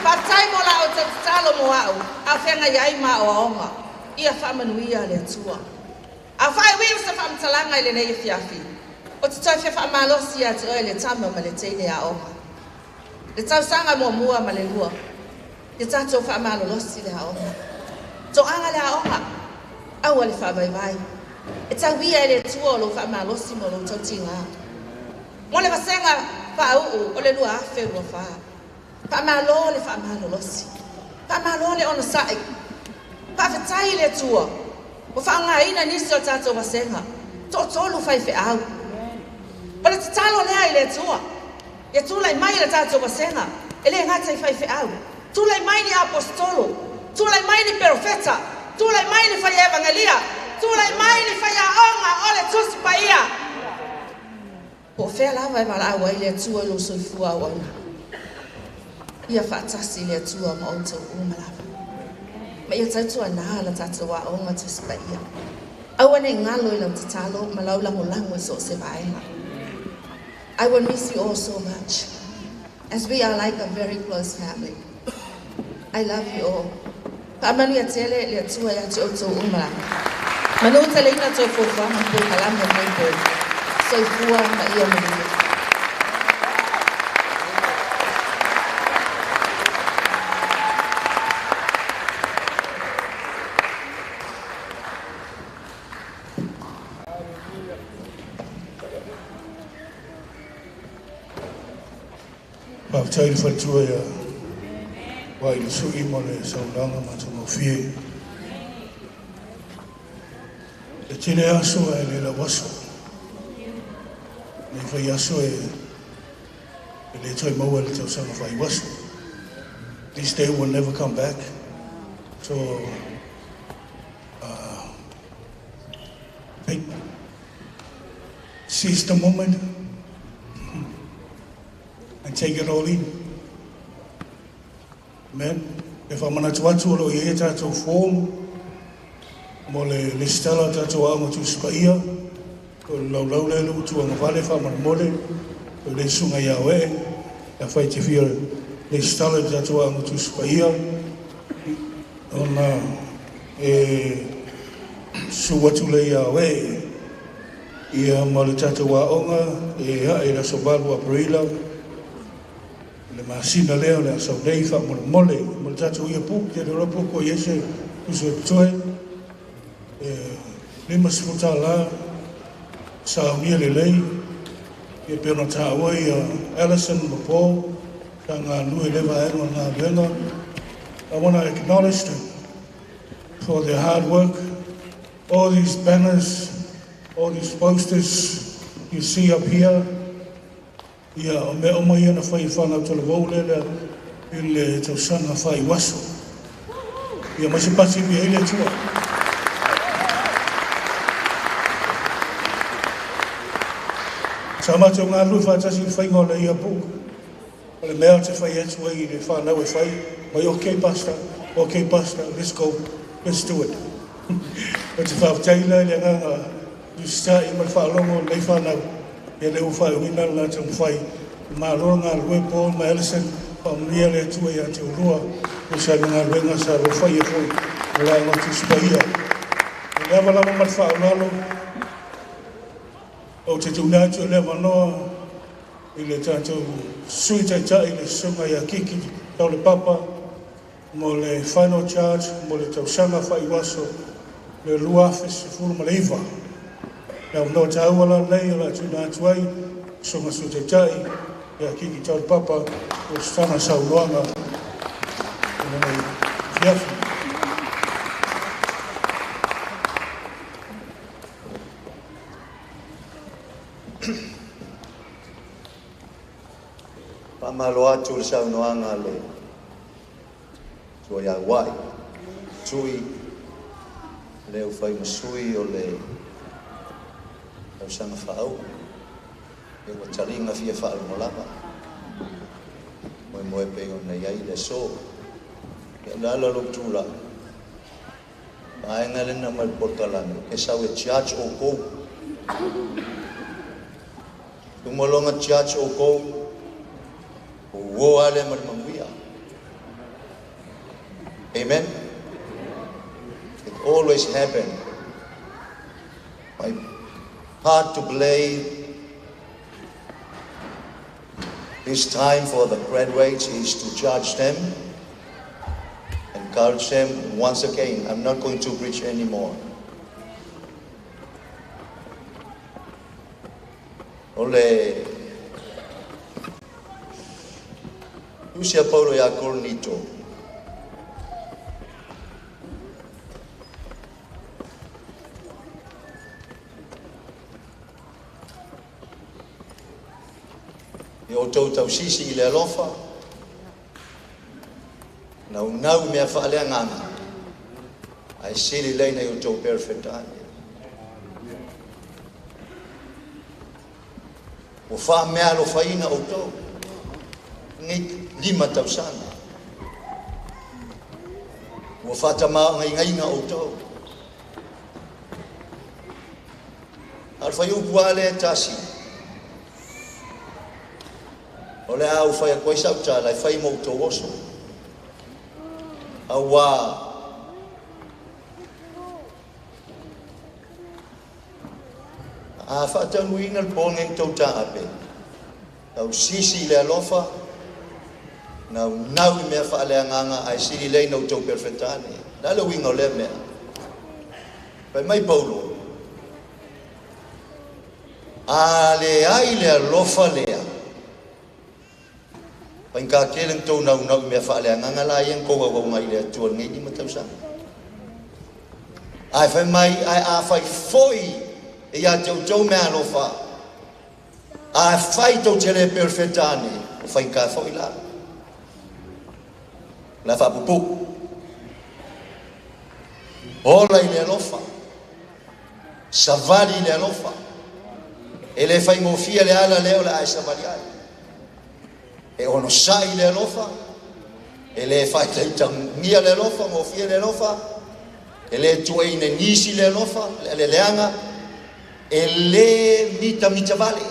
Faafetai mo la outou tatalo mo au, a feagai ai ma aoaoga, ia faamanuia le Atua. A faaiuiu se faamatalaga i lenei afiafi, o te toe fia faamalosi ia te oe le tama ma le teine aoga. Le tausaga muamua ma le lua, ia tatou faamalolosi le aoga. Toaga le aoga, aua le faavaivai. E tauia e le Atua o lou faamalosi ma lou tautiga. Mo le vasega faauu o le 2024, faamalo le faamalolosi. Faamalo le onosai. Faafetai i le Atua, ua faaaogaina nisi o tatou vasega, toatolu faifeau. O le tatalo lea i le Atua, ia tulai mai le tatou vasega, e le gata i faifeau. Tulai mai ni apostolo, tulai mai ni perofeta, tulai mai ni fai evangelia, tulai mai ni faiaoga o le Tusi Paia. Po o fea lava e valaau ai le Atua i lou soifua auauna. Ia faatasi le Atua ma outou uma lava. Ma ia tautuana la tatou aoga Tusi Paia. Aua ne i galo i lau tatalo ma lau lagolago i so o se vaega. I will miss you all so much, as we are like a very close family. I love you all. Faamanuia tele le Atua ia te outou uma lava. Manu taleina toe fuafuaga ma polokalame o lenei po. Soifua ma ia manuia. Faafetai le faletua ia wa i le sui mo le saunoaga matagofie. E tele aso ae le lau aso. Nei fai aso e le toe maua i le tausaga faaiuaso. This day will never come back. So, take, seize the moment and take it all in. Amen. E faamanatu atu o lo o i ai a tatou form mo le lesitala o tatou aoga Tusi Paia, o le laulau lea le utuagavale faamolemole, o le susuga ia oe, afai te fia lesitala i le tatou aoga Tusi Paia, ona e susu atu lea ia oe, ia ma le tatou aoga e ae i le aso 8 Aperila, le masina lea o le aso nei faamolemole, ma le tatou yearbook, te le book o i se tuso e pitoe, e $50 saunia lelei, ia pe ona taua ia Alison ma Paul, sa galulue i le vaega o le galuega. I want to acknowledge them for their hard work. All these banners, all these posters you see up here, ia o mea uma ia na fai e whanau talavou lea i le tausaga faaiuaso. Ia mai se pasi via i le Atua. Sa matou galulue faatasi i le faiga o le yearbook. O le mea o te fai atu ai i le whanau e fai, mai okay pastor, okay pastor, let's go, let's do it. O te faafetai la i le agaga tusita'i ma le faalogo o lenei whanau, ia le ua faaiuina le latou mafai. Malo le galulue Paul ma Ellison, faamanuia le Atua ia te oulua, o sa le galuega sa lou faia foi o le aoga Tusi Paia. O le ava lava ma le faaaloalo, ou te tuuina atu i le avanoa i le tatou sui taitai le susuga ia Kiki Taulepapa mo le final charge mo le tausaga faaiuaso le 2019. Le avanoa taua la lenei o le a tuuina atu ai susuga sui taitai ia Kiki Taulepapa o se tana saunoaga i lenei. afiafi. Faamalo atu le saunoaga le Tuaiauai Tui le ufai masui o le tausaga faauu e ua taliga fia faalogolava moemoe pei ona i ai le aso. Ia o le ala o lou tulai, vaega lena mai le polokalame, e sau e judge outou. Tumaloga judge outou, o ale ma le manuia. Amen. It always happen. My part to play this time for the graduates is to judge them, encourage them once again. I'm not going to preach anymore. O le Tusi a Paulo ia Korinito. E o tau tausisi i le alofa, nau nau mea whaalea ngana, ai sili leina i o tau perfetane. O wha mea alofaina o tau, ngai 5 tausana. Ua whātamā ngai ngainga o tau. Alfa i upu ale tasi. O le au whai a koe sautala, e whai mou tau oso. Aua a whaatanuina le pōngen tau tāape. Tau sisi le alofa, nau nau i mea whaalea nganga ai sili lei nau tau perfetane. La le winga o le mea. Pai mai Paulo. A le ai le alofa lea. Pai ka kele tau nau nau i mea whaalea nganga la ian kouga wau ngai le atua ngai ni matausa. Ai whai mai, ai a whai foi e ia te tau mea alofa. A whai tau tele perfetane. O whai ka foi la. La whapupu. Ola i le alofa. Savali le alofa. E le whai ngofia le ala leo le ai savali ai. E ono sai le alofa. E le whai teitangia le alofa, ngofia le alofa. E le tuaine nisi le alofa, le leanga. E le mita mita vale.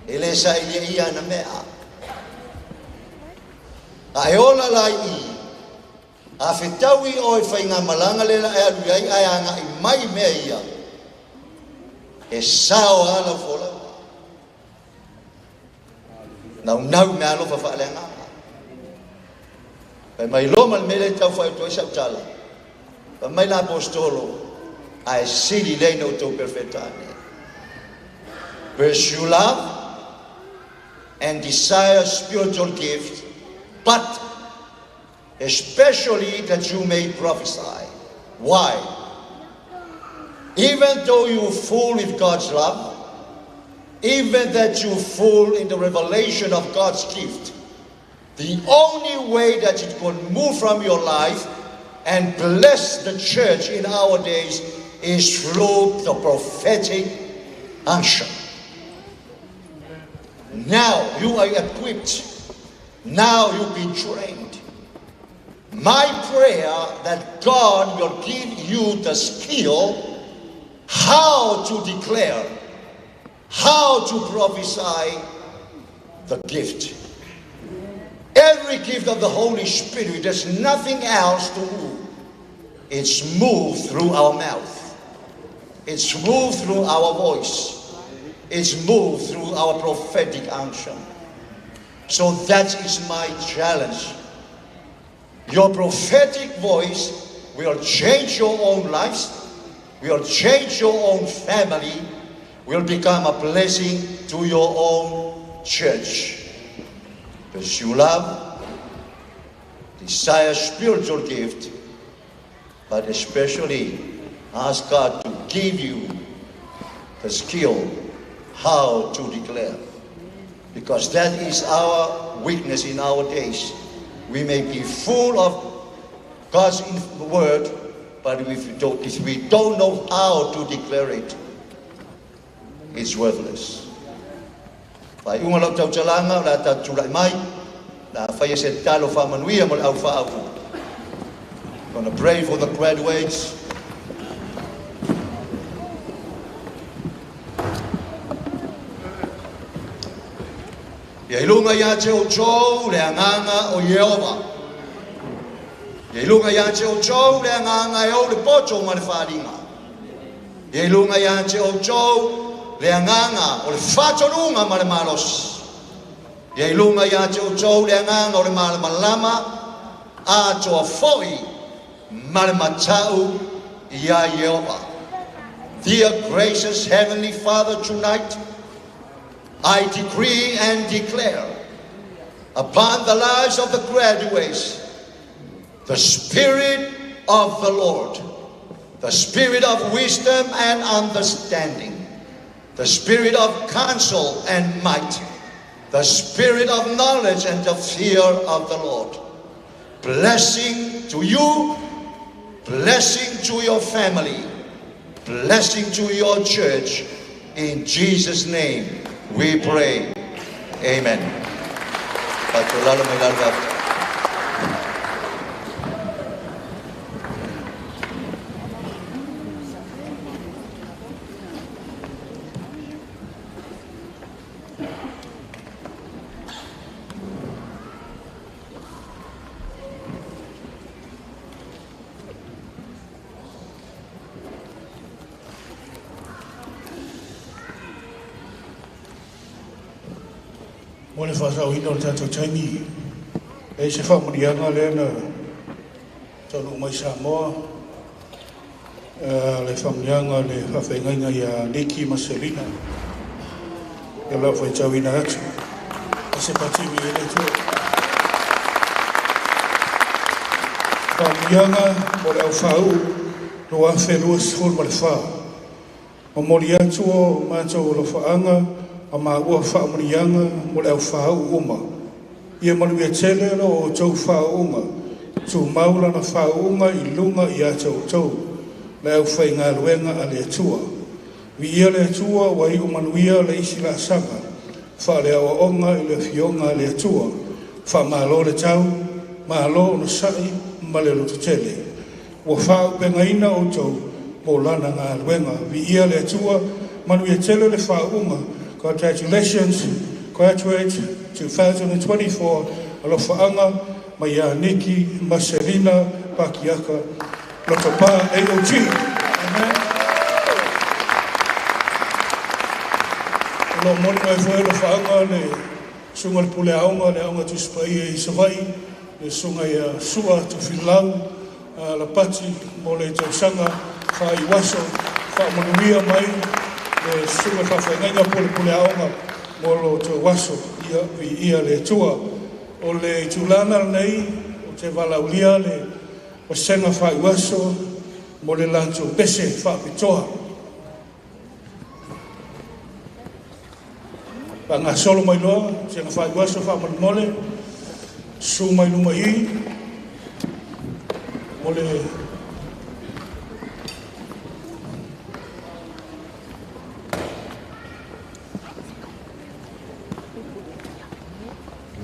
E le sai le ia na mea. A e ola lai i. A whetaui o e whai ngā malanga le la e alu ai, ai a ngā i mai mea ia. E sao ala fola. Nau nau mea alofa whaalea ngā. Pai mai loma le mele tau whai o toi sautala. Pai mai la apostolo. A e sili leina o tau perfetane. Pursue love and desire spiritual gift, but especially that you may prophesy. Why? Even though you fool with God's love, even that you fool in the revelation of God's gift, the only way that it can move from your life and bless the church in our days is through the prophetic unction. Now you are equipped. Now you've been trained. My prayer that God will give you the skill how to declare, how to prophesy the gift. Every gift of the Holy Spirit, there's nothing else to move. It's moved through our mouth. It's moved through our voice. It's moved through our prophetic unction. So that is my challenge. Your prophetic voice will change your own lives, will change your own family, will become a blessing to your own church. Pursue love, Desire spiritual gift, but especially ask God to give you the skill how to declare. Because that is our weakness in our days. We may be full of God's word, but if we don't know how to declare it, it's worthless. Faaiuga o lau tautalaga o le a tatou tulai mai la faia se tatalo faamanuia mo le au faauu. Gonna pray for the graduates. Ia i luga ia te outou le agaga o Ieova. Ia i luga ia te outou le agaga e ou le poto ma le faaaliga. Ia i luga ia te outou le agaga o le faatonuga ma le malosi. Ia i luga ia te outou le agaga o le malamalama atoa foi ma le mata'u iā Ieova. Dear gracious Heavenly Father, tonight I decree and declare upon the lives of the graduates the Spirit of the Lord, the Spirit of wisdom and understanding, the Spirit of counsel and might, the Spirit of knowledge and the fear of the Lord. Blessing to you, blessing to your family, blessing to your church. In Jesus' name we pray. Amen. Faatolalo mai lalo faafetai. Mo le faasaoina o le tatou taimi, e se faamanuiaga lea na taunuu mai Samoa, le faamanuiaga le faafeagaiga ia Niki ma Selina. Ia lau faitauina atu. E se patimi e le Atua. Faamanuiaga mo le au faauu 2024. Momoli atu o matou alofaaga ma maua faamanuiaga mo le au faauu uma. Ia manuia tele lo outou faauuga, tumau lana faauuga i luga ia te outou, le aufaigaluega a le Atua. Viia le Atua ua iu manuia le isi laasaga faaleaoaoga i le afioga a le Atua. Faamalo le tau, malo onosai ma le lototele. Ua faaauupegaina outou mo lana galuega. Viia le Atua, manuia tele le faauuga. Congratulations, graduate 2024, alofaaga mai ia Niki ma Selina Pakiaka, Lotopa AOG. Amen. O lo moli mai foi alofaaga le susuga le pule aoga le aoga Tusi Paia i Savaii, le susuga ia Sua Tofilau Lapati mo le tausaga faaiuaso. Faamanuia mai le susuga faafeagaiga pulepule aoga mo lo outou aso. Ia viia le Atua. O le itulana lenei ou te valaaulia le vasega faaiuaso mo le latou pese faapitoa. Faagasolo mai loa sega faaiuaso faamolemole, susu mai luma i mo le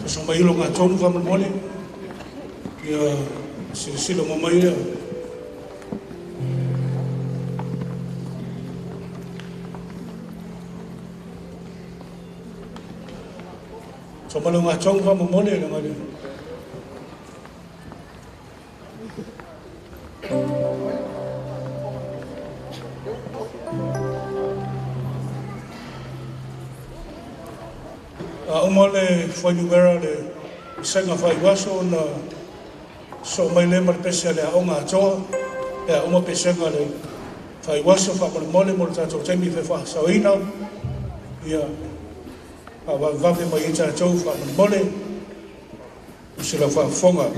soso mai lo gatonu faamolemole. Ia silasila mo mai lea. So ma le gatonu faamolemole le ngale. A uma le fuainumera le sega faaiuaso ona soo mai le ma le pese a le aoga atoa pe a uma pesega le faaiuaso faamolemole mo le tatou taimi fefaasaoina. Ia faavavevave mai ai tatou faamolemole. Se lau faafofoga.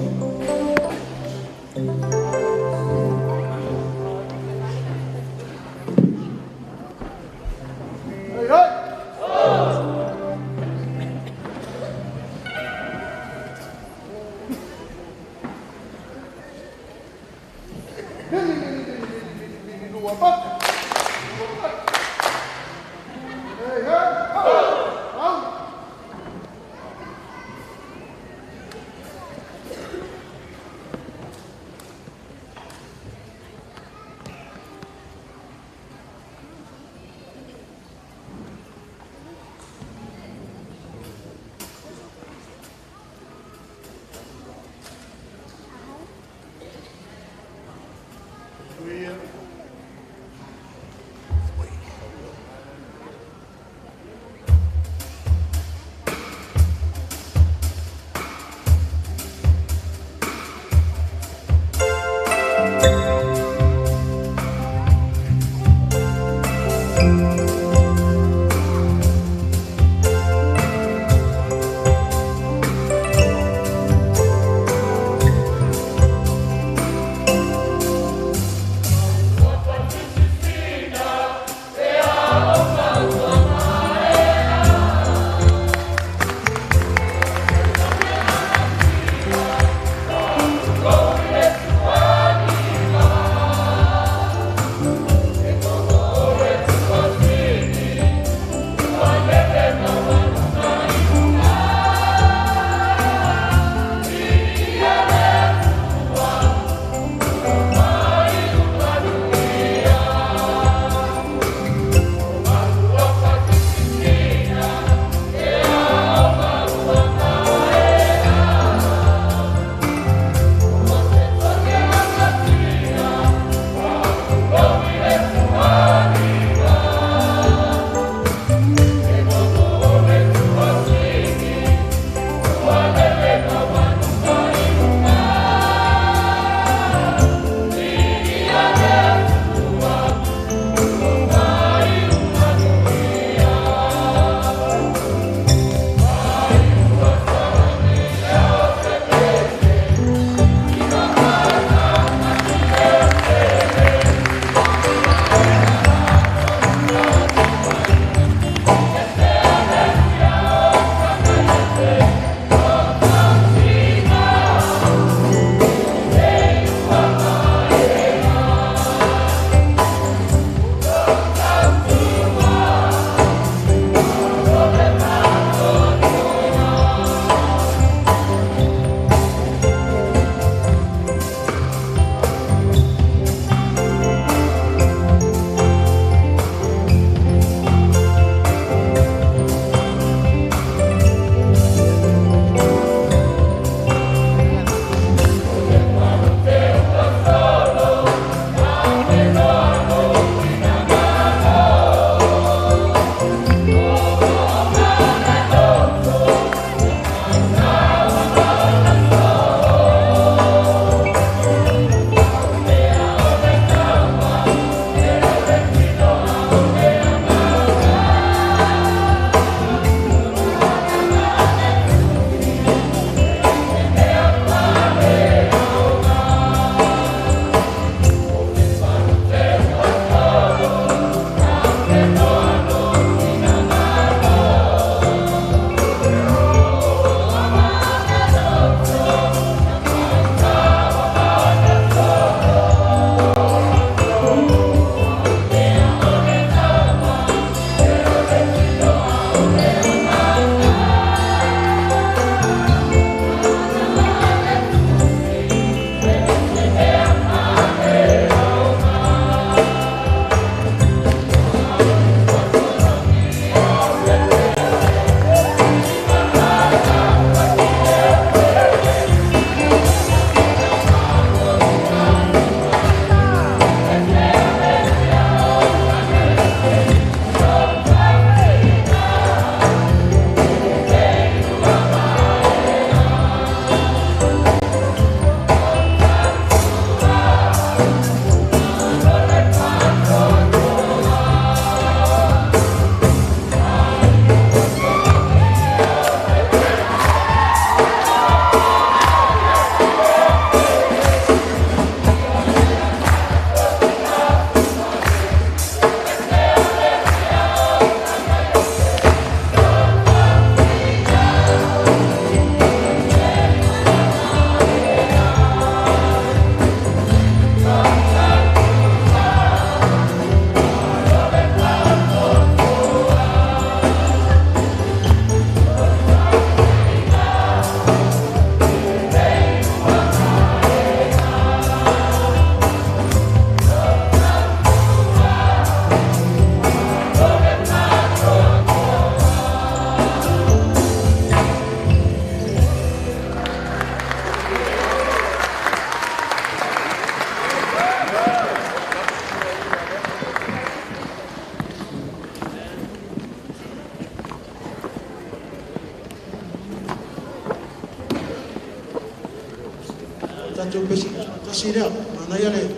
Matou pese tasi lea, manaia le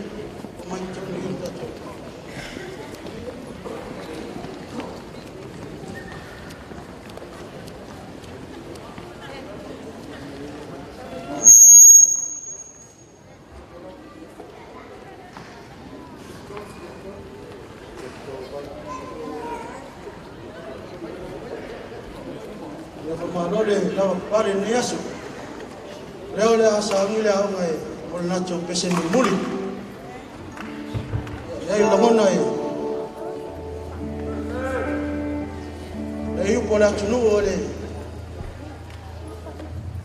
mai tonu i le tatou. Ia whamalo le lawa pare ni aso. Leo le asa angi le aonga e o le nato pese muli. Ia i langona e. Le iupo le atunu o le.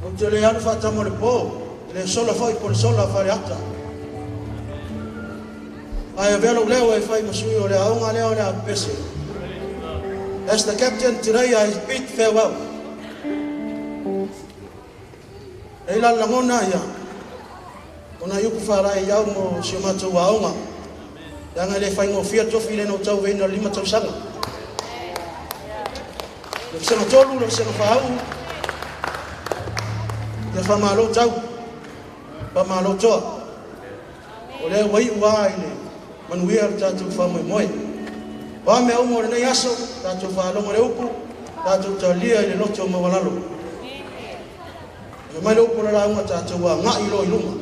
O te le alu whaatamo le pō. Le sola fai po le sola whare ata. Ai avelo leo e whai masui o le aonga leo le a pese. As the captain today I bid farewell. E la langona ia. Ona yuku wharai iau mo si o mātou aonga. Ia le whai ngō tofi le no tau veina 5 tausaga. Le whasenga tolu, le whasenga whaau. Ia whamalo tau. Whamalo toa. O lea wai ua i le manuia le tātou whamoi moe. Wa mea umo le nei aso, tātou whaalonga le upu, tātou talia i le loto o mawalalo. Mai le upu le launga tātou a ngai lo i luma.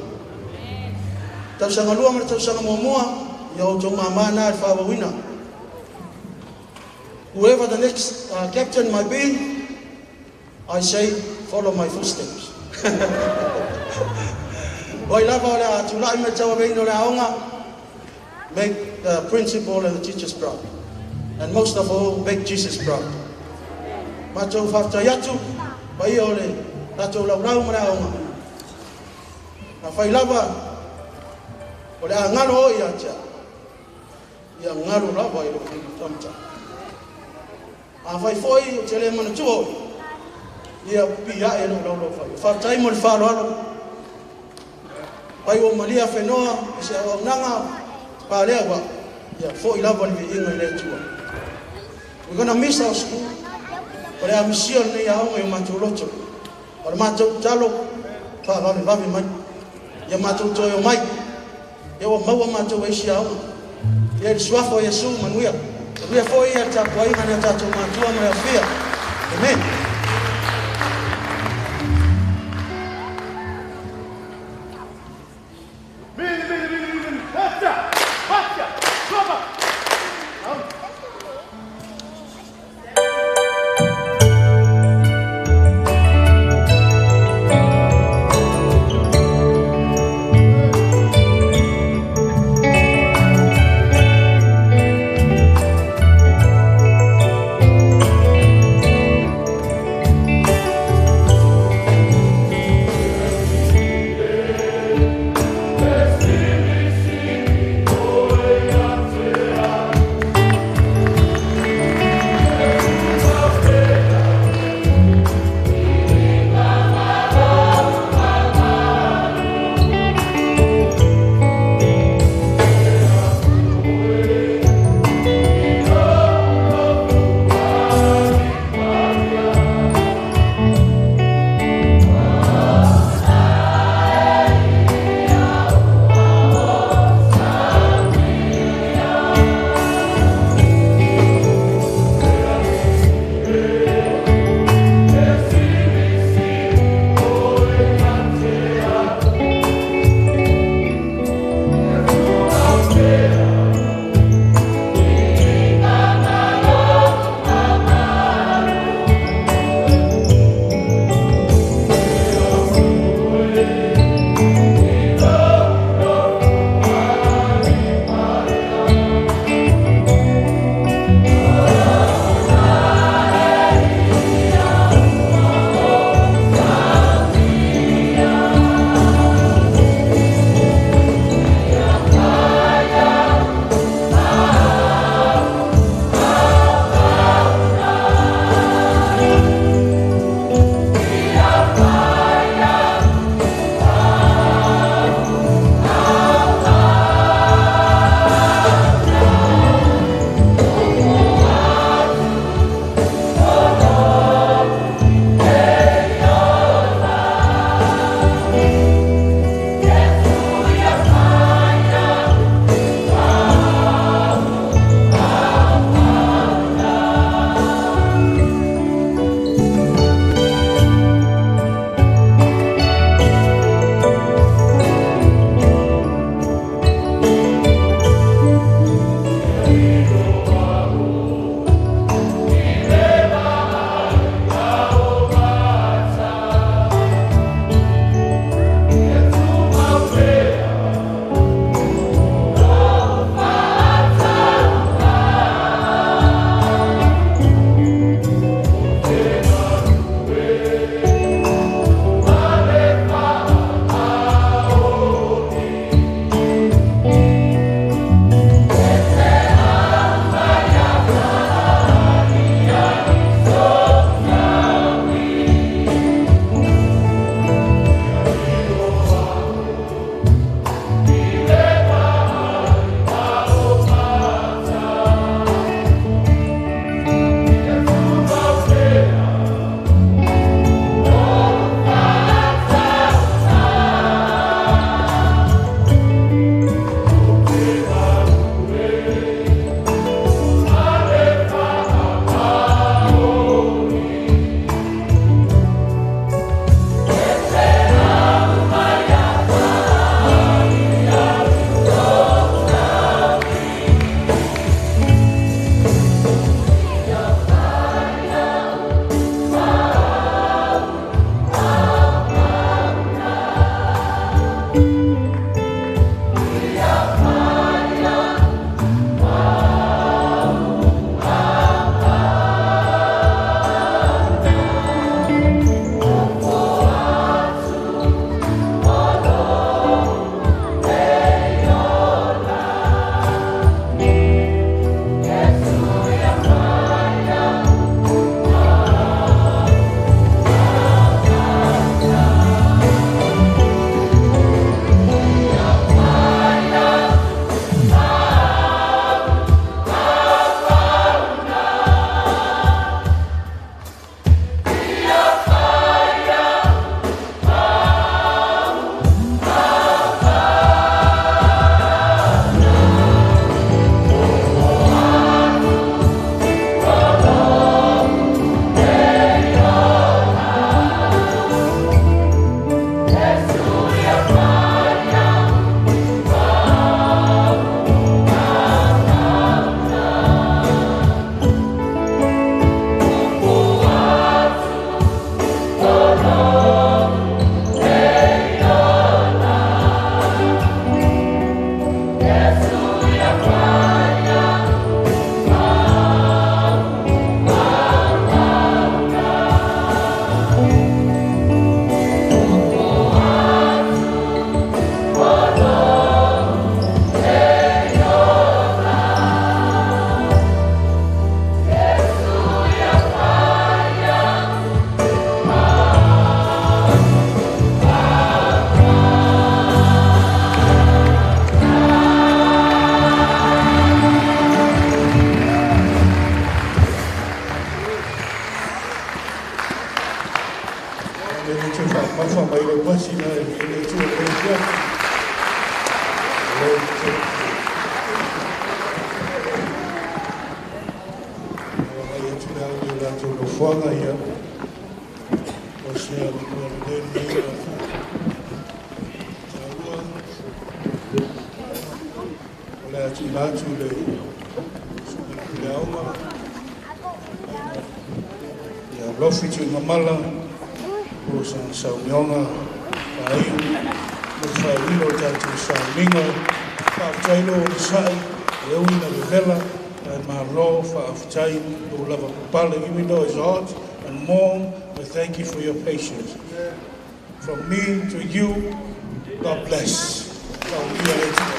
Tausaga lua ma le tausaga muamua, ia outou mamā i whaawawina. Whoever the next captain might be, I say, follow my footsteps. Oi lava o le atulai me tau aveina o le aonga, make the principal and the teachers proud. And most of all, make Jesus proud. Mātou whaftai atu, pai o le tātou laurau ma le aonga. Na whai lava, o le a ngalo o ia tia. Ia ngalo lava i lo tamta. A whai foi o te le mana tua oi. Ia pia e lo lau lau whai. Whaftai mo le whalo alo. Pai o malia whenoa, e se au nanga, pa lea wa. Ia foi lava le viinga i le tua. We're gonna miss our school. O le a misia nei aonga i o mātou loto. O le mātou talo, wha vave vave mai. Ia mātou toi o mai. Ia wa maua mātou eisi aonga. Ia le suafa o Yesu manuia. Manuia foi ia tapuainga ni o tātou mātua ma le afia. Amen. Mili, Soifuaga ia o se avanoa lelei lenei taua o le a tuuina atu i le susuga i le aoga ia Lofi Tuigamala o sana saunioga faaiu mo le faaiuina o le tatou sauniga. Faafetai lou onosai e ui ina vevela ae malo faafetai lou lava papale. Even though it's hot and warm, I thank you for your patience. From me to you, God bless. Faamanuia le Atua.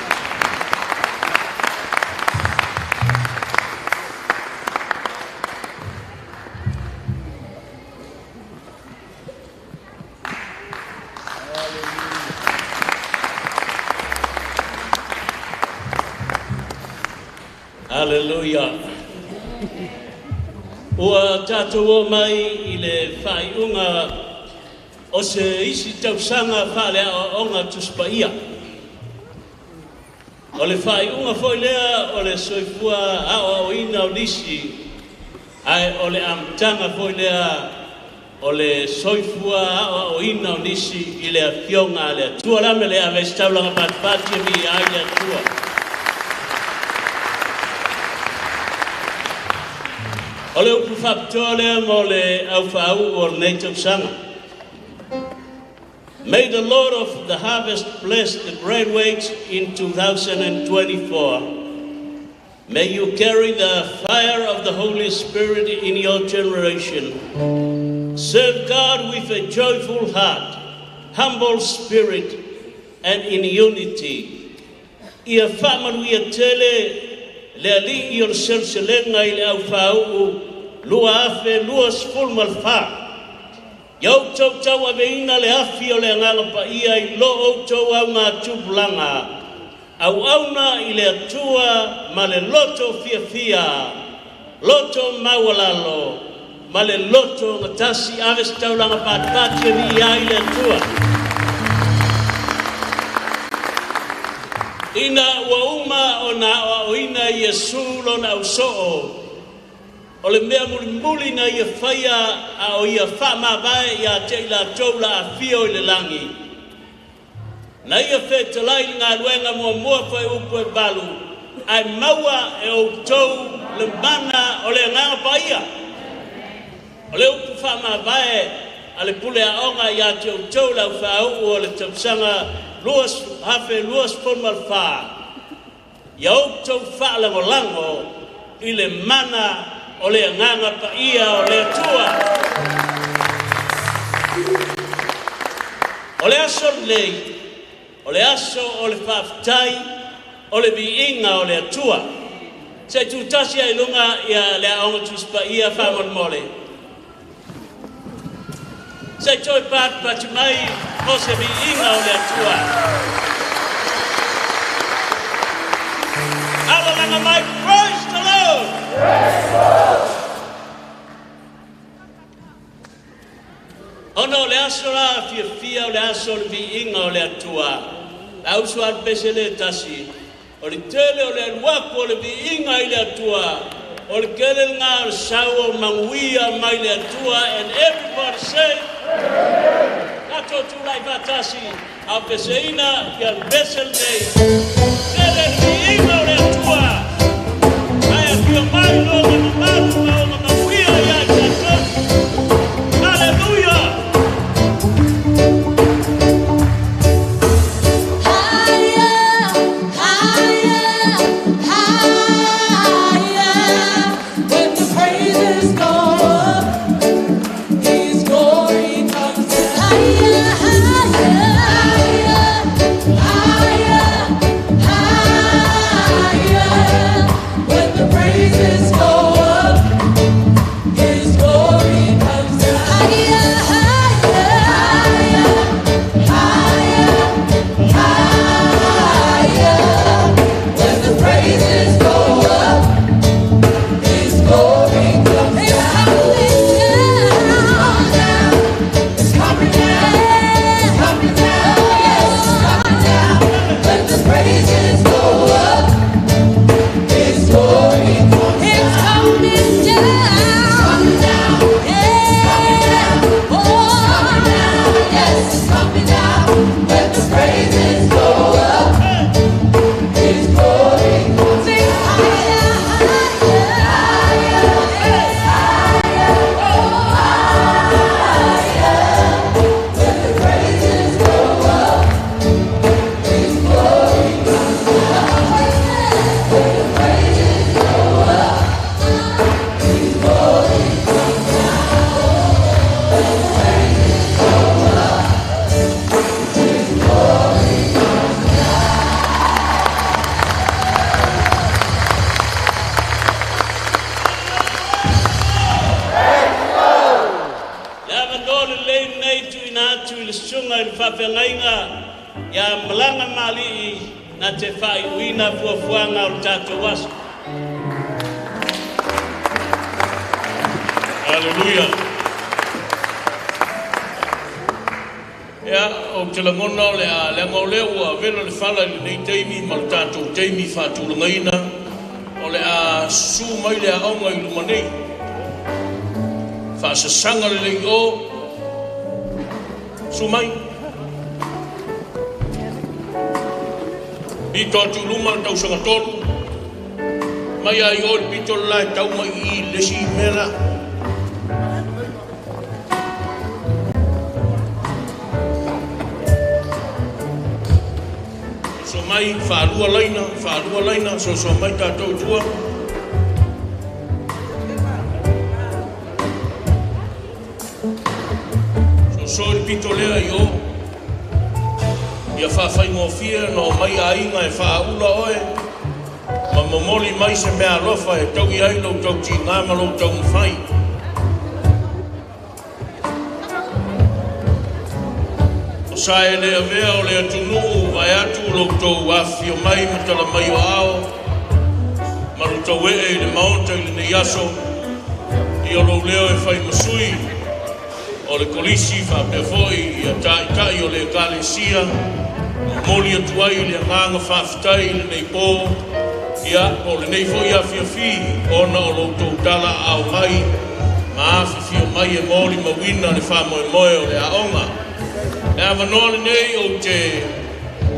Hallelujah. Ua tatou o mai i le faaiuga o se isi tausaga faaleaoaoga Tusi Paia. O le faaiuga foi lea o le soifua aoaoina o nisi, ae o le amataga foi lea o le soifua aoaoina o nisi i le afioga a le Atua. La me le ave se taulaga patipati e viia ai le Atua. O le upu faapitoa lea mo le aufaau o lenei tausaga. May the Lord of the harvest bless the graduates in 2024. May you carry the fire of the Holy Spirit in your generation. Serve God with a joyful heart, humble spirit, and in unity. Ia faamanuia tele le Alii o le seleselega i le aufauu 2024. Ia outou tauaveina le afi o le Agaga Paia i lo outou augatupulaga. Auauna i le Atua ma le loto fiafia, loto maualalo, ma le loto gatasi. Ave se taulaga patipati e viia ai le Atua. Ina ua uma ona aoaoina Iesu lona ausoo, o le mea mulimuli na ia faia a o ia faamavae ia te i latou la afio i le lagi. Na ia fetalai le galuega muamua fuaiupu e 8, ae maua e outou le mana o le Agaga Paia. O le upu faamavae a le pule aoga ia te outou le aufauu o le tausaga 2024, ia outou faalagolago i le mana o le Agaga Paia o le Atua. O le aso lenei, o le aso o le faafetai o le viiga o le Atua. Se i tutasi ai luga ia le aoga Tusi Paia faamolemole. Se i toe patipati mai mo se viiga o le Atua. Alalaga mai, praise the Lord! Praise the Lord! Ona o le aso la fiafia o le aso o le viiga o le Atua. La uso al pese le tasi. O le tele o le alu o le viiga i le Atua. O le kele ngā o le sau o manuia mai le Atua. And everybody say, Tatou tulai faatasi a peseina ia le pese lenei. Tele le viiga o le Atua. Ae afio mai lona mamalu ma ona manuia ia i tatou. Hallelujah! Higher, higher, higher. When the praises go up, His glory comes down. Higher, higher, higher, higher, higher. susuga i le faafeagaiga ia Malaga Maali'i na te faaiuina fuafuaga o le tatou aso. Haleluia. Ia, ou te lagona o le a leaga o lea ua vela le fala i lenei taimi ma le tatou taimi faatulagaina, o le a susu mai le aoga i luma nei. Faasasaga lelei o, susu mai. Pito atu i luma le tausaga tolu, mai ai o le pito le la e tau mai i le isi mea la. So mai faalua laina, faalua laina, soso mai tatou i tua. Soso i le pito lea i o. Ia faafaigofie ona omai aiga e faaaula oe ma momoli mai se mea alofa e taui ai lou tautiga ma lou taumafai. O sa e le avea o le atunuu vaeatu lo outou afifio mai ma tala mai o aao ma lo tauee i le maota i lenei aso ia lou leo e fai ma sui o le kolisi faapea foi ia taitai o le ekalesia momoli atu ai le agaga faafetai i lenei po ia po o lenei foi afiafi ona o lo outou tala aao mai ma afifio mai e molimauina le faamoemoe o le aoga. Le avanoa lenei ou te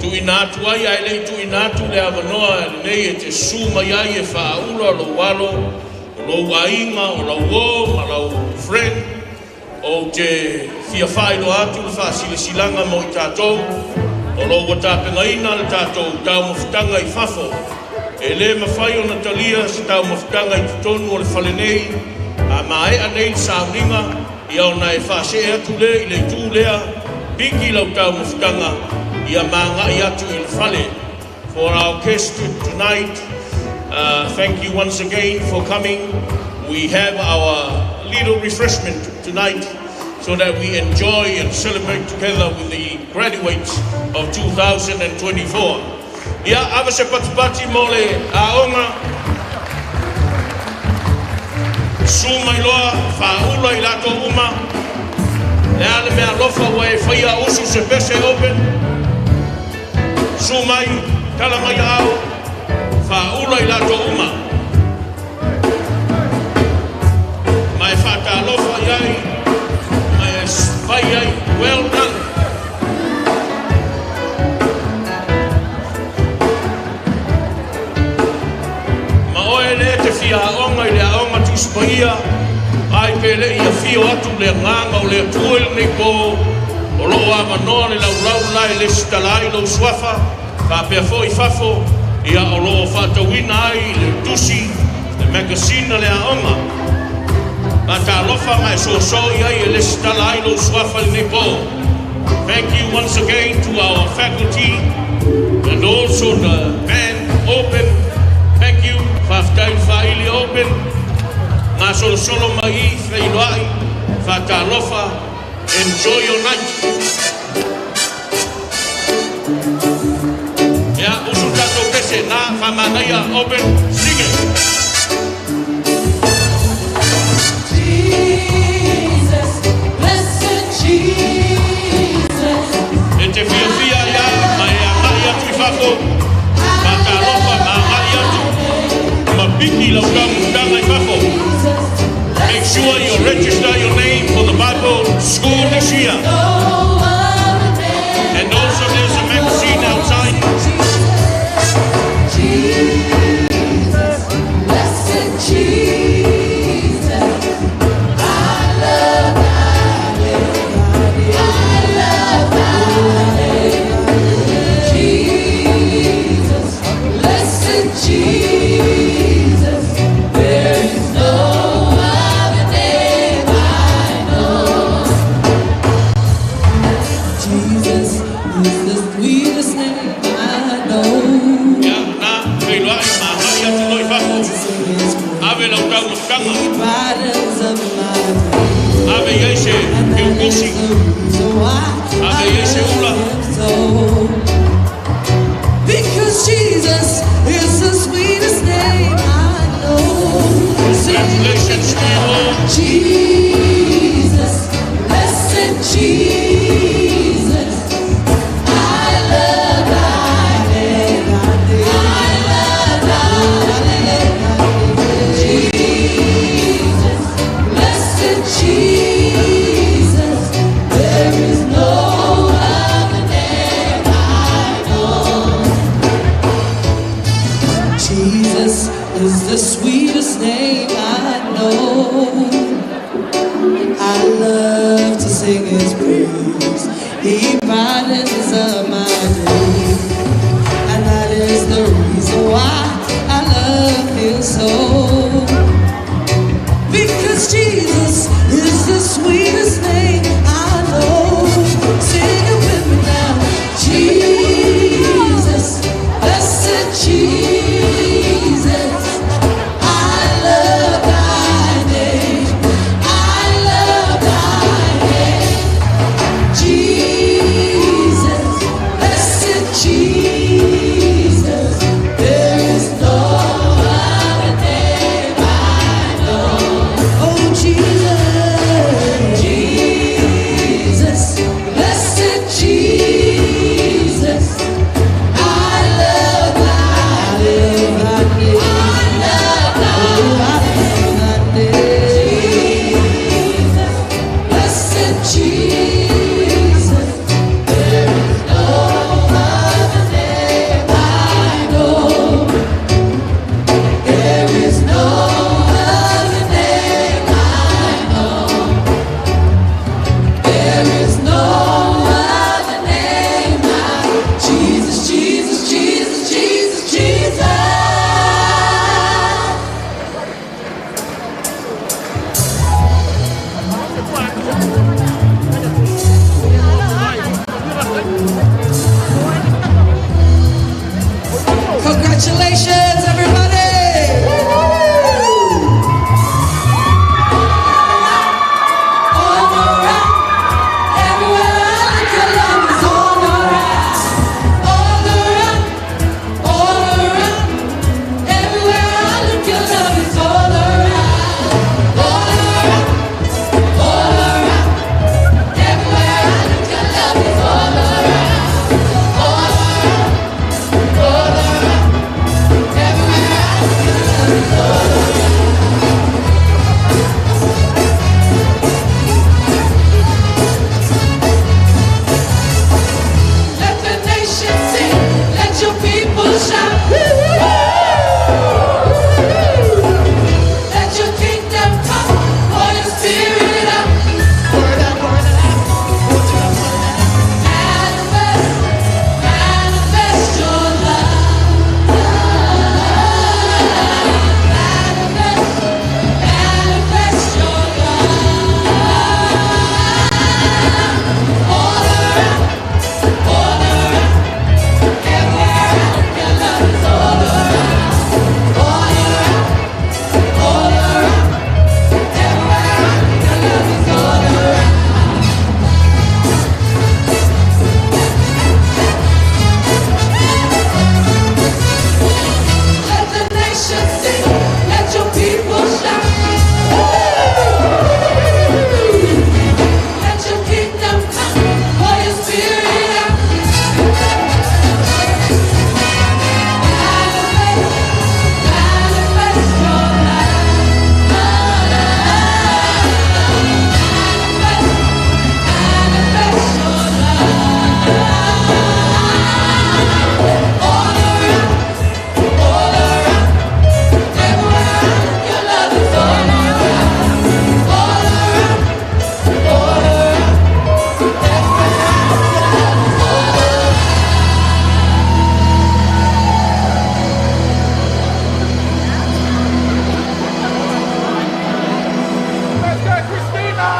tuuina atu ai ae lei tuuina atu le avanoa lenei e te susu mai ai e faaaula lou alo, o lou aiga, o lau uo ma lau friend, ou te fia faailoa atu le faasilasilaga mo i tatou o lo o ua tapenaina le tatou taumafataga i fafo. E lē mafai ona talia se taumafataga i totonu o le fale nei a maea nei le sauniga ia ona e faasee atu lea i le itu lea piki lau taumafataga ia maga'i atu i le fale. For our guest tonight, thank you once again for coming. We have our little refreshment tonight so that we enjoy and celebrate together with the graduates of 2024. Ia, ava se patipati mo le aoga, susu mai loa, faaula i latou uma, le a le mea alofa ua e faia usu se pese open, susu mai, tala mai aao, faaula i latou uma. Ma e faatalofa i ai, ma e fai ai, well done. Ma oe lea te fia aoga i le aoga Tusi Paia, ai pe lei afio atu le agaga o le Atua i lenei po, o loo avanoa le laulau la e lesitala ai lou suafa, faapea foi fafo, ia o loo faatauina ai le tusi, le makasina le aoga. Faatalofa ma e soso i ai e lesitala ai lou suafa i lenei po. Thank you once again to our faculty and also the band open. Thank you. Faafetai faaili open. Gasolosolo mai i feiloai. Faatalofa. Enjoy your night. Ia, usu tatou pese na faamanaia open. Sing it. Jesus, blessed Jesus. E te fiafia ia ma e agai atu i fafo. Faatalofa ma agai atu. Ma piki lau taumafataga i fafo. Make sure you register your name for the Bible school this year. And also there's a magazine outside. Jesus, blessed Jesus. I love thy name. I love thy name. Jesus, blessed Jesus. There is no other name I know. Jesus is the sweetest name I know. Ia, na, feiloai ma agai atu loa i fafo. Ave lau taumafataga. He brightens up my day. Ave i ai se piukusi. Ave i ai se ula. Because Jesus is the sweetest name I know. Congratulations to you all. Jesus, blessed Jesus, I love thy name. I love thy name. Jesus, blessed Jesus, there is no other name I know. Jesus is the sweetest name I know. I love to sing his praise. He brightens up my day. And that is the reason why I love him so. Because Jesus is the sweetest name I know. Sing it with me now. Jesus, blessed Jesus, I love thy name. I love thy name. Jesus, blessed Jesus, there is no other name I know. Oh, Jesus, Jesus, blessed Jesus, I love thy name. I love thy name. Jesus, blessed Jesus, there is no other name I know. There is no other name I know. There is no other name I. Jesus, Jesus, Jesus, Jesus, Jesus. Congratulations, everybody! All around, everywhere I look, your love is all around. All around, all around, everywhere I look, your love is all around. All around, all around, everywhere I look, your love is all around. All around, all around, everywhere I look, your love is all around. Let the nation sing, let your people shout. Let your kingdom come, pour your spirit out. Manifest, manifest your love. Manifest, manifest your love. All around, all around. Everywhere I look, your love is all around. All around, all around. Everywhere I look, your love is all around. Let the nation sing, let your people shout. Let your kingdom come, pour your spirit out. Manifest, manifest your love. Manifest, manifest your love. All around, all around, everywhere I look, your love is all around. All around, all around, everywhere I look, your love is all around. Let's go, Christina!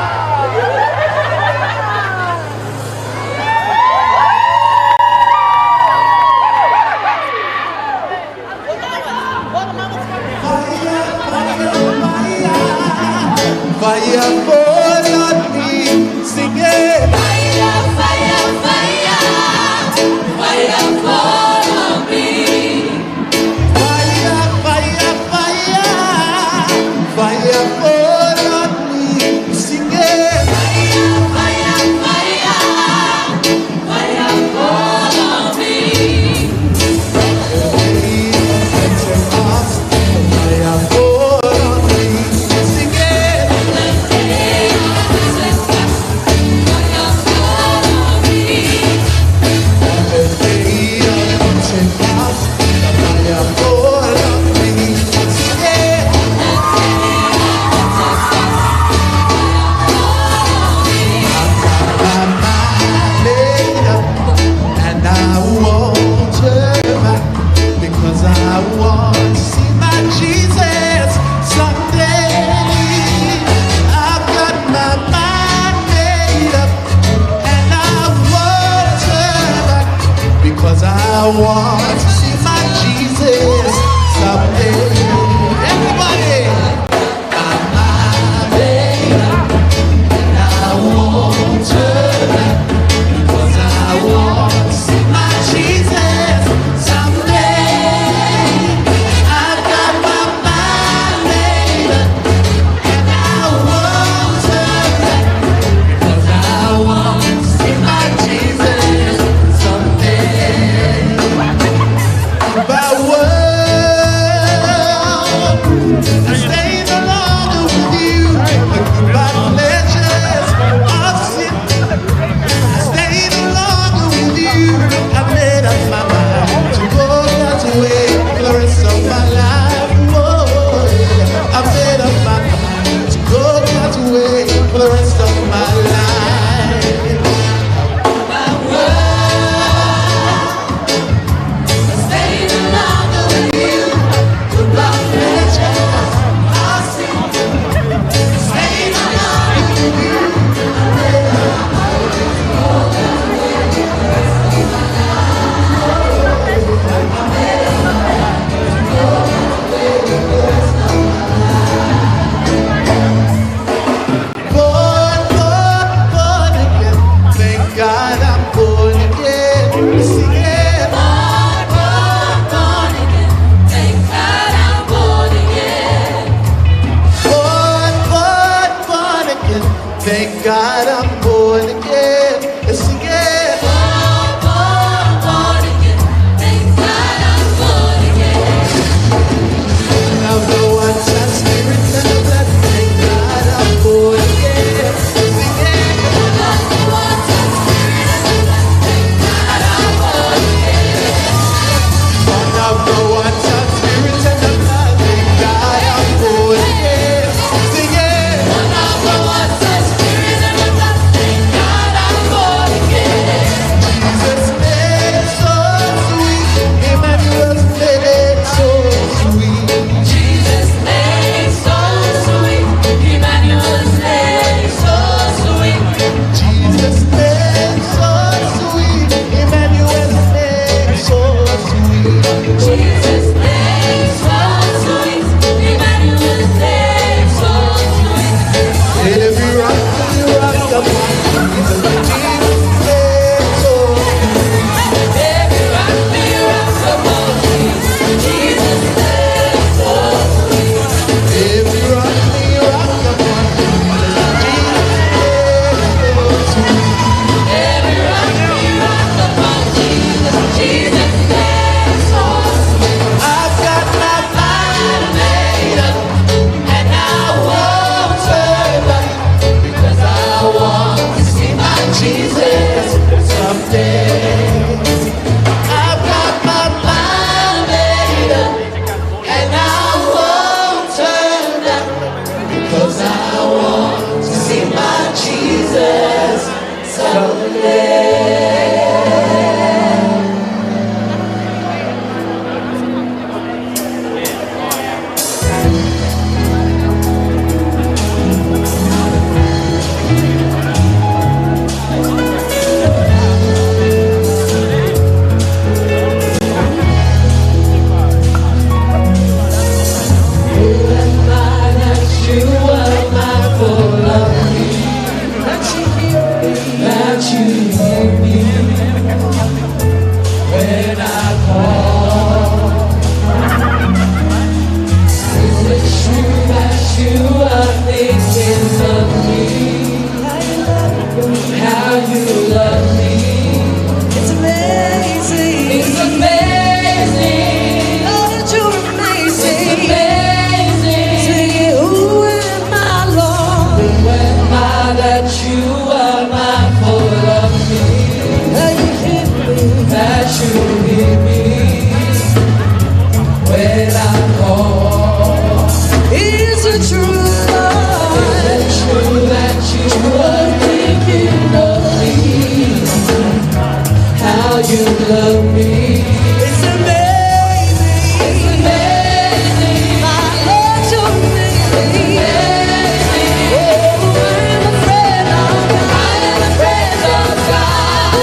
Vai a I stay no longer with you. Goodbye pleasures of sin. I stay no longer with you. I made up my mind to go God's way for the rest of my life. Whoa, yeah. I made up my mind to go God's way for the rest of my life. Stay no longer with you. Goodbye pleasures of sin. Stay no longer with you. Born, born, born again. Thank God I'm born again. Sing it. Born, born, born again. Thank God I'm born again. Born, born, born again. Thank God I'm born again. Sing it. Born, born, born again. Thank God I'm born again. Now the one spirit and the blood. Thank God I'm born again. Sing it. Love the water, spirit and the blood. Thank God I'm born again. Born of the water, spirit and the blood. Thank God I'm born again. Sing it. Born of the water, spirit and the blood. Thank God I'm born again. Jesus made so sweet. Emmanuel's made so sweet. Jesus name so sweet. Emmanuel's name so sweet. Jesus name so sweet. Emmanuel's name so sweet. Jesus name so sweet. Emmanuel's name so sweet. Every rock, every rock of Jesus, Jesus name so sweet. Every rock be rock upon Jesus. Jesus name so sweet. Every rock, be rock upon Jesus, Jesus name so sweet. Every rock be rock upon Jesus. Jesus name so sweet. I've got my mind made up, And I won't turn back because I want to see my Jesus someday. I've got my mind made up, And I won't turn back because I want to see my Jesus someday. Who am I that you are mindful of me? That you hear me when I call. Is it true that you are thinking of me? How you love me? It's amazing. It's amazing. Oh, that you're amazing. It's amazing. Singing, who am I, Lord? Who am I that you are mindful of me? That you hear me. That you hear me when I call. Is it true, Lord? Is it true that you are thinking of me? How you love me? It's amazing. It's amazing. My Lord, you're amazing. Amazing. Oh, I'm a friend of God. I am a friend of God.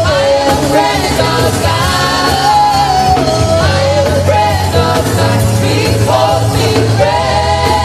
I am a friend of God. I am a friend of God. He calls me friend.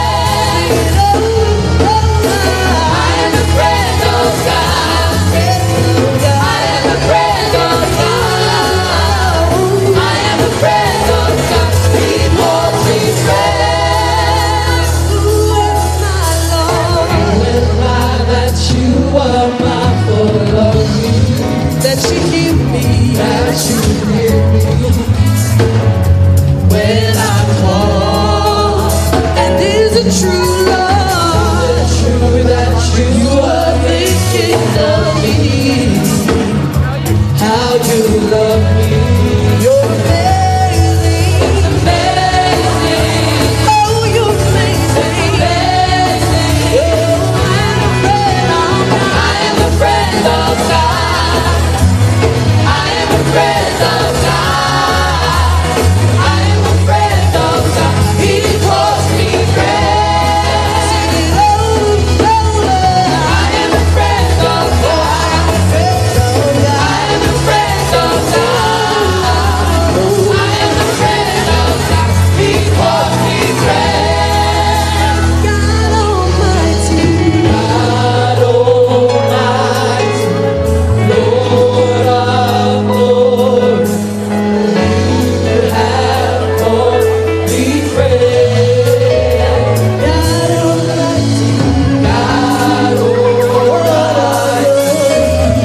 it true, Lord? Is it true that you are thinking of me? How you love me? You're amazing. It's amazing. Oh, you're amazing. Amazing. Oh, I am a friend of God. I am a friend of God. I am a friend of God. He calls me friend. Sing it oh, oh, I am a friend of God. I am a friend of God. I am a friend of God. He calls me friend. God Almighty. God Almighty. Lord of lords, you have called me friend. God Almighty, God Almighty,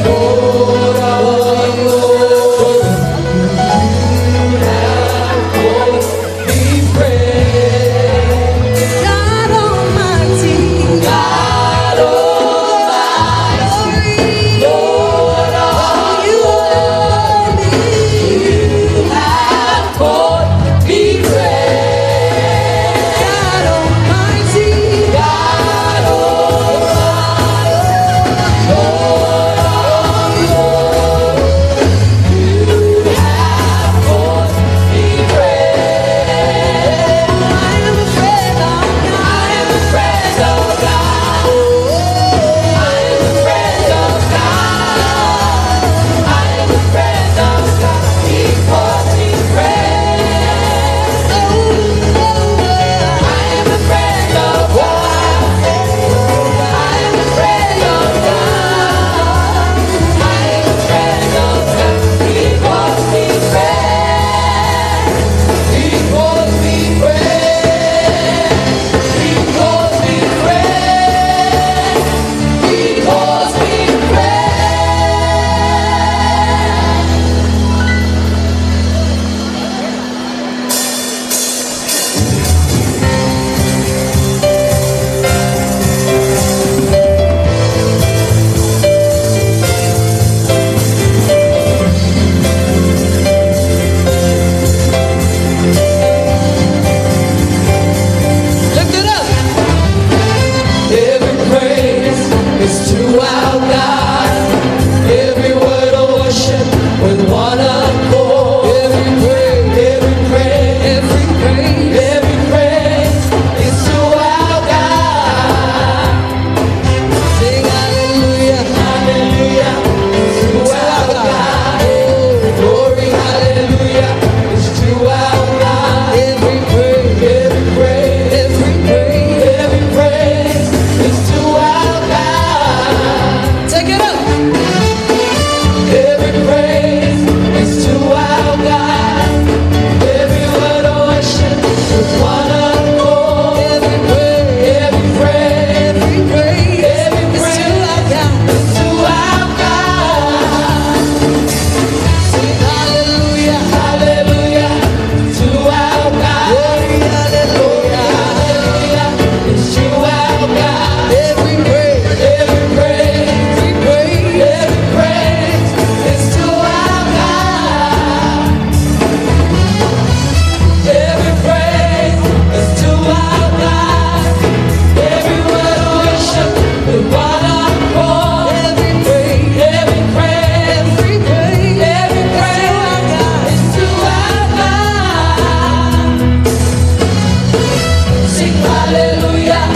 Lord of lords, you have called me friend. God Almighty, God Almighty, Lord of lords, you have called me friend. God Almighty, God Almighty, Lord of lords, you have called me friend. I am a friend of God. I am a friend of God. I am a friend of God. I am a friend of God. He calls me friend. I am a friend of God. I am a friend of God. I am a friend of God. He calls me friend. He calls me friend. He calls me friend. He calls me friend. Lift it up. Every praise is to our God. Every word of worship with one accord. Every praise, every praise, every praise, every praise is to our God. Sing hallelujah, hallelujah to our God. Glory, hallelujah is to our God. Every praise, every praise, every praise, every praise is to our God. Take it up. Every praise is to our God. Every word of worship with one accord. Every praise, every praise, every praise, every praise is to our God. Is to our God. Sing hallelujah, hallelujah to our God. Glory, hallelujah, hallelujah is to our God. Every praise, every praise, every praise, every praise is to our God. Every praise is to our God. Every word of worship with one accord. Every praise, every praise, every praise, every praise is to our God. Sing hallelujah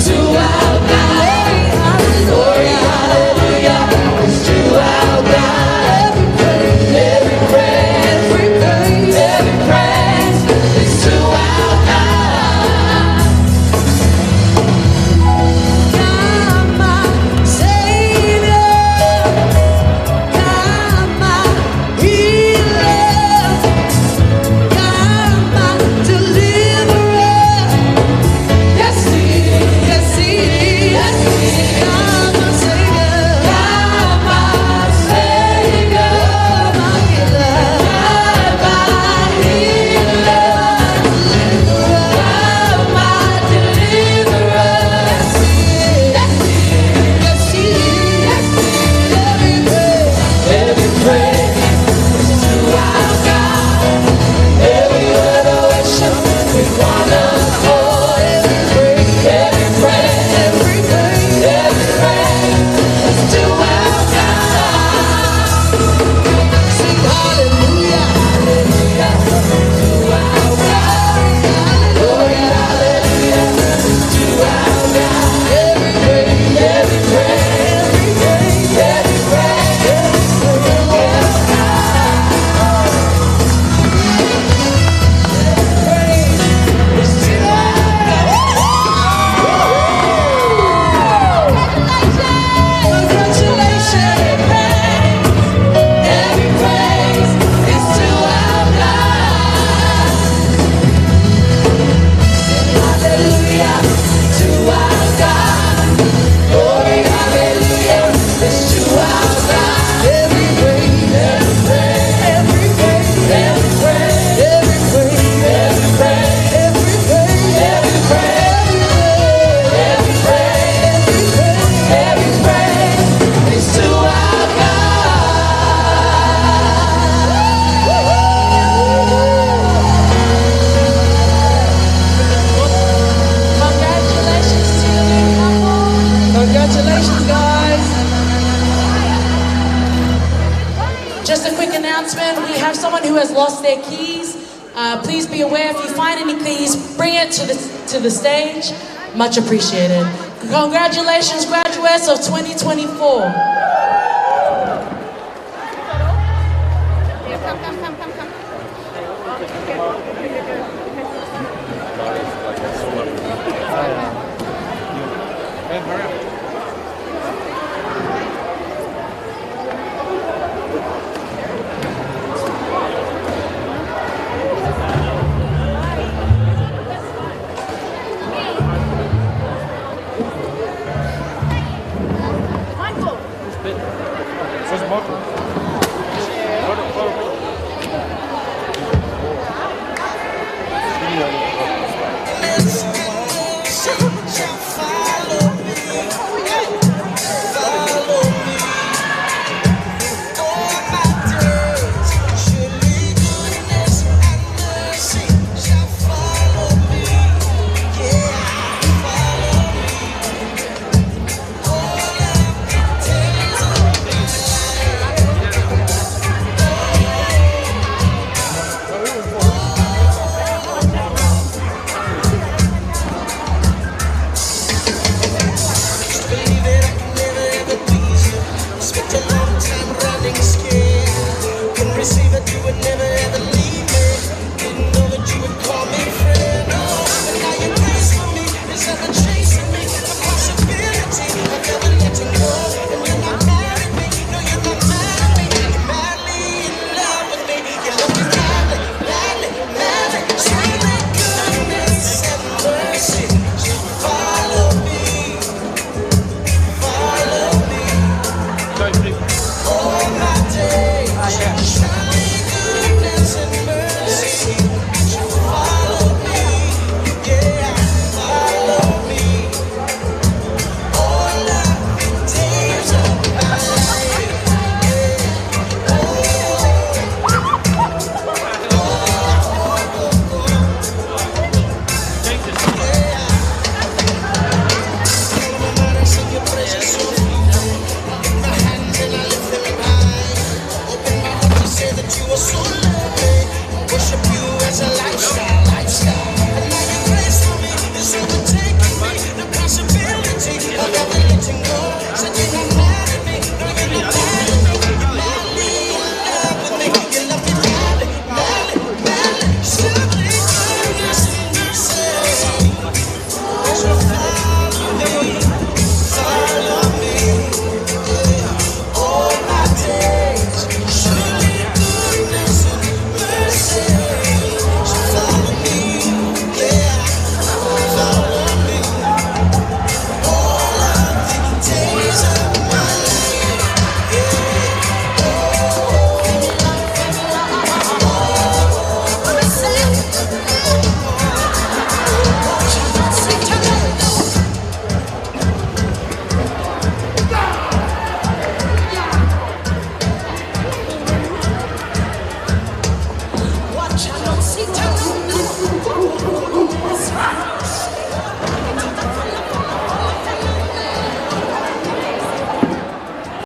to our God. Glory, hallelujah is to our God. Every praise, every praise, every praise is to our God. God, my Savior, God, my healer, God, my deliverer. Yes, lost their keys. Please be aware, if you find any keys, bring it to the stage. Much appreciated. Congratulations, graduates of 2024. Come, come, come, come, come. Hey, hurry up.